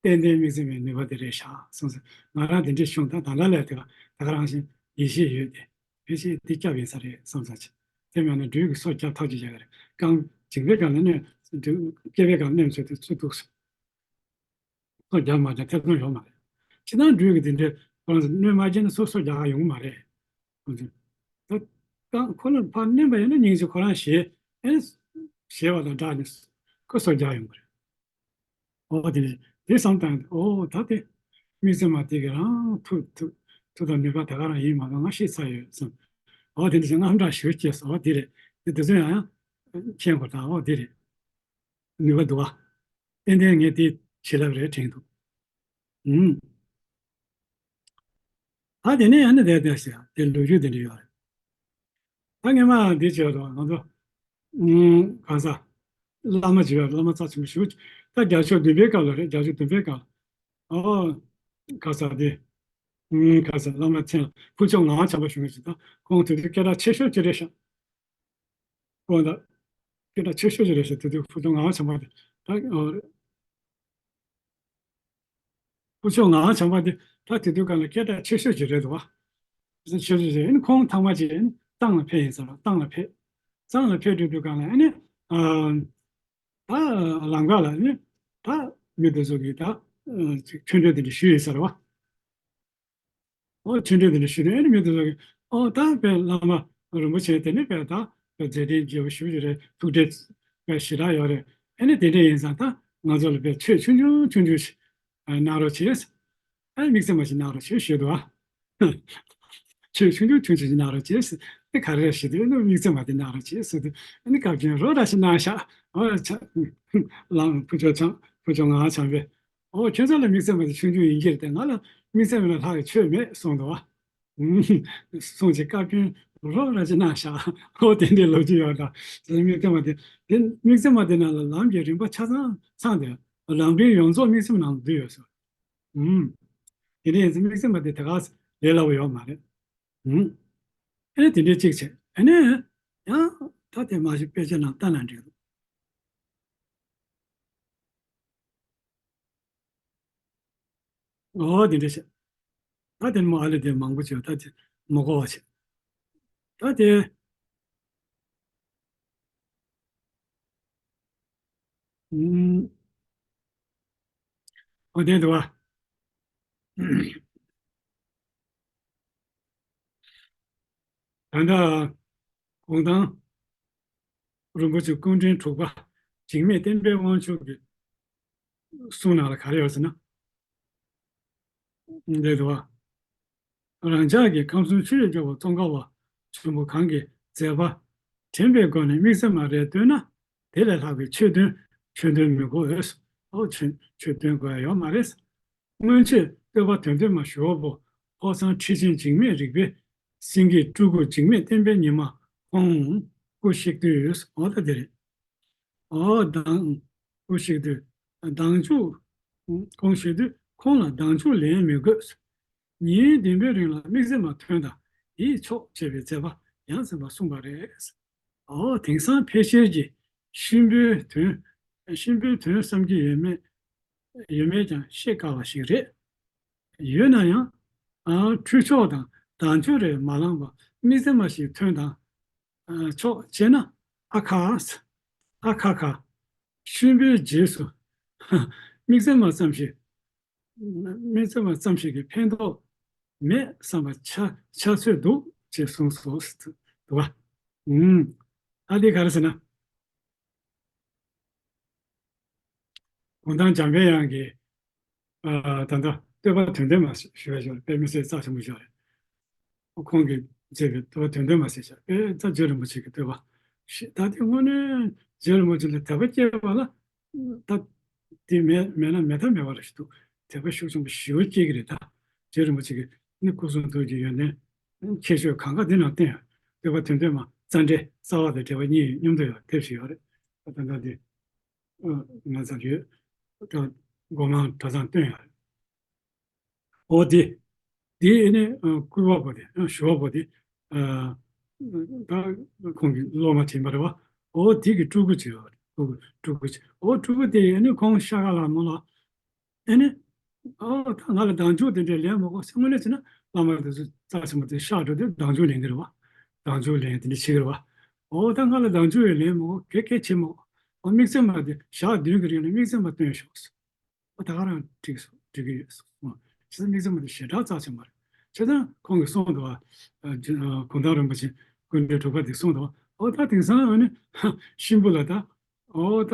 ཏན་ཏན་དམིགས་བརྩེ་མའི་ནུས་པ་དེ་རེད་ཤག་བསམ་སོང་། ང་རང་དེ་འདྲས་བྱུང་ད་ད་ལྟ་ལས་དེ་ག་ད་ག་རང་བཞིན་ཡིད་ཆེས་ཡོད་དེ། ཕལ་ཆེར་འདི་སྐྱབས་ཡིན་ས་རེད་བསམ་ས་ཆེ། དེ་མིན་ན་སྦྲུལ་གྱི་སོ་སྐྱབས་ཐག་ཆོད་བྱ་གི་རེད། རྐང་མགྲིན་པའི་སྒང་ལ་མནན་སྦྲུལ་སྐེད་པའི་སྒང་ལ་མནན་ཚོད་དེ་ཚུར་གཏུགས་སོང་། སོ་རྒྱབ་མ་རྒྱབ་ཐེ་ཚོམ་ཡོད་མ་རེད། ཕྱི་ནང་སྦྲུལ་གྱི་དེ་འདྲས་ཁོ་རང་ཚོ་གནོད་མ་སྐྱེལ་ན་སོ་སོ་རྒྱག་ག་ཡོང་གི་མ་རེད། ཁོ་ཚོས་ད་རྐང་ཁོ་ལ་ཕར་མནན་པ་ཡིན་ན་སྙིང་རྗེ་ཁོ་རང་ཞེད་ཨེ་ཞེད་པ་དང་སྦྲགས་ནས་ཁོ་སོ་རྒྱག་ཡོང་གི་རེད། འོ་དེ་རེད། དེ་བསམ་བཏང་སྟེ་འོ་ད་དེ་དམིགས་བརྩེ་མ་དེ་གི་རང་མཐུ་མཐུ་མཐུ་དང་ནུས་པ་ད་ག་རང་ཡིན་མ་གཏོགས་ང་ཤེས་ཚར་ཡོད་བསམ། འོ་དེ་འདྲ་ཞིག་དངངས་སྐྲག་ཞེ་པོ་སྐྱེས་སོང་། འོ་དེ་རེད། དེ་དེ་ཚོ་ཡང་ཡང་མཁྱེན་དགོས་ད། འོ་དེ་རེད། ནུས་པ་འདུག་བ། ཏན་ཏན་ངས་དེ་བྱིན་རླབས་རེད་དྲན་འདུག་ཨུམ། ད་དེ་ནས་ཨ་ནི་དེ་དེ་ཟེར་དེ་ལོ་རྒྱུས་དེ་འདྲ་ཡོད་རེད། ད་སྔས་མ་འདི་བྱས་རོགས་ང་ཚོ་ཨུམ་གང་ཟག་བླ་མ་བྱས་ཡོད་བླ་མ་རྩ་ཆེན་པོ་ཞུ་ད་རྒྱལ་མཆོག་བདུན་པའི་སྐབས་ལ་རེད། རྒྱལ་མཆོག་བདུན་པའི་སྐབས་ཨོ་གང་ཟག་དེ་ཨུམ་གང་ཟག་བླ་མ་མཚན་ལ་ཕུར་ལྕོག་ངག་དབང་བྱམས་པ་ཞུ་མཁན་ཞིག་ད་ཁོང་དེ་དུས་སྐད་གྲགས་ཆེ་ཤོས་ཅིག་རེད་ཤག་ཁོང་ད་སྐད་གྲགས་ཆེ་ཤོས་ཅིག་རེད་ཤག་དེ་དུས་ཕུར་ལྕོག་ངག་དབང་བྱམས་པ་དེ་ད་ཨོ། ཕུར་ལྕོག་ངག་དབང་བྱམས་པ་དེ་ད་དེ་དུས་སྒང་ལ་སྐད་གྲགས་ཆེ་ཤོས་ཅིག་རེད་འདུག་བ། ཆེ་ཤོས་ཅིག་རེད། ཨ་ནི་ཁོང་ཐང་མ་ཅིག་ཨ་ནི་ཏང་ལ་ཕེབས་ཡིན་ས་རེད། ཏང་ལ་ཕེབས། ཏང་ལ་ཕེབས་དུས་དུས་སྒང་ལ་ཨ་ནི་ད་ལམ་ཁ་ལ་ཨ་ནི་ད་མི་དེ་ཚོ་གིས་ད་ཆོས་འབྲེལ་དེ་འདྲ་ཞུས་ཡིན་ས་རེད་བ། ཨོ་ཆོས་འབྲེལ་དེ་འདྲ་ཞུས་ནས་ཨ་ནི་མི་དེ་ཚོ་གིས་ཨོ་ད་དཔེ་བླ་མ་རིན་པོ་ཆེ་དེ་ནི་དཔེ་ད་དཔེ་མཛད་རྗེས་རྒྱས་པོ་ཞེ་པོ་ཅིག་རེད། ཐུགས་འབྲེལ་དཔེ་ཞེ་དྲག་ཡོད་རེད། ཨ་ནི་དེ་འདྲ་ཡིན་ཙང་ད་ང་ཚོ་ལ་དཔེ་ཆོས་ཆུང་ཆུང་ཆུང་ཆུང་ཞིག་གནང་རོགས་བྱེད། ཨ་ནི་དམིགས་བརྩེ་མ་ཞིག་གནང་རོགས་བྱེད་ཞུས་འདུག་ཨ། ཆོས་ཆུང་ཆུང་ཆུང་ཆུང་ཞིག་གནང་རོགས་བྱེད་ཟེར། དེ་ག་རེ་རེད་ཞུས་དུས་ཨ་ནི་དམིགས་བརྩེ་མ་དེ་གནང་རོགས་བྱེད་ཟེར་དུས་ཨ་ནི་བཀའ་བཀྱོན་རོགས་འདྲ་ཞིག་གནང་ཤག་ཨོ་ཆ་ལམ་ཕུར་ལྕོག་བྱམས་ཕུར་ལྕོག་ངག་དབང་བྱམས་པས། ཨོ་ཁྱོད་ཚོ་ལ་དམིགས་བརྩེ་མ་དེ་ཆུང་ཆུང་ཡིན་གྱི་རེད་དེ་ང་ལ་དམིགས་བརྩེ་མ་ལས་ལྷག་གི་ཆོས་མེད་གསུངས་འདུག་བ། གསུངས་ཅིག་བཀའ་བཀྱོན་རོགས་ར་ཅིག་གནང་ཤག་ཨོ་དེ་འདྲའི་ལོ་རྒྱུས་ཡོད་ད། དེ་དམིགས་བརྩེ་མ་དེ་དེ་དམིགས་བརྩེ་མ་དེ་ནང་ལ་ལམ་གྱི་རིམ་པ་ཆ་ཚང་ཚང་དེ་ལམ་རིམ་ཡོངས་རྫོགས་དམིགས་བརྩེ་མ་ནང་དུ་འདུས་ཡོད་ཟེར། ཨུམ། དེ་འདྲ་ཡིན་ཙང་དམིགས་བརྩེ་མ་དེ་དེ་ག་ལས་སླ་པོ་ཡོད་མ་རེད། ཨུམ། ཨེ་དེ་འདྲའི་གཅིག་བྱས་ཨེ་ནས་ཡང་ད་དེ་མ་གཞི་དཔེ་ཆ་ནང་ལྟ་ན་འགྲིག་འདུག་ཨོ་དེ་འདྲ་བྱས། ད་དེ་མོ་ཨ་ལེ་དེ་མང་པོ་བྱས། ད་དེ་མ་གོ་བ་བྱས། ད་དེ། ཨུམ། ཨོ་དེ་འདུག་བ། ད་ལྟ་གུང་ཐང་རིན་པོ་ཆེ་སྐུ་ཕྲེང་དྲུག་པ་འཇིགས་མེད་བསྟན་པའི་དབང་ཕྱུག་གི་གསུང་ནང་ལ་ག་རེ་ཡོད་ཟེར་ན། འདི་འདུག་བ། རང་ཅག་གི་ཁམས་གསུམ་ཆོས་ཀྱི་རྒྱལ་པོ་ཙོང་ཁ་པ་ཆེན་པོ་གང་གིས་མཛད་པ་དྲན་པའི་སྒོ་ནས་དམིགས་བརྩེ་མ་རེ་བཏོན་ན། དེ་ལས་ལྷག་པའི་ཆོས་སྟོན། ཆོས་སྟོན་མི་དགོས། ཨོ་ཆོས་ཆོས་སྟོན་དགོས་ཡ་ཡོད་མ་རེད། སྔོན་ཆད་བསྟོད་པ་དོན་ལྡན་མ་ཞུ་བ་པོ་ཕོ་བཟང་ཁྲི་ཆེན་འཇིགས་མེད་རིག་པའི་སེང་གེ་སྤྲུལ་སྐུ་འཇིགས་མེད་བསྟན་པའི་ཉི་མ་ཁོང་སྐུ་གཤེགས་དུས། ཨོ་ད་དེ་རེད། ཨོ་མདང་སྐུ་གཤེགས་དུས་མདང་ཕྱུག་ཁོང་གཤེགས་དུས་ཁོང་ལ་མདང་ཕྱུག་ལན་མི་དགོས། ཉིན་བདུན་པའི་རིང་ལ་དམིགས་བརྩེ་མ་ཐོན་དང་། དེས་ཆོག་ཅེས་པའི་མཛད་པ་ཡང་སེ་མ་གསུངས་པ་རེད། ཨོ་དེང་སང་ཕལ་ཆེར་གྱི་གཤིན་པོའི་དོན། གཤིན་པོའི་དོན་བསམ་གྱི་ཡོད་མེད། ཡོད་མེད་ཀྱང་ཤེས་དཀའ་བ་ཞིག་རེད། ཡོད་ན་ཡང་། ཨ་ཁྲུས་ཆོག་དང་མདང་ཕྱུག་རེ་མ་བླངས་པར་དམིགས་བརྩེ་མ་ཞིག་ཐོན་དང་། ཨ་ཆོག་ཅེ་ན། ཨ་ཁ། ཨ་ཁ་ཁ། གཤིན་པོའི་རྗེས་སུ་དམིགས་བརྩེ་མ་ཙམ་ཞིག་དམིགས་བརྩེ་མ་ཙམ་ཞིག་གིས་ཕན་ཐོགས་མེད་བསམ་པ་ཆ་ཆ་ཚོད་འདུག་ཅེས་གསུངས་སོ། འདུག་བ། ཨུམ། ཨ་འདི་ག་རེ་ཟེར་ན། གུང་ཐང་འཇམ་དཔལ་དབྱངས་ཀྱིས། ཨ་ད་ལྟ་བསྟོད་པ་དོན་ལྡན་མ་ཞུ་བ་ཞིག་རེད། དཔེ་མི་སྲིད་རྩ་ཆེན་པོ་ཞིག་རེད། ཁོང་གིས་མཛད་པའི་བསྟོད་པ་དོན་ལྡན་མ་ཟེར་བྱ་དཔེ་ད་རྗེ་རིན་པོ་ཆེ་གི་བསྟོད་པ་ཞིག་ད་དེ་དངོས་གནས་རྗེ་རིན་པོ་ཆེ་ལ་དད་པ་སྐྱེས་པ་ལ། ད་དེ་མེད་མེད་ན་མེད་ཐབས་མེད་པ་རེད་ཤི་འདུག་དད་པ་ཤུགས་ཆེན་པོ་ཞེ་པོ་སྐྱེ་གི་རེད། ད་རྗེ་རིན་པོ་ཆེ་གི་ནི་སྐུ་གསུང་ཐུགས་ཀྱི་ཡོན་ཏན་ཁྱད་ཆོས་གང་ག་འདི་ནང་བསྟན་ཡོད། བསྟོད་པ་དོན་ལྡན་མ་རྩ་འགྲེལ་རྩ་བ་དང་འགྲེལ་པ་གཉིས་མཉམ་དུ་ཡོད་དེབ་ཞིག་ཡོད་རེད། ད་ད་ལྟ་དེ་ང་ཚོ་ཡོད། ད་སྒོ་མང་གྲྭ་ཚང་བསྟན་ཡོད་རེད། འོ་དེ། དེ་ཨེ་ནི་ཨ་བསྐུལ་བ་པོ་དེ། ཨ་ཞུ་བ་པོ་དེ། ཨ་ད་ཁོང་གི་སློབ་མ་དྲན་པ་རེད་བ། འོ་དེ་གི་སྤྲུལ་སྐུ་བྱས་པ་རེད། སྤྲུལ་སྐུ་སྤྲུལ་སྐུ་བྱས། འོ་སྤྲུལ་སྐུ་དེ་ཨེ་ནི་ཁོང་ཤ་ཁ་ལ་མོ་ལ། ཨེ་ནི། ཨོ་ད་ང་ལ་མདང་ཕྱུག་དེ་འདྲས་ལེན་མ་དགོས་ཟེར། དངོས་གནས་བྱས་ན་བླ་མ་དེ་ཚོ་རྩ་ཆེན་པོ་དེ་གཤེགས་འགྲོ་དུས་མདང་ཕྱུག་ལེན་གི་རེད་བ། མདང་ཕྱུག་ལེན་དེ་འདྲས་བྱེད་གི་རེད་བ། འོ་ད་ང་ལ་མདང་ཕྱུག་ཡང་ལེན་མ་དགོས། གེ་གེ་བྱེད་མ་དགོས། འོ་དམིགས་བརྩེ་མ་དེ་ཞག་བདུན་གྱི་རིང་ལ་དམིགས་བརྩེ་མ་བཏོན་ཤོག་ཟེར། ཨོ་ད་ག་རང་འགྲིག་སོང་འགྲིག་གི་ཡོད་སོང་། བྱས་ཙང་དམིགས་བརྩེ་མ་དེ་ཞེ་དྲག་རྩ་ཆེན་པོ་རེད། བྱས་ཙང་ཁོང་གིས་གསུངས་འདུག་བ། ཨ་གུང་ཐང་རིན་པོ་ཆེ་སྐུ་ཕྲེང་དྲུག་པ་དེས་གསུངས་འདུག་བ། ཨོ་ད་དེང་སང་ཨ་ནི་གཤིན་པོ་ལ་ད། ཨོ་ད།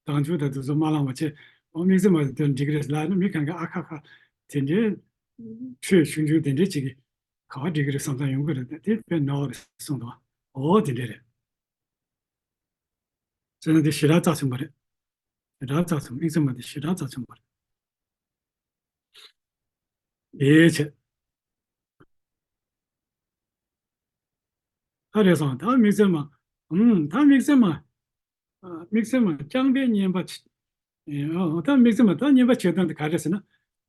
མདང་ཕྱུག་དང་དེ་ཚོ་མ་བླངས་པ་བྱས། ཨོ་དམིགས་བརྩེ་མ་དེ་འགྲིག་གི་རེད་ལབ་ན་མི་གང་ག་ཨ་ཁ་ཁ། དེ་འདྲའི་ཆོས་ཆུང་ཆུང་དེ་འདྲའི་ཅིག་གིས་ག་བ་འགྲིག་གི་རེད་བསམ་བསམ་ཡོང་གི་རེད། དེ་དཔེ་ནོར་རེད་གསུངས་འདུག་བ། ཨོ་དེ་འདྲ་རེད། བྱས་ན་དེ་ཞེ་དྲག་རྩ་ཆེན་པོ་རེད། ཞེ་དྲག་རྩ་ཆེན་པོ། དམིགས་བརྩེ་མ་དེ་ཞེ་དྲག་རྩ་ཆེན་པོ་རེད། དེའི་ཕྱིར། ད་རེད་སོང་། ད་དམིགས་བརྩེ་མ། ཨུམ། ད་དམིགས་བརྩེ་མ། ཨ་དམིགས་བརྩེ་མ་རྐྱང་པའི་བསྙེན་པ་བྱེད། ཨོ་ད་དམིགས་བརྩེ་མ་ད་བསྙེན་པ་བྱེད་སྟངས་དེ་ག་རེ་ཟེར་ན།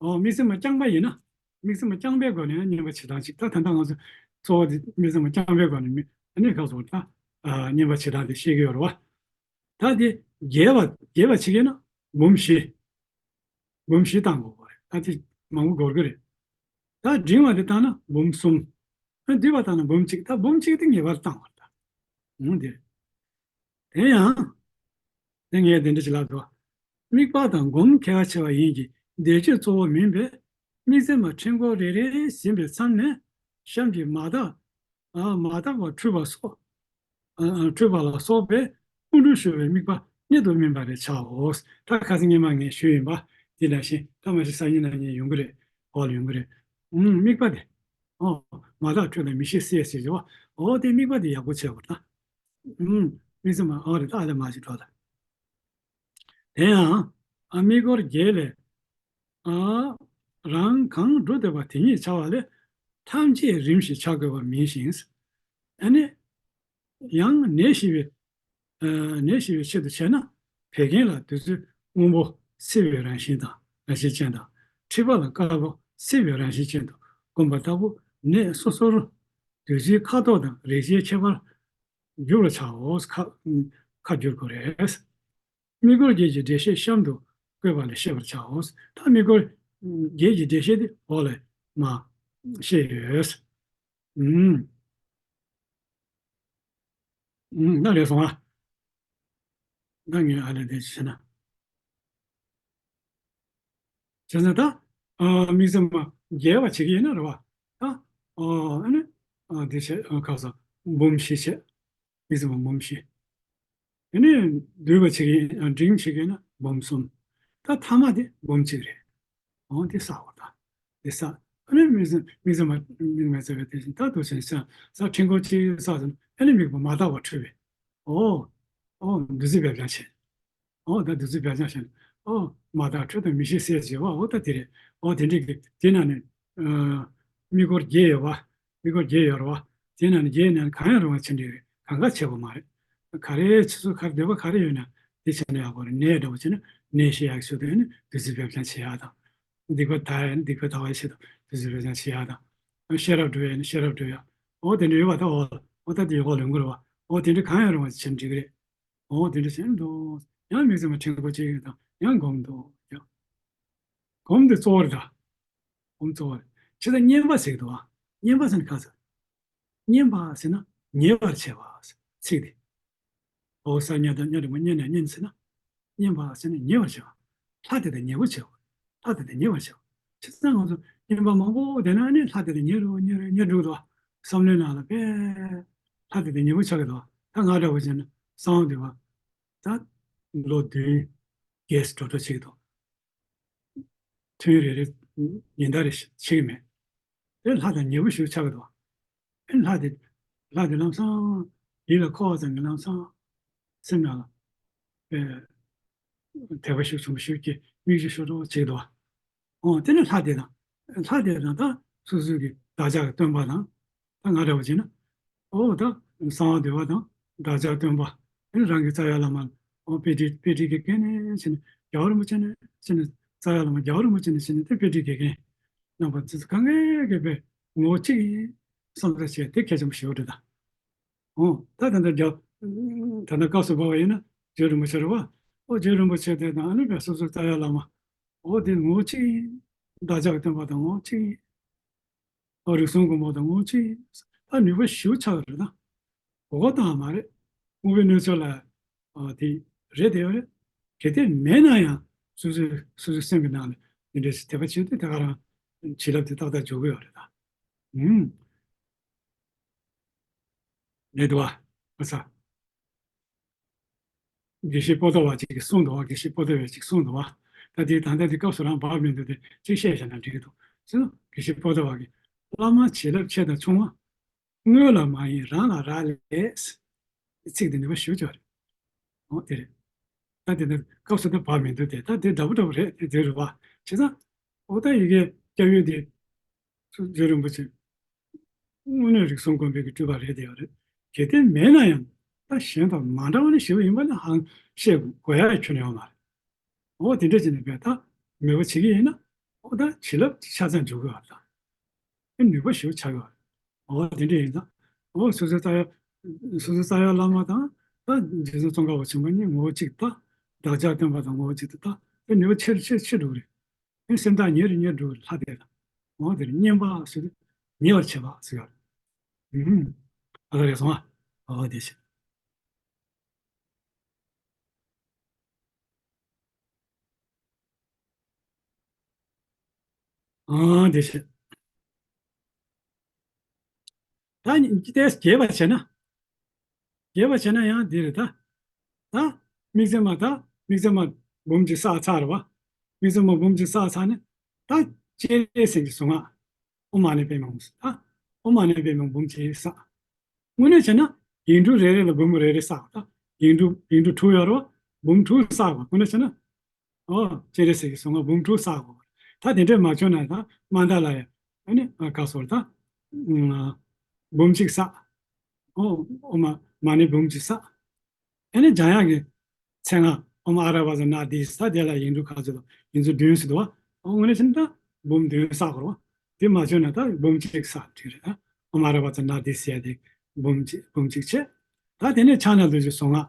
ཨོ་དམིགས་བརྩེ་མ་རྐྱང་པ་ཡིན་ན། དམིགས་བརྩེ་མ་རྐྱང་པའི་སྒོ་ནས་བསྙེན་པ་བྱེད་སྟངས་ཅིག་ད་ད་ལྟ་ང་ཚོ་གཙོ་བོ་དེ་དམིགས་བརྩེ་མ་རྐྱང་པའི་སྒོ་ནས་མི་ཨ་ནི་ཁ་སོ་ད་ཨ་བསྙེན་པ་བྱེད་སྟངས་དེ་ཤེས་ཀྱི་ཡོད་རེད་བ། ད་དེ་རྒྱས་པ་རྒྱས་པ་བྱེད་ཀྱི་ན་འབུམ་བཞི། འབུམ་བཞི་བཏང་དགོས་པ་རེད། ད་དེ་མང་པོ་འགོར་གི་རེད། ད་འབྲིང་བ་དེ་བཏང་ན་འབུམ་གསུམ། ཨ་བསྡུས་པ་བཏང་ན་འབུམ་གཅིག་ད་འབུམ་གཅིག་དེ་ངེས་པར་བཏང་བ་རེད། ད་འོང་དེ་རེད། དེ་ཡང་། དེ་ངས་དེ་འདྲ་ཞིག་ལབ་འདུག་དམིགས་པ་དང་སྒོམ་ཁྱད་པར་ཆེ་བ་ཡིན་གྱི་བཟླས་བརྗོད་གཙོ་བོ་མིན་པས། དམིགས་བརྩེ་མ་ཕྲེང་སྐོར་རེ་རེ་ཟིན་པའི་མཚམས་ནས་གཤམ་གྱི་མ་དག་ཨ་མ་དག་པ་འཁྲུལ་པ་སོགས། ཨ་ཨ་འཁྲུལ་པ་ལ་སོགས་པའི་ཀུན་འཁྲུལ་ཤོར་བའི་དམིགས་པ་གཉིད་དུ་སྨིན་པ་རེ་བྱའོ། ད་ཁ་སང་སྔོན་མ་ངས་ཞུས་ཡིན་པ། དེ་ནང་བཞིན་ད་མ་གཞི་སང་ཉིན་གནངས་ཉིན་ཡོང་གི་རེད། འོག་ལ་ཡོང་གི་རེད། ཨུམ། དམིགས་པ་དེ། ཨོ། མ་དག་འཁྲུལ་དང་མི་ཤེས་གསལ་ཟེར་བ། ཨོ་དེ་དམིགས་པ་དེ་ཡག་པོ་བྱས་པ་ད། ཨུམ། དམིགས་བརྩེ་མ་ཨོ་རེད། ད་ཨ་ལས་མ་ཞིག་འགྲོ་ད། དེ་ཡང་། ཨ་དམིགས་སྐོར་བརྒྱད་ལས། ཨ་རང་གང་སྒྲུབ་འདོད་པ་དེ་ཉིད་བྱ་བ་ལས། ཐམས་ཅད་རིམ་བཞིན་བྱ་དགོས་པ་མིན་ཞིང་། ཨ་ནི། ཡང་ནད་ཞི་བའི། ཨ་ནད་ཞི་བའི་ཆེད་དུ་བྱས་ན། བད་ཀན་ལ་བདུད་རྩི་སྔོན་པོ་བསིལ་བའི་རང་བཞིན་དང་རང་བཞིན་ཅན་དང་། མཁྲིས་པ་ལ་དཀར་པོ་བསིལ་བའི་རང་བཞིན་ཅན་དུ་བསྒོམ་པ་ལྟ་བུ་ནད་སོ་སོར་བདུད་རྩིའི་ཁ་དོག་དང་རེག་བྱའི་ཁྱད་པར་བསྒྱུར་བར་བྱའོ། ཁ་ཁ་བསྒྱུར་དགོས་རེད། དམིགས་སྐོར་བརྒྱད་ཀྱི་འགྲེལ་བཤད་གཤམ་དུ་བཀོད་པ་ལས་ཤེས་པར་བྱའོ། ད་དམིགས་སྐོར་ བརྒྱད་ཀྱི་འགྲེལ་བཤད་དེ་འོག་ལ་མར་བཤད་ཡོད། ཨུམ། ཨུམ། ད་རེད་སོང་ཨ། ད་ངས་ཨ་ལས་དེ་བྱས་ན། བྱས་ན་ད། ཨ། དམིགས་བརྩེ་མ་རྒྱས་པ་བྱེད་ཀྱི་ཡིན་ན་རེད་བ། ད། ཨ། ཨ་ནི། ཨ། དེ་བྱས། ཨ། ག་ས། འབུམ་བཞི་བྱས། དམིགས་བརྩེ་མ་འབུམ་བཞི། དེ་ནས་བསྡུས་པ་བྱེད་ཀྱི་ཡིན། ཨ། འབྲིང་བྱེད་ཀྱི་ཡིན་ན་འབུམ་གསུམ། ད་ཐ་མ་དེ་འབུམ་གཅིག་རེད། འོ་འདི་བསགས་པ་དང་། འདི་བསགས། ཨ་ནི་དམིགས་བརྩེ། དམིགས་བརྩེ་མ། དམིགས་མ་བརྩེ་བའི་དེ་བཞིན་ད་དུ་བྱས་ཤིང་ས་ཕྲེང་སྐོར་གཅིག་བསགས་ཟིན། ཨ་ནི་དམིགས་པ་མ་དག་པ་འཁྲུལ་བས། འོ། འོ་བདུད་རྩི་སྦས་བྱང་བྱས། འོ་ད་བདུད་རྩི་སྦས་བྱང་བྱས། འོ་མ་དག་འཁྲུལ་དང་མི་ཤེས་ཟེར་བྱས་པ། འོ་ད་དེ་རེད། འོ་དེ་འདྲས་ཀྱི་དེ་ན་ནི། ཨ། དམིགས་སྐོར་བརྒྱད་ཡོད་པ། དམིགས་སྐོར་བརྒྱད་ཡོད་རེད་བ། དེ་ན་ནི་བརྒྱད་ནང་གང་ཡང་རུང་བ་ཆེ་འདྲ་རེད། གང་ག་ཆེ་བ་མ་རེད། ག་རེ་ཆེ་ཆུང་ག་རེ་འདོད་པ་ག་རེ་ཡོད་ན་དེ་བྱས་ན་ཡག་པོ་རེད། ནད་འདྲ་བོ་བྱས་ན་ནད་ཞི་ཡག་ཤོས་དེ་ནི་བདུད་རྩི་སྦས་བྱང་བྱེད་ཡག་དང་། སྡིག་པ་དག་ཡ་ནི་སྡིག་པ་དག་པའི་ཆེད་དུ་བདུད་རྩི་སྦས་བྱང་བྱེད་ཡག་དང་། ཤེས་རབ་སྒྲུབ་ཡ་ནི་ཤེས་རབ་སྒྲུབ་ཡ། འོ་དེ་འདྲ་ཡོད་པ་ད། འོ་འོ་ད་དེ་ཡོད་པ་ལོན་དགོས་རེད་བ། འོ་དེ་འདྲ་གང་ཡང་རུང་བ་བྱས་ན་འགྲིག་གི་རེད། འོ་དེ་འདྲ་བྱས་ན་འདུག་ཡང་དམིགས་བརྩེ་མ་ཕྲེང་སྐོར་གཅིག་དང་ཡང་སྒོམ་འདུག་ཡང་། སྒོམ་དེ་གཙོ་བོ་རེད་ད། སྒོམ་གཙོ་བོ་རེད། ཇི་ལྟར་བསྙེན་པ་ཟེར་གྱི་འདུག་བ། བསྙེན་པ་ཟེར་ན་ག་ཟེར། བསྙེན་པ་ཟེར་ན་ཉེ་བར་བྱེད་པ་ཟེར་ཚིག་དེ། འོ་ས་ཉ་དང་ཉ་འགྲེང་བུ་བསྙེན་ནས་བསྙེན་ཟེར་ན། བསྙེན་པ་ཟེར་ན་ཉེ་བར་བྱེད་པ། ལྷ་དེ་དང་ཉེ་བོ་བྱེད་པ། ལྷ་དེ་དང་ཉེ་བར་བྱེད་པ། བྱས་ཙང་ང་ཚོ་བསྙེན་པ་མང་པོ་བསྡད་ན་ནི་ལྷ་དེ་དང་ཉེ་རུ་ཉེ་རུ་ཉེ་འགྲོ་གི་འདུག་བ། བསམ་བློའི་ནང་ལ་དཔེ་ལྷ་དེ་དང་ཉེ་བོ་ཆགས་ཀྱི་འདུག་བ། ད་ང་འདྲ་བོ་བྱས་ན་གསང་བ་འདུས་པ། ད་ལོ་བདུན་བརྒྱད་འགྲོ་འགྲོ་བྱེད་ཀྱི་འདུག་ཐུན་རེ་རེ་ཉིན་ལྟར་རེ་བྱེད་ཀྱི་མེད། དེ་ལྷ་དང་ཉེ་བོ་ཞིག་ཆགས་ཀྱི་འདུག་ཨེ་ལྷ་དེ། ལྷ་དེ་ལམ་སང་ཡིད་ལ་འཁོར་བ་ཙམ་གྱིས་ལམ་སང་སེམས་ནང་ལ་དད་པ་ཤུགས་ཆེན་པོ་ཞིག་སྐྱེ། མིག་ཆུ་ཤོར་འགྲོ་བྱེད་ཀྱི་འདུག་འོ་དེ་ནི་ལྷ་དེ་དང་། ལྷ་དེ་དང་ད་སོ་སོའི་གི་བདག་ཅག་གི་སྟོན་པ་དང་། ད་ང་འདྲ་བོ་བྱས་ན། ཨོ་ད་གསང་བ་འདུས་པ་དང་བདག་ཅག་སྟོན་པ། ཨེ་རང་གི་རྩ་བའི་བླ་མ་ཨོ་དཔེ་ཁྲིད་དཔེ་ཁྲིད་དགེ་རྒན་ནས་བྱས་ནས་རྒྱལ་བ་རིན་པོ་ཆེ་ནས་བྱས་ནས་རྩ་བའི་བླ་མ་རྒྱལ་བ་རིན་པོ་ཆེ་ནས་བྱས་ནས་དེ་དཔེ་ཁྲིད་དགེ་རྒན་རྣམ་པ་ཚོ་གང་གས་གས་པའི་ངོ་བོ་གཅིག་ཡིན་བསམ་བློ་བྱས་དེ་གལ་ཆེན་པོ་ཞེ་པོ་འདྲ་ད། ཨོ་ད་ད་ལྟ་རྒྱལ་ད་ལྟ་སྐབས་སུ་བབས་པ་ཡིན་ན་རྗེ་རིན་པོ་ཆེ་རེད་བ། ཨོ་རྗེ་རིན་པོ་ཆེ་དེ་དང་ཨ་ནི་བས་སོ་སོའི་རྩ་བའི་བླ་མ་ཨོ་དེ་ངོ་བོ་གཅིག་ཡིན། བདག་ཅག་གི་སྟོན་པ་དང་ངོ་བོ་གཅིག་ཡིན། ཨོ་རིགས་གསུམ་མགོན་པོ་དང་ངོ་གཅིག་ཨ་ནུས་པ་ཞེ་པོ་ཆགས་རེད་ད། གོ་བ་བཏང་མ་རེད། དངོས་པོའི་གནས་ཚུལ་ལ་ཨ་དེ་རེད་དེ་ཡོད་རེད། གལ་ཏེ་མེད་ན་ཡང་སོ་སོའི་སོ་སོའི་སེམས་ཀྱི་ནང་ལ་འདི་འདྲའི་དད་པ་བྱེད་དུས་དེ་ག་རང་བྱིན་རླབས་དེ་ཏག་ཏག་འཇུག་གི་ཡོད་རེད་ད། ཨུམ། རེད་འདུག་བ། ཨ་ས། དགེ་བཤེས་པོ་ཏོ་བ་ཅིག་གིས་གསུངས་འདུག་བ། དགེ་བཤེས་པོ་ཏོ་བས་ཅིག་གསུངས་འདུག་བ། ད་དེ་ད་ལྟ་དེ་སྐབས་སུ་རང་བབས་མི་འདུག་སྟེ་ཅིག་བཤད་བཞག་ན་འགྲིག་གི་འདུག་ཟེར་ན། དགེ་བཤེས་པོ་ཏོ་བ་གིས། བླ་མ་བྱིན་རླབས་ཆེ་དང་ཆུང་བ། དངོས་ལ་མ་ཡིན་རང་ལ་རག་ལས། ཚིག་དེ་ནུས་པ་ཞེ་པོ་ཅིག་རེད། འོ་དེ་རེད། ད་དེ་འདྲ་སྐབས་སུ་དེ་བབས་མི་འདུག་སྟེ། ད་དེ་འདྲ་པོ་འདྲ་པོ་རེད། དེ་དེ་རེད་བ། བྱས་ཙང་། འོ་ད་ཡི་གེ་སྐྱབས་ཡུལ་དེ། རྗེ་རིན་པོ་ཆེ། དངོས་གནས་རིགས་གསུམ་མགོན་པོའི་གི་སྤྲུལ་པ་རེད་དེ་ཡོད་རེད། གལ་ཏེ་མེད་ན་ཡང་ད་གཞན་དང་མ་འདྲ་བ་ནི་ཞེ་པོ་ཡིན་པ་ནི་ཧང་བཤད་དགོས་ཡ་ཁྱོན་ནས་ཡོད་མ་རེད། འོ་དེ་འདྲ་བྱས་ནས་བས་ད་མོས་པ་བྱེད་ཀྱི་ཡིན་ན། འོ་ད་བྱིན་རླབས་ཆ་ཚང་འཇུག་གི་ཡོད་རེད་ད། ཨེ་ནུས་པ་ཞེ་པོ་ཆགས་ཡོད་རེད། འོ་དེ་འདྲ་ཡིན་ད། འོ་སོ་སོའི་རྩ་བའི། སོ་སོའི་རྩ་བའི་བླ་མ་དང་ད་རྗེ་བཙུན་ཙོང་ཁ་པ་ཆེན་པོ་གཉིས་ངོ་བོ་གཅིག་ད། བདག་ཅག་སྟོན་པ་དང་ངོ་བོ་གཅིག་ཏུ་ད། ཨེ་ནུས་པ་ཆེ་རུ་ཆེ་རུ་ཆེ་འགྲོ་གི་རེད། སེམས་ཐག་ཉེ་རུ་ཉེ་རུ་འགྲོ་བའི་ལྷ་དེ་དང་། འོ་དེར་བསྙེན་པ་ཟེར་དུས་ཉེ་བར་བྱེད་པ་ཟེར་ཡོད་རེད། ཨུམ། ཨ་ད་རེད་སོང་ཨ། འོ་དེ་བྱེད། ཨ་དེ་བྱེད། ད་ནི་དེ་རྒྱས་པ་བྱས་ན། རྒྱས་པ་བྱས་ན་ཡང་འདི་རེད་ད། ད། དམིགས་བརྩེ་མ་ད། དམིགས་བརྩེ་མ་འབུམ་གཅིག་བསགས་ཚར་བ། དམིགས་བརྩེ་མ་འབུམ་གཅིག་བསགས་ཚར་ནས། ད་སྤྱན་རས་གཟིགས་ཀྱི་གཟུངས་སྔགས། ཨོཾ་མ་ཎི་པདྨེ་ཧཱུྃ་ཟེར་ད། ཨོཾ་མ་ཎི་པདྨེ་ཧཱུྃ་འབུམ་གཅིག་བསགས། དངོས་གནས་བྱས་ན་ཡིག་འབྲུ་རེ་རེ་ལ་འབུམ་རེ་རེ་བསགས་པ་ད། ཡིག་འབྲུ་ཡིག་འབྲུ་དྲུག་ཡོད་རེད་བ། འབུམ་དྲུག་བསགས་པ། དངོས་གནས་བྱས་ན། ཨོ། སྤྱན་རས་གཟིགས་ཀྱི་གཟུངས་སྔགས་འབུམ་དྲུག་བསགས་དགོས་པ་རེད། ད་དེ་འདྲས་མ་བྱུང་ན་ད་མནྡ་ལ་ཡ། ཨ་ནི་ཨ་ག་སོར་ད། ཨ། འབུམ་གཅིག་བསགས། ཨོ། ཨོཾ་མ་ཎི་འབུམ་གཅིག་བསགས། ཨ་ནི་འཇམ་དབྱངས་ཀྱི་མཚན་སྔགས་ཨོཾ་ཨ་ར་པ་ཙ་ན་དྷཱིཿཟེར་ད་དེ་ལ་ཡིག་འབྲུ་ག་ཚོད་དང་ཡིག་འབྲུ་བདུན་ཟེར་འདུག་བ། ཨོ་དངོས་གནས་བྱས་ན་ད་འབུམ་བདུན་བསགས་དགོས་རེད་བ། དེ་མ་བྱུང་ན་ད་འབུམ་གཅིག་བསགས་འགྲིག་རེད་ད། ཨོཾ་ཨ་ར་པ་ཙ་ན་དྷཱིཿཟེར་ཡ་དེ་འབུམ་གཅིག་འབུམ་གཅིག་བྱས། ད་དེ་ནས་ཕྱག་ན་རྡོ་རྗེའི་གཟུངས་སྔགས།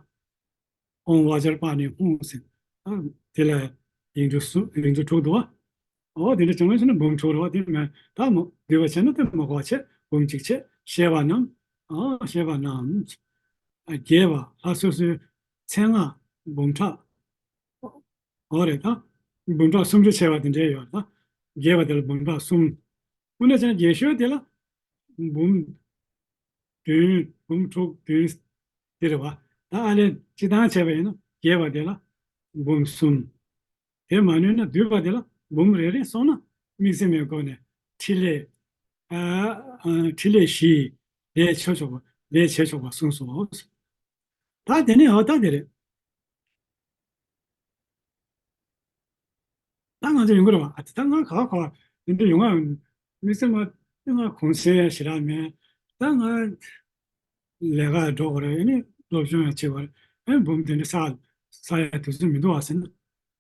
ཨོཾ་བཛྲ་པཱ་ཎི་ཧཱུྃ་ཟེར། ཨ། དེ་ལ་ཡིག་འབྲུ་གསུམ་ཡིག་འབྲུ་དྲུག་འདུག་བ། འོ་དེ་འདྲ་བྱུང་བ་ཕྱིན་ན་འབུམ་དྲུག་རེད་བ། དེ་མེད་ད་མོ་བསྡུས་པ་བྱས་ན་དེ་མ་གོ་བ་བྱས། འབུམ་གཅིག་བྱས། བཤད་པ་རྣམས། ཨ་བཤད་པ་རྣམས། ཨ་རྒྱས་པ་ལྷ་སོ་སོའི་མཚན་སྔགས་འབུམ་ཕྲག་འོ་རེད་ད། འབུམ་ཕྲག་སུམ་ཅུ་བྱས་པ་དེ་འདྲའི་ཡོད་རེད་ད། རྒྱས་པ་དེ་ལ་འབུམ་ཕྲག་གསུམ། དངོས་གནས་བྱས་ན་རྒྱས་ཤོས་དེ་ལ་འབུམ་བདུན། འབུམ་དྲུག་བདུན་དེ་རེད་བ། ད་ཨ་ལས་སྤྱི་བཏང་བྱས་པ་ཡིན་ན་རྒྱས་པ་དེ་ལ་འབུམ་གསུམ། དེ་མ་ནུས་ན་བསྡུས་པ་དེ་ལ་འབུམ་རེ་རེ་སོང་ན་དམིགས་བརྩེ་མའི་སྒོ་ནས་ཕྲིན་ལས། ཨ་ཨ་ཕྲིན་ལས་བཞི་ལས་བྱེད་ཆོག་པ་ལས་བྱེད་ཆོག་པ་གསུངས་སོ། ད་དེ་ནས་འོ་ད་དེ་རེད། ད་ང་ཚོ་ཡོང་གི་རེད་བ། ཨ་ད་ང་ག་ག་འདི་འདྲ་ཡོང་ང་། དམིགས་བརྩེ་མ་ང་གུང་སེང་ཞེ་དྲག་མེད། ད་ང་ལས་ཀ་འགྲོ་དགོས་རེད། ཨ་ནི་སློབ་སྦྱོང་ཡང་བྱེད་དགོས་རེད། ཨ་ནི་འབུམ་དེ་འདྲ་བསགས་བསགས་ཡ་དུས་ཚོད་མི་འདུག་བ་ཟེར་ན།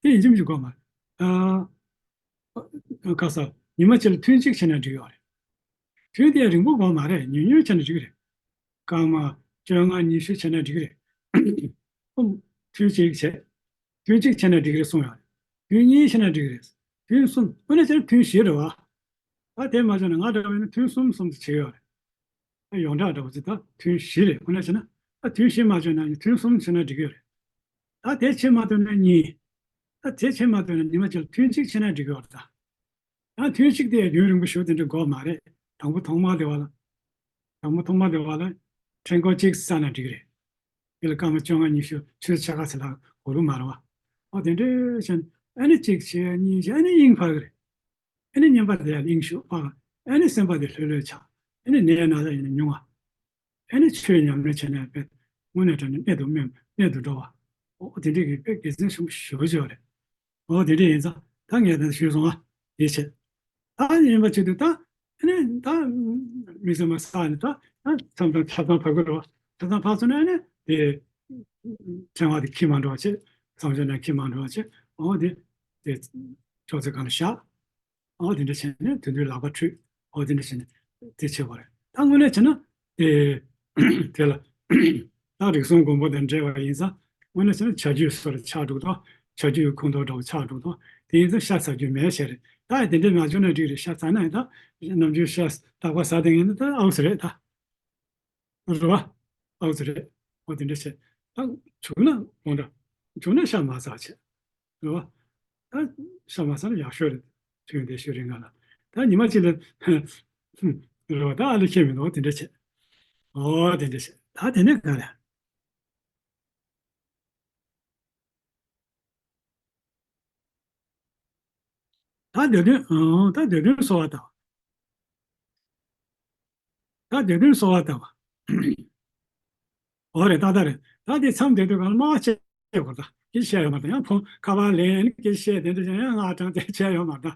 དེ་ཡིན་གཅིག་མིན་གཅིག་དགོས་མ་རེད། ཨ། ཁ་ས་ཉི་མ་གཅིག་ལ་ཐུན་གཅིག་བྱས་ན་འགྲིག་ཡོད་རེད། ཐུན་དེ་རིང་པོ་དགོས་མ་རེད། ཉུང་ཉུང་བྱས་ན་འགྲིག་གི་རེད། སྐར་མ་བཅོ་ལྔ་ཉི་ཤུ་བྱས་ན་འགྲིག་གི་རེད། ཨུམ། ཐུན་གཅིག་བྱས། ཐུན་གཅིག་བྱས་ན་འགྲིག་གི་རེད་གསུངས་ཡོད་རེད། ཐུན་གཉིས་བྱས་ན་འགྲིག་གི་རེད། ཐུན་གསུམ། དངོས་གནས་བྱས་ན་ཐུན་བཞི་རེད་བ། ད་དེ་མ་བྱུང་ན་ང་འདྲ་བ་ཡིན་ན་ཐུན་གསུམ་གསུམ་དུ་བྱེད་ཡོད་རེད། ད་ཡོངས་གྲགས་འདྲ་བོ་ཅིག་ད་ཐུན་བཞི་རེད། དངོས་གནས་བྱས་ན་ད་ཐུན་བཞི་མ་བྱུང་ན་ཐུན་གསུམ་བྱས་ན་འགྲིག་གི་ཡོད་རེད། ད་དེ་བྱེད་མ་ཐུབ་ན་གཉིས། ད་དེ་བྱེད་མ་ཐུབ་ན་ཉི་མ་གཅིག་ལ་ཐུན་གཅིག་བྱས་ན་འགྲིག་གི་ཡོད་རེད་ད། ཡང་ཐུན་གཅིག་དེ་རྒྱུན་རིང་པོ་ཞིག་དེ་འདྲ་དགོས་མ་རེད། དང་པོ་ཐོག་མ་དེ་བ་ལ། དང་པོ་ཐོག་མ་དེ་བ་ལ་ཕྲེང་སྐོར་གཅིག་བསགས་ན་འགྲིག་གི་རེད། དེ་ལ་སྐར་མ་བཅོ་ལྔ་ཉི་ཤུ་ཆུ་ཚོད་ཕྱེད་ཀ་ཙམ་ལྷག་འགོར་གི་མ་རེད་བ། ཨོ་དེ་འདྲ་བྱས་ན་ཨ་ནི་གཅིག་བྱས་གཉིས་བྱས་ཨ་ནི་དབྱིངས་འཕར་གི་རེད། ཨ་ནི་བསྙེན་པ་དེ་ཡང་དབྱིངས་ཞུགས་འཕར། ཨ་ནི་སེམས་པ་དེ་ལྷོད་ལྷོད་ཆགས། ཨ་ནི་ནད་ན་ཚ་ཡིན་ན་ཉུང་བ། ཨ་ནི་ཆོས་ཉམས་ལེན་བྱས་ནས་དཔེ་དངོས་གནས་དྲང་གནས་གནད་དུ་སྨིན་གནད་དུ་འགྲོ་བ། ཨོ་དེ་འདྲའི་གི་དཔེ་དགེ་མཚན་ཆེན་པོ་ཞེ་པོ་ཅིག་ཡོད་རེད། ཨོ་དེ་འདྲ་ཡིན་ཙང་ད་ངས་ད་ཞུས་སོང་ཨ། དེ་བྱས། ད་ཡིན་པ་བྱེད་དུས་ད་ཨ་ནི་ད་དམིགས་བརྩེ་མ་བསགས་ནས་ད་ཨ་མཚམས་དང་ཆ་ཚང་ཕར་དགོས་རེད་བ། ཆ་ཚང་ཕར་སོང་ན་ཨ་ནི་དེ་ཕྲེང་བ་དེ་འཁྱིལ་མ་འགྲོ་བ་བྱེད། མཚམས་སྦྱོར་ནང་འཁྱིལ་མ་འགྲོ་བ་བྱེད། ཨོ་དེ་དེ་ཅོག་ཙེ་སྒང་ལ་བཞག་ཨོ་དེ་འདྲ་བྱས་ནས་དེ་དུས་ལག་པ་འཁྲུད། ཨོ་དེ་འདྲ་བྱས་ནས་དེ་བྱེད་དགོས་རེད། ད་དངོས་གནས་བྱས་ན་དེ་དེ་ལ་ད་རིགས་གསུམ་མགོན་པོ་དང་འབྲེལ་བ་ཡིན་ཙང་དངོས་གནས་བྱས་ན་ཆ་རྒྱུས་སོགས་ཆགས་འགྲོ་གི་འདུག་ཆ་རྒྱུས་ཁོངས་གཏོགས་འདྲ་བོ་ཆགས་འགྲོ་གི་འདུག་དེ་ཡིན་ཙང་ཤ་ཟ་རྒྱུ་མེད་བྱས་རེད། ད་དེ་འདྲ་མ་བྱུང་ན་འགྲིག་རེད། ཤ་ཟ་ན་ཡང་ད་ནམ་རྒྱུན་ཤ་རྟག་པར་ཟ་བསྡད་མཁན་ནི་ད་ཨའུ་ཙི་རེད་ད། རེད་བ། ཨའུ་ཙི་རེད། ཨོ་དེ་འདྲ་བྱས། ད་བྱུང་ན་དགོངས་འདྲ། བྱུང་ན་ཤ་མ་ཟ་བྱས། རེད་བ། ད་ཤ་མ་ཟ་ན་ཡག་ཤོས་རེད། ཐུན་དེ་ཤོས་རིང་ང་ལ། ད་ཉི་མ་གཅིག་ལ། རེད་བ། ད་ཨ་ལེ་ཁྱད་མི་འདུག་དེ་འདྲ་བྱས། ཨོ་དེ་འདྲ་བྱས། ད་དེ་ནས་ག་རེ། ད་སྡེ་བདུན། ཨང་། ད་སྡེ་བདུན་གསོལ་བ་བཏབ། ད་སྡེ་བདུན་གསོལ་བ་བཏབ། འོ་རེད། ཏག་ཏག་རེད། ད་དེ་མཚམས་བསྡད་དུས་གང་ལ་སྨྲ་བ་བྱེད་དགོས་ད། སྐད་ཆ་བཤད་ཡོད་མ་རེད། ཡང་ཕོ་ཁ་པར་ལེན་སྐད་ཆ་བཤད་དེ་འདྲ་བྱས་ཡང་ང་དྲང་བདེན་བྱས་ཡོད་མ་རེད་ད།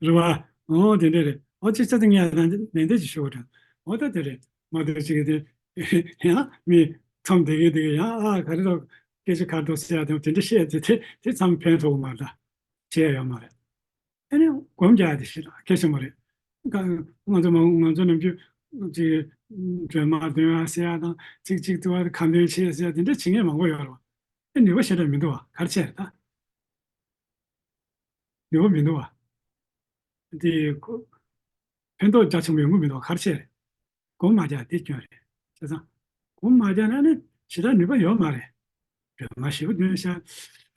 རེད་བ། འོ་དེ་འདྲ་རེད། འོ་ཅི་ཆ་ཚང་ངས་ད་ནན་ཏན་ཅིག་ཞུ་དགོས་དྲན། འོ་ད་དེ་རེད། མ་གཏོགས་ཅིག་དེ་ཡང་མི་མཚམས་བསྡད་ཀྱི་དེ་ཡང་ཨ་ག་རེ་ད་སྐད་ཆ་ག་རེ་འདུག་ཟེར་ཡ་དེ་དེ་འདྲ་བཤད་དེ་དེ་དེ་མཚམས་ཕན་ཐོགས་མ་རེད་ད། བྱས་ཡོད་མ་རེད། ཨ་ནི་སྒོམ་རྒྱག་ཡ་དེ་ཞིག་ལ་གལ་ཆེན་པོ་རེད། ང་ང་ཚོ་མ་ང་ཚོ་ནམ་རྒྱུན་ཅིག་སྒྲོལ་མ་འདོན་ཡ་ཟེར་ཡ་དང་ཚིག་གཅིག་ཏུ་བ་ཁ་འདོན་བྱེད་ཟེར་ཡ་དེ་འདྲ་བྱེད་མཁན་མང་པོ་ཡོད་རེད་བ། ཨེ་ནུས་པ་ཞེ་དྲག་མི་འདུག་བ། ག་རེ་བྱས་རེད་ད། ནུས་པ་མི་འདུག་བ། དེ་ཁོ་ཕན་ཐོགས་རྒྱ་ཆེན་པོ་ཡོང་གི་མི་འདུག་བ། ག་རེ་བྱས་རེད། སྒོམ་མ་རྒྱག་དེ་སྐྱོན་རེད། བྱས་ཙང་། སྒོམ་མ་རྒྱག་ན་ནི་ཞེ་དྲག་ནུས་པ་ཡོད་མ་རེད། སྒྲོལ་མ་ཞེ་པོ་འདོན་ཤག་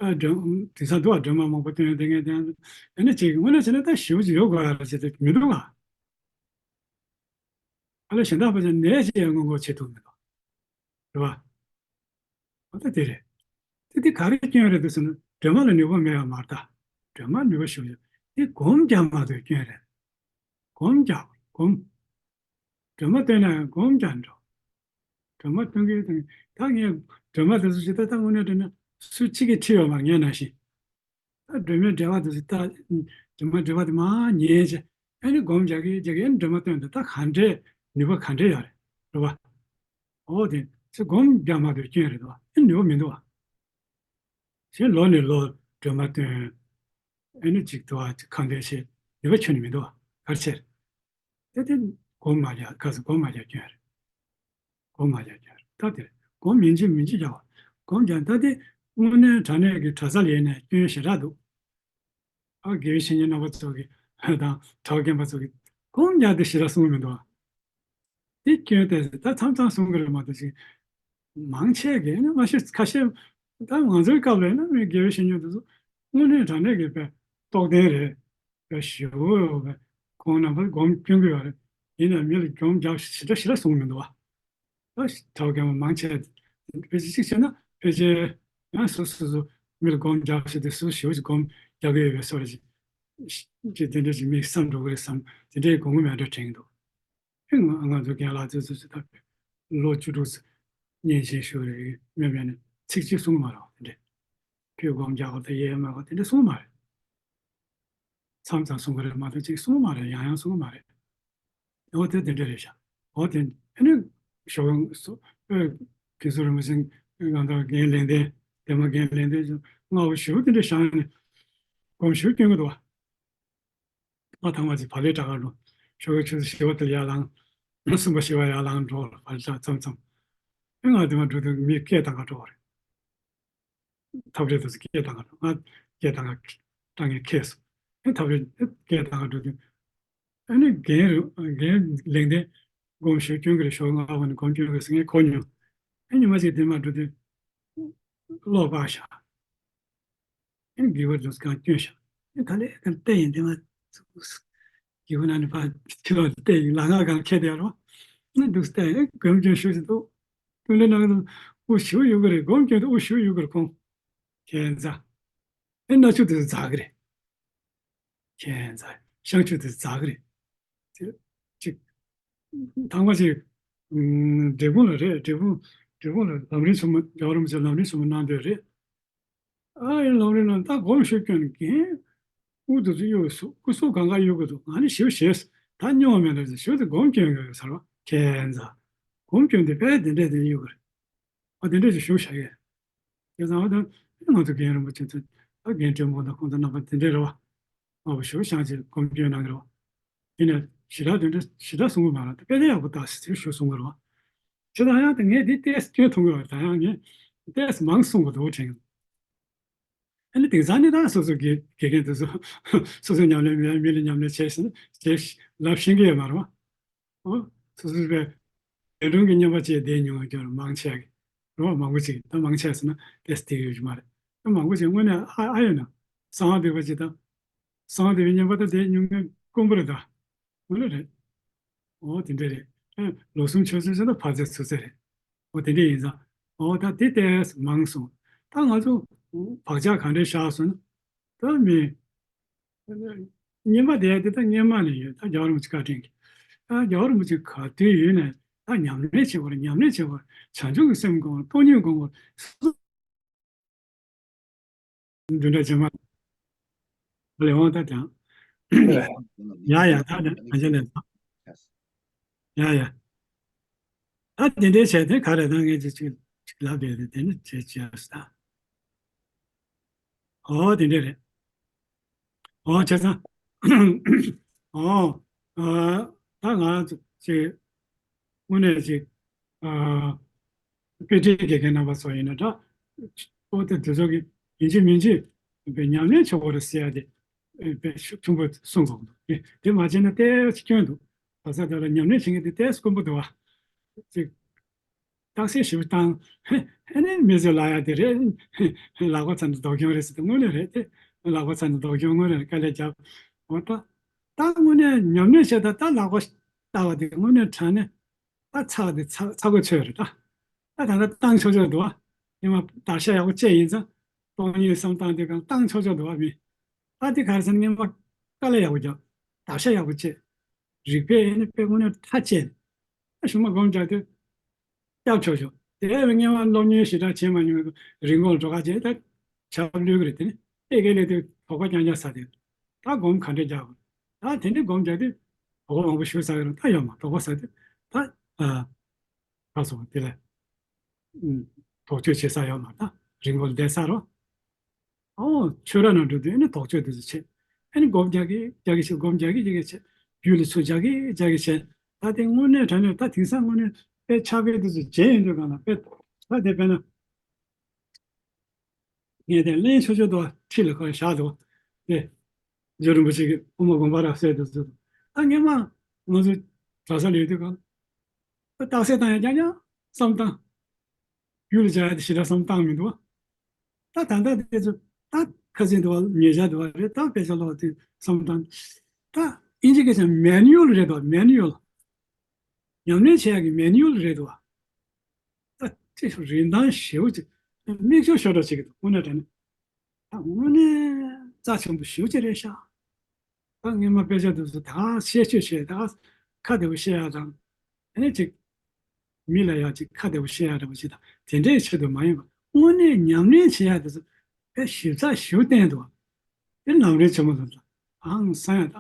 ཨ་སྒྲོལ་དེང་སང་འདུག་བ། སྒྲོལ་མ་མང་པོ་འདོན་དེ་ངས་དེ་ཨ་ནི་ཅིག་དངོས་གནས་བྱས་ན་ད་ཞེ་པོ་ཅིག་ཡོད་དགོས་ཡ་རེད་ཟེར་དེ་མི་འདུག་ག་ཨ་ལས་གཞན་དག་ཕལ་ཆེར་ནད་ཅིག་ཡང་སྔོན་འགོག་བྱེད་ཐུབ་མི་འདུག་རེད་བ། འོ་ད་དེ་རེད། དེ་དེ་ག་རེ་སྐྱོན་རེད་འདུག་ཟེར་ན་སྒྲོལ་མ་ལ་ནུས་པ་མེད་པ་མ་རེད་ད། སྒྲོལ་མ་ནུས་པ་ཞེ་པོ་ཡོད། དེ་སྒོམ་རྒྱག་མ་ཐུབ་སྐྱོན་རེད། སྒོམ་རྒྱག་སྒོམ། སྒྲོལ་མ་བཏོན་ན་སྒོམ་རྒྱག་འགྲོ། སྒྲོལ་མ་བཏོན་གི་བཏོན་གི་ད་ངས་སྒྲོལ་མ་དེ་ཚོ་ཞིག་ད་ད་དངོས་གནས་དྲན་ན་སུ་གཅིག་གིས་ཁྲིད་ཡོད་མ་རེད། ངས་ནང་བཞིན། ད་སྒྲོལ་མའི་འགྲེལ་པ་དེ་ཚོ་ད་སྒྲོལ་མའི་འགྲེལ་པ་དེ་མར་ཉན་བྱས་ཨ་ནི་སྒོམ་རྒྱག་གི་རྒྱག་གི་ཨ་ནི་སྒྲོལ་མ་བཏོན་ད་ད་ག་འདྲའི་ནུས་པ་ག་འདྲའི་ཡོད་རེད། རེད་བ། འོ་དེ་ཚེ་སྒོམ་རྒྱག་མ་ཐུབ་སྐྱོན་རེད་དོ། ཨ་ནི་ནུས་པ་མི་འདུག་བ། གཞན་ལོ་ནས་ལོ་སྒྲོལ་མ་བཏོན། ཨ་ནི་ཅིག་ཏུ་བ་ཁ་འདོན་བྱེད་ནུས་པ་ཁྱོན་ནས་མི་འདུག་བ། ག་རེ་བྱས། དེ་དེ་སྒོམ་མ་རྒྱག་ག་ཚོད་སྒོམ་མ་རྒྱག་སྐྱོན་རེད། སྒོམ་མ་རྒྱག་སྐྱོན་རེད། ད་དེ་རེད། སྒོམ་ཡིན་གཅིག་མིན་གཅིག་རྒྱག་བ། སྒོམ་རྒྱག་ད་དེ་དངོས་གནས་དྲང་གནས་ཀྱི་གྲྭ་ས་ལ་ཡིན་ནས་སྐྱོན་ཞེ་དྲག་འདུག་ཨ་དགེ་བའི་བཤེས་གཉེན་རྣམ་པ་ཚོ་གི་དང་གྲྭ་པ་རྒན་པ་ཚོ་གི་སྒོམ་རྒྱག་དེ་ཞེ་དྲག་གསུང་གི་མི་འདུག་ཨ། དེ་སྐྱོན་ཏོག་ཙམ་ད་མཚམས་མཚམས་གསུང་གི་རེད་མ་གཏོགས་ཅིག་མང་ཆེ་གིས་ནི་མ་ཤེས། ཁ་ཤས་ད་ང་ཚོའི་སྐབས་ལ་ཡིན་ན་མི་དགེ་བའི་བཤེས་གཉེན་དེ་ཚོ་དངོས་གནས་དྲང་གནས་ཀྱི་དཔེ་རྟོགས་ལྡན་རེད། དཔེ་ཞེ་པོ་ཡོད་པས་ཁོང་རྣམ་པ་སྒོམ་སྐྱོན་གྱི་ཡོད་རེད། ཡིན་ནའང་མི་ལ་སྒོམ་རྒྱག་ཞེ་དྲག་ཞེ་དྲག་གསུང་མི་འདུག་བ། ད་གྲྭ་པ་རྒན་པ་མང་ཆེ་ཕལ་ཆེར་གཅིག་བྱས་ན་ཕལ་ཆེར་ཡང་སོ་སོ་སོ་མི་ལ་སྒོམ་རྒྱག་ཞེས་དེ་སོ་སོ་ཞེ་པོ་ཅིག་སྒོམ་རྒྱག་གི་ཡོད་པའི་བཟོ་འདྲ་ཅིག་ཅིག་དེ་འདྲ་ཅིག་མི་བསམ་འགྲོ་གི་རེད་བསམ། དེ་འདྲའི་དགོངས་པ་མེད་འདྲ་དྲན་གྱི་འདུག་ཨེ་ང་ང་ཚོ་རྒན་ལགས་ཚོས་ཚོས་ཚོས་ད་ལོ་བཅུ་དྲུག་ཙམ་གཉེན་ཆེན་ཞུ་རེད་མེད་མེད་ནས་ཚིག་གཅིག་གསུང་གི་མ་རེད་བ། དེ་འདྲས་ཁོས་སྒོམ་རྒྱག་དགོས་དང་ཡས་མ་དགོས་དེ་འདྲས་གསུང་གི་མ་རེད། མཚམས་མཚམས་གསུང་གི་རེད་མ་གཏོགས་གཅིག་གསུང་གི་མ་རེད། ཡང་ཡང་གསུང་གི་མ་རེད། འོ་དེ་དེ་འདྲ་རེད་ཤག་འོ་དེ་ཨ་ནི་ཞོགས་ཡོང་སོ་ཨེ་དགེ་ཚུལ་རིན་པོ་ཆེ་ང་དང་རྒན་ལེགས་ལྡན་དེ་མ་རྒན་ལེགས་ལྡན་ཅིག་སྔ་བོ་ཞུ་དེ་འདྲ་བཞག་ནས་སྒོམ་ཞུ་སྐྱོན་གི་འདུག་བ། ང་ཐང་མ་ཅིག་བག་ལེབ་དྲག་ག་འགྲོ། ཞོགས་ཀྱི་ཆུ་ཚོད་བཞི་པ་དེར་ཡར་ལངས། གསུམ་པ་བཞི་པ་ཡར་ལངས་འགྲོ་བག་ལེབ་དྲག་མཚམས་མཚམས། ཨེ་ང་དེ་མ་འགྲོ་དུས་མི་སྐད་བཏང་ག་འགྲོ་བ་རེད། ཐབ་རེས་དུ་སྐད་བཏང་ག་འགྲོ། ང་སྐད་བཏང་ག་བཏང་ངས་ཁེལ་སོང་། ཨེ་ཐབ་རེས་སྐད་བཏང་ག་འགྲོ་དུས། ཨ་ནི་རྒན་རུ་རྒན་ལེགས་ལྡན་སྒོམ་ཞུ་སྐྱོན་གི་རེད། ཞོགས་སྔ་བ་ནས་སྒོམ་སྐྱོན་གི་རེད་ཟེར་ངས་གོ་མྱོང་། ཨ་ཉི་མ་ཅིག་དེ་མ་འགྲོ་དུས་གློག་སྤར་བཞག་ཨ་ནི་དགེ་བ་རྫོགས་གང་སྐྱོན་བཞག་ཨ་ནི་ག་ལེ་ག་ལེ་བལྟས་ཡིན། དེ་མ་དགེ་བ་ན་ནི་ཕར་ཁྱེད་ལ་བལྟས་ཡིན། ལ་ང་གང་ཁྱེད་དེ་ཡར་བ་ཨ་ནི་འདུག་བལྟས་ཡིན། སྒོམ་སྐྱོན་ཞུ་ཟིན་འདུག་དུ་ལེ་ནང་དུ་ཨོ་ཞུ་ཡོད་གི་རེད། སྒོམ་སྐྱོན་དུ་ཨོ་ཞུ་ཡོད་གི་རེད་ཁོང་། ཁྱེད་ཚ་ཨ་ནི་ན་ཆུ་དེ་ཚོ་འཛག་གི་རེད། ཁྱེད་ཚ་བཤང་ཆུ་དེ་འཛག་གི་རེད། དེ་ཅིག་ཐང་མ་ཅིག་ཨུམ་འབྲས་སྤུངས་ལ་རེད། འབྲས་སྤུངས་འབྲས་སྤུངས་ལ་ལམ་རིམ་ཆེན་མོ་རྒྱལ་བ་རིན་པོ་ཆེ་ལམ་རིམ་ཆེན་མོ་གནང་འདོད་རེད། ཨ་ཡི་ལམ་རིམ་ནང་ད་སྒོམ་ཞུ་སྐྱོན་གྱིན་དབུ་དུ་ཚུ་གཡུག་སུ་སྐུ་གཟུགས་གང་ག་གཡུག་གི་འདུག་ང་ནི་ཞུ་ཞེས་ད་སྙོང་བ་མེད་འདྲ་ཞུ་དེ་སྒོམ་སྐྱོན་གྱི་ཟེར་བ་ཁྱེད་ཚ་སྒོམ་སྐྱོན་དེ་དཔེ་དེ་འདྲས་དེ་གཡུག་གི་རེད། ཨ་དེ་འདྲས་ཅིག་ཞུ་བྱ་ཡས། དེ་ཙང་བ་དང་ང་ཚོ་རྒན་རིན་པོ་ཆེ་ཚོ་ད་རྒན་བཀྲས་མོ་དང་ཁོང་ཚོ་རྣམ་པ་དེ་འདྲས་རེད་བ། ང་བ་ཞུ་བྱང་ཆེ་སྒོམ་སྐྱོན་གནང་གི་རེད་བ། དེ་ནས་ཞི་དྲག་དེ་འདྲས་ཞི་དྲག་གསུང་གི་མ་རེད། དཔེ་དེ་ཡག་པོ་ད་ཟེར་ཞུ་གསུང་གི་རེད་བ། ཇི་ལྟར་ཡང་དེ་ངས་འདི་ཏེས་སྐྱོན་མཐོང་གི་རེད་བ། ད་ཡང་ངས་ཏེས་མང་གསུང་གི་འདུག་དྲན་གི་འདུག་ཨ་ནི་དེང་སང་ནི་ད་སོ་སོ་དགེ་དགེ་རྒན་དེ་ཚོ་སོ་སོའི་ཉམས་ལེན་མི་མི་ལ་ཉམས་ལེན་བྱས་ཟིན་བྱས་ལབ་ཤེས་ཀྱི་ཡོད་མ་རེད་བ། ཨོ། སོ་སོ་པའི་ལས་སྒྲུང་གི་བརྙན་པ་བཅས་བསྡད་མྱོང་བ་ཀྱང་མང་ཆེ་གི་རེད་བ། མང་པོ་ཅིག་ད་མང་ཆེ་ཟེར་ན་ཏེས་དེ་ཡོད་ཀྱི་མ་རེད། ད་མང་པོ་ཅིག་དངོས་གནས་ཨ་ཨ་ཡོད་ན་གསང་བ་འདུས་པ་ཅིག་དང་། གསང་བ་འདུས་པའི་བརྙན་པ་ད་བསྡད་མྱོང་མཁན་དཀོན་པོ་རེད་ད། དངོས་གནས་རེད། ཨོ་དེ་འདྲས་རེད། ཨེ་ལོ་གསུམ་ཕྱོགས་ཚོད་ཚོད་ན་ཕར་ཚད་ཚུར་ཚད་རེད། ཨོ་དེ་འདྲས་ཡིན་ཙང་། ཨོ་ད་དེ་ལྟས་མང་སོང་། ད་ང་ཚོ་བག་ཆགས་ག་འདྲས་བཞག་སོང་ན། ད་མི་སྔོན་མ་དེ་དེ་ད་སྔོན་མ་ནས་ཡོད། ད་རྒྱལ་བ་རིན་པོ་ཆེ་བཀའ་དྲིན་གྱིས། ད་རྒྱལ་བ་རིན་པོ་ཆེ་ག་དུས་ཡོད་ནས་ད་ཉམས་ལེན་བྱེད་དགོས་རེད། ཉམས་ལེན་བྱེད་དགོས་རེད། བྱང་ཆུབ་ཀྱི་སེམས་སྒོམ་དགོས། སྟོང་ཉིད་སྒོམ་དགོས་རེད། འདི་འདྲ་བྱེད་མ། ལས་དབང་ད་དང་། ཡ་ཡ་ད་ནི་ང་ཅག་ལས་ད། ཡ་ཡ། ད་དེ་འདྲའི་བྱས་དེ་ག་རེ་ད་ངས་ཅིག་ཅིག་ཅིག་ལབ་བསྡད་དེ་དེ་ནི་བྱས་བྱས་ད། ཨོ་དེ་འདྲ་རེད། ཨོ་བྱས་ཙང་། ཨོ། ཨ་ད་ང་ཅིག་དངོས་གནས་ཅིག་ཨ་དཔེ་ཁྲིད་དགེ་རྒན་རྣམ་པ་ཚོ་ཡིན་ན་འདྲ། ཨོ་དེ་དེ་ཚོ་གི་ཡིན་གཅིག་མིན་གཅིག་དཔེ་ཉམས་ལེན་བྱེད་དགོས་རེད་ཟེར་ཡ་དེ་དཔེ་ཤུགས་ཆེན་པོ་གསུང་དགོས་འདུག་དེ་དེ་མ་བྱས་ན་ཏོག་ཙམ་སྐྱོན་འདུག་ད་ས་དེ་ལ་ཉམས་ལེན་བྱེད་མཁན་དེ་ཏོག་ཙམ་དཀོན་པོ་འདུག་བ། ཅིག་རྟགས་གསལ་ཞིབ་བཏང་། ཨ་ནི་མི་ཚོས་ལབ་ཡ་དེ་རེད། ལག་པ་ཚ་ནས་ལྡོག་སྐྱོན་རེད་ཟེར་དེ་དངོས་གནས་རེད་དེ། ལག་པ་ཚ་ནས་ལྡོག་སྐྱོན་དངོས་གནས་རེད། དཀའ་ལས་རྒྱབ། འོ་ད། ད་དངོས་གནས་ཉམས་ལེན་བྱས་ད་ད་ལག་པ་ལྟ་བ་དེ་དངོས་གནས་དྲང་གནས། ད་ཚ་དེ་ཚ་ཚ་གོ་ཚོད་རེད་ད། ད་ད་ད་བཏང་ཆོག་ཆོག་འདུག་བ། སྔོན་མ་བརྡར་ཤ་ཡག་པོ་བཅད་ཡིན་ཙང་། སྟོང་ཉིད་བསམ་སྟངས་དེ་གང་བཏང་ཆོག་ཆོག་འདུག་བ་མི། ད་དེ་ག་རེ་ཟེར་ན་སྔོན་མ་དཀའ་ལས་ཡག་པོ་རྒྱབ། བརྡར་ཤ་ཡག་པོ་བཅད། རིག་པའི་ཨེ་ནི་དཔེ་དངོས་གནས་མཐའ་བཅད། ད་གཞུག་མ་སྒོམ་རྒྱག་དུས་སྐྱབས་ཆོག་ཆོག་དེ་བས་སྔོན་མ་སློབ་གཉེར་ཞེ་དྲག་བྱེད་མ་མྱོང་བའི་རི་མགོར་འགྲོ་ཁ་བྱས་ད་ཆར་པ་བླུགས་ཀྱི་རེད། དེ་ནི་ཨེ་ཀེ་ལེ་དུས་དོགས་པ་རྐྱང་རྐྱང་ཟ་དེ། ད་སྒོམ་ག་འདྲས་རྒྱག་དགོས། ད་དེ་འདྲས་སྒོམ་རྒྱག་དུས་དོགས་པ་མང་པོ་ཞུ་ས་ཡོད་རུང་ད་ཡོད་མ་དོགས་པ་ཟ་དུས་ད་ཨ་ཁ་སོང་དེ་ལས་དོགས་གཅོད་བྱེད་ས་ཡོད་མ། ད་རི་མགོར་བསྡད་ས་རོ། ཨོ། ཆོས་ར་ནང་འགྲོ་དུས་ཨ་ནི་དོགས་གཅོད་དེ་ཚོ་བྱེད། ཨ་ནི་སྒོམ་རྒྱག་གི་རྒྱག་གི་བྱེད། སྒོམ་རྒྱག་གི་རྒྱག་གི་བྱེད། རྒྱུད་ལ་ཚུར་རྒྱག་གི་རྒྱག་གི་བྱེད། ད་དེ་དངོས་གནས་དྲང་གནས་ད་དེང་སང་དངོས་གནས་དཔེ་ཕྱག་དཔེ་དེ་ཚོ་མཇལ་ཡོང་དུས་གང་ལ་དཔེ་ད་དེ་དཔེར་ན། ངས་དེ་གླེང་ཆོག་ཆོག་འདུག་བ། ཁྲིད་ལ་ཁོ་བཞག་འདུག་བ། དེ། རྗེ་རིན་པོ་ཆེ་གིས་དབུ་མ་དགོངས་པ་རབ་གསལ་དུ་གསུངས། ད་སྔན་མ་ང་ཚོ་གྲྭ་ས་ལ་ཡོད་དུས་གང་ལ་རྟགས་གསལ་བཏང་ཡང་རྐྱང་རྐྱང་བསམ་བཏང་། རྒྱུད་ལ་སྦྱར་ཡ་དེ་ཞེ་དྲག་བསམ་བཏང་མི་འདུག་བ། ད་ད་ལྟ་དེ་ཚོ་ད་ཁ་སང་དུ་བ་ཉེ་ཆར་དུ་བ་རེད། ད་དཔེ་ཆ་ཀློག་དུས་བསམ་བཏང་། ད་ཨིན་ཇི་སྐད་ཆ་མེ་ནུ་ཨལ་རེད་དོ། མེ་ནུ་ཨལ། ཉམས་ལེན་བྱེད་ཡག་གི་མེ་ནུ་ཨལ་རེད་དོ། ད་དེ་རིན་ཐང་ཞེ་པོ་ཅིག་མིག་ཆུ་ཤོར་འདྲ་བྱེད་ཀྱི་འདུག་དངོས་གནས་དྲང་གནས། ད་དངོས་གནས་རྩ་ཆེན་པོ་ཞེ་པོ་ཅིག་རེད་ཤག་ད་སྔན་མ་དཔེ་ཆ་དེ་ཚོ་ད་ག་བཤད་སྤྱོད་བྱས། ད་ག་ཁ་བདེ་པོ་བཤད་ཡག་དང་། ཨ་ནི་ཅིག་མི་ལ་ཡང་ཅིག་ཁ་བདེ་པོ་བཤད་ཡག་འདྲ་པོ་ཅིག་དང་། དེ་འདྲའི་ཆེད་དུ་མ་ཡིན་པ། དངོས་གནས་ཉམས་ལེན་བྱེད་ཡག་དེ་ཚོ་དཔེ་ཞིབ་ཚགས་ཞེ་པོ་བསྟན་འདུག་དེ་ལམ་རིམ་ཆེན་མོ་ལ་ད་ཨང་བསམ་ཡག་ད་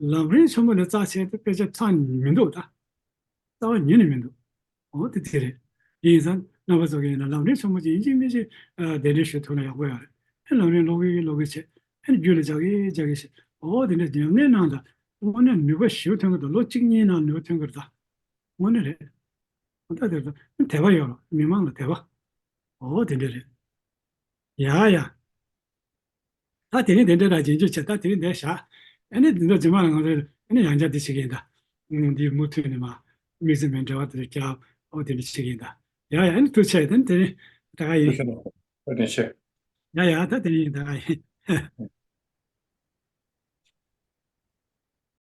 ལམ་རིམ་ཆེན་མོ་ལས་རྩ་ཆེ་དེ་དཔེ་ཆ་ཚང་མི་འདུག་ད་རྩ་བ་ཉིད་ནས་མི་འདུག་འོ་དེ་དེ་རེད། ཡིན་ཙང་རྣམ་པ་ཚོ་གིས་ཡིན་ན་ལམ་རིམ་ཆེན་མོ་ཅིག་ཡིན་གཅིག་མིན་གཅིག་ཨ་གདན་འདྲེན་ཞུ་ཐུབ་ན་ཡག་པོ་ཡོད་རེད། ཨེ་ལམ་རིམ་ཀློག་གི་ཀློག་གི་བྱེད། ཨེ་རྒྱུད་ལ་འཇགས་ཀྱི་འཇགས་ཀྱི་བྱེད། འོ་དེ་འདྲ་ཉམས་ལེན་གནང་དང་། དངོས་གནས་ནུས་པ་ཞེ་པོ་ཐོན་གྱི་འདུག་ལོ་གཅིག་གཉིས་ནང་ནུས་པ་ཐོན་གྱི་རེད་ད། དངོས་གནས་རེད། འོ་ད་དེ་ད་དད་པ་ཡོད་རོགས། མི་མང་ལ་དད་པ། འོ་དེ་འདྲ་རེད། ཡ་ཡ། ད་དེ་རིང་དེ་འདྲ་ར་རྗེས་འཇུག་བྱས། ད་དེ་རིང་འདིར་བཞག་ཨ་ནི་འདི་ཚོ་རྗེས་མ་ལ་ང་ཚོས་ཨ་ནི་ཡང་བསྐྱར་འདི་བྱེད་ཀྱི་ཡིན་ད། ཨུམ། འདི་མུ་མཐུད་ནས་མ་དམིགས་བརྩེ་མའི་འབྲེལ་བ་དེ་རྒྱག་འོ་དེ་འདྲ་བྱེད་ཀྱི་ཡིན་ད། ཡ་ཡ། ཨ་ནི་ཐུགས་རྗེ་ཆེ། ད་ནི་དེ་རིང་ད་ག་ཡིན། ཐུགས་རྗེ་ཆེ། ཡ་ཡ། ད་དེ་རིང་ད་ག་ཡིན།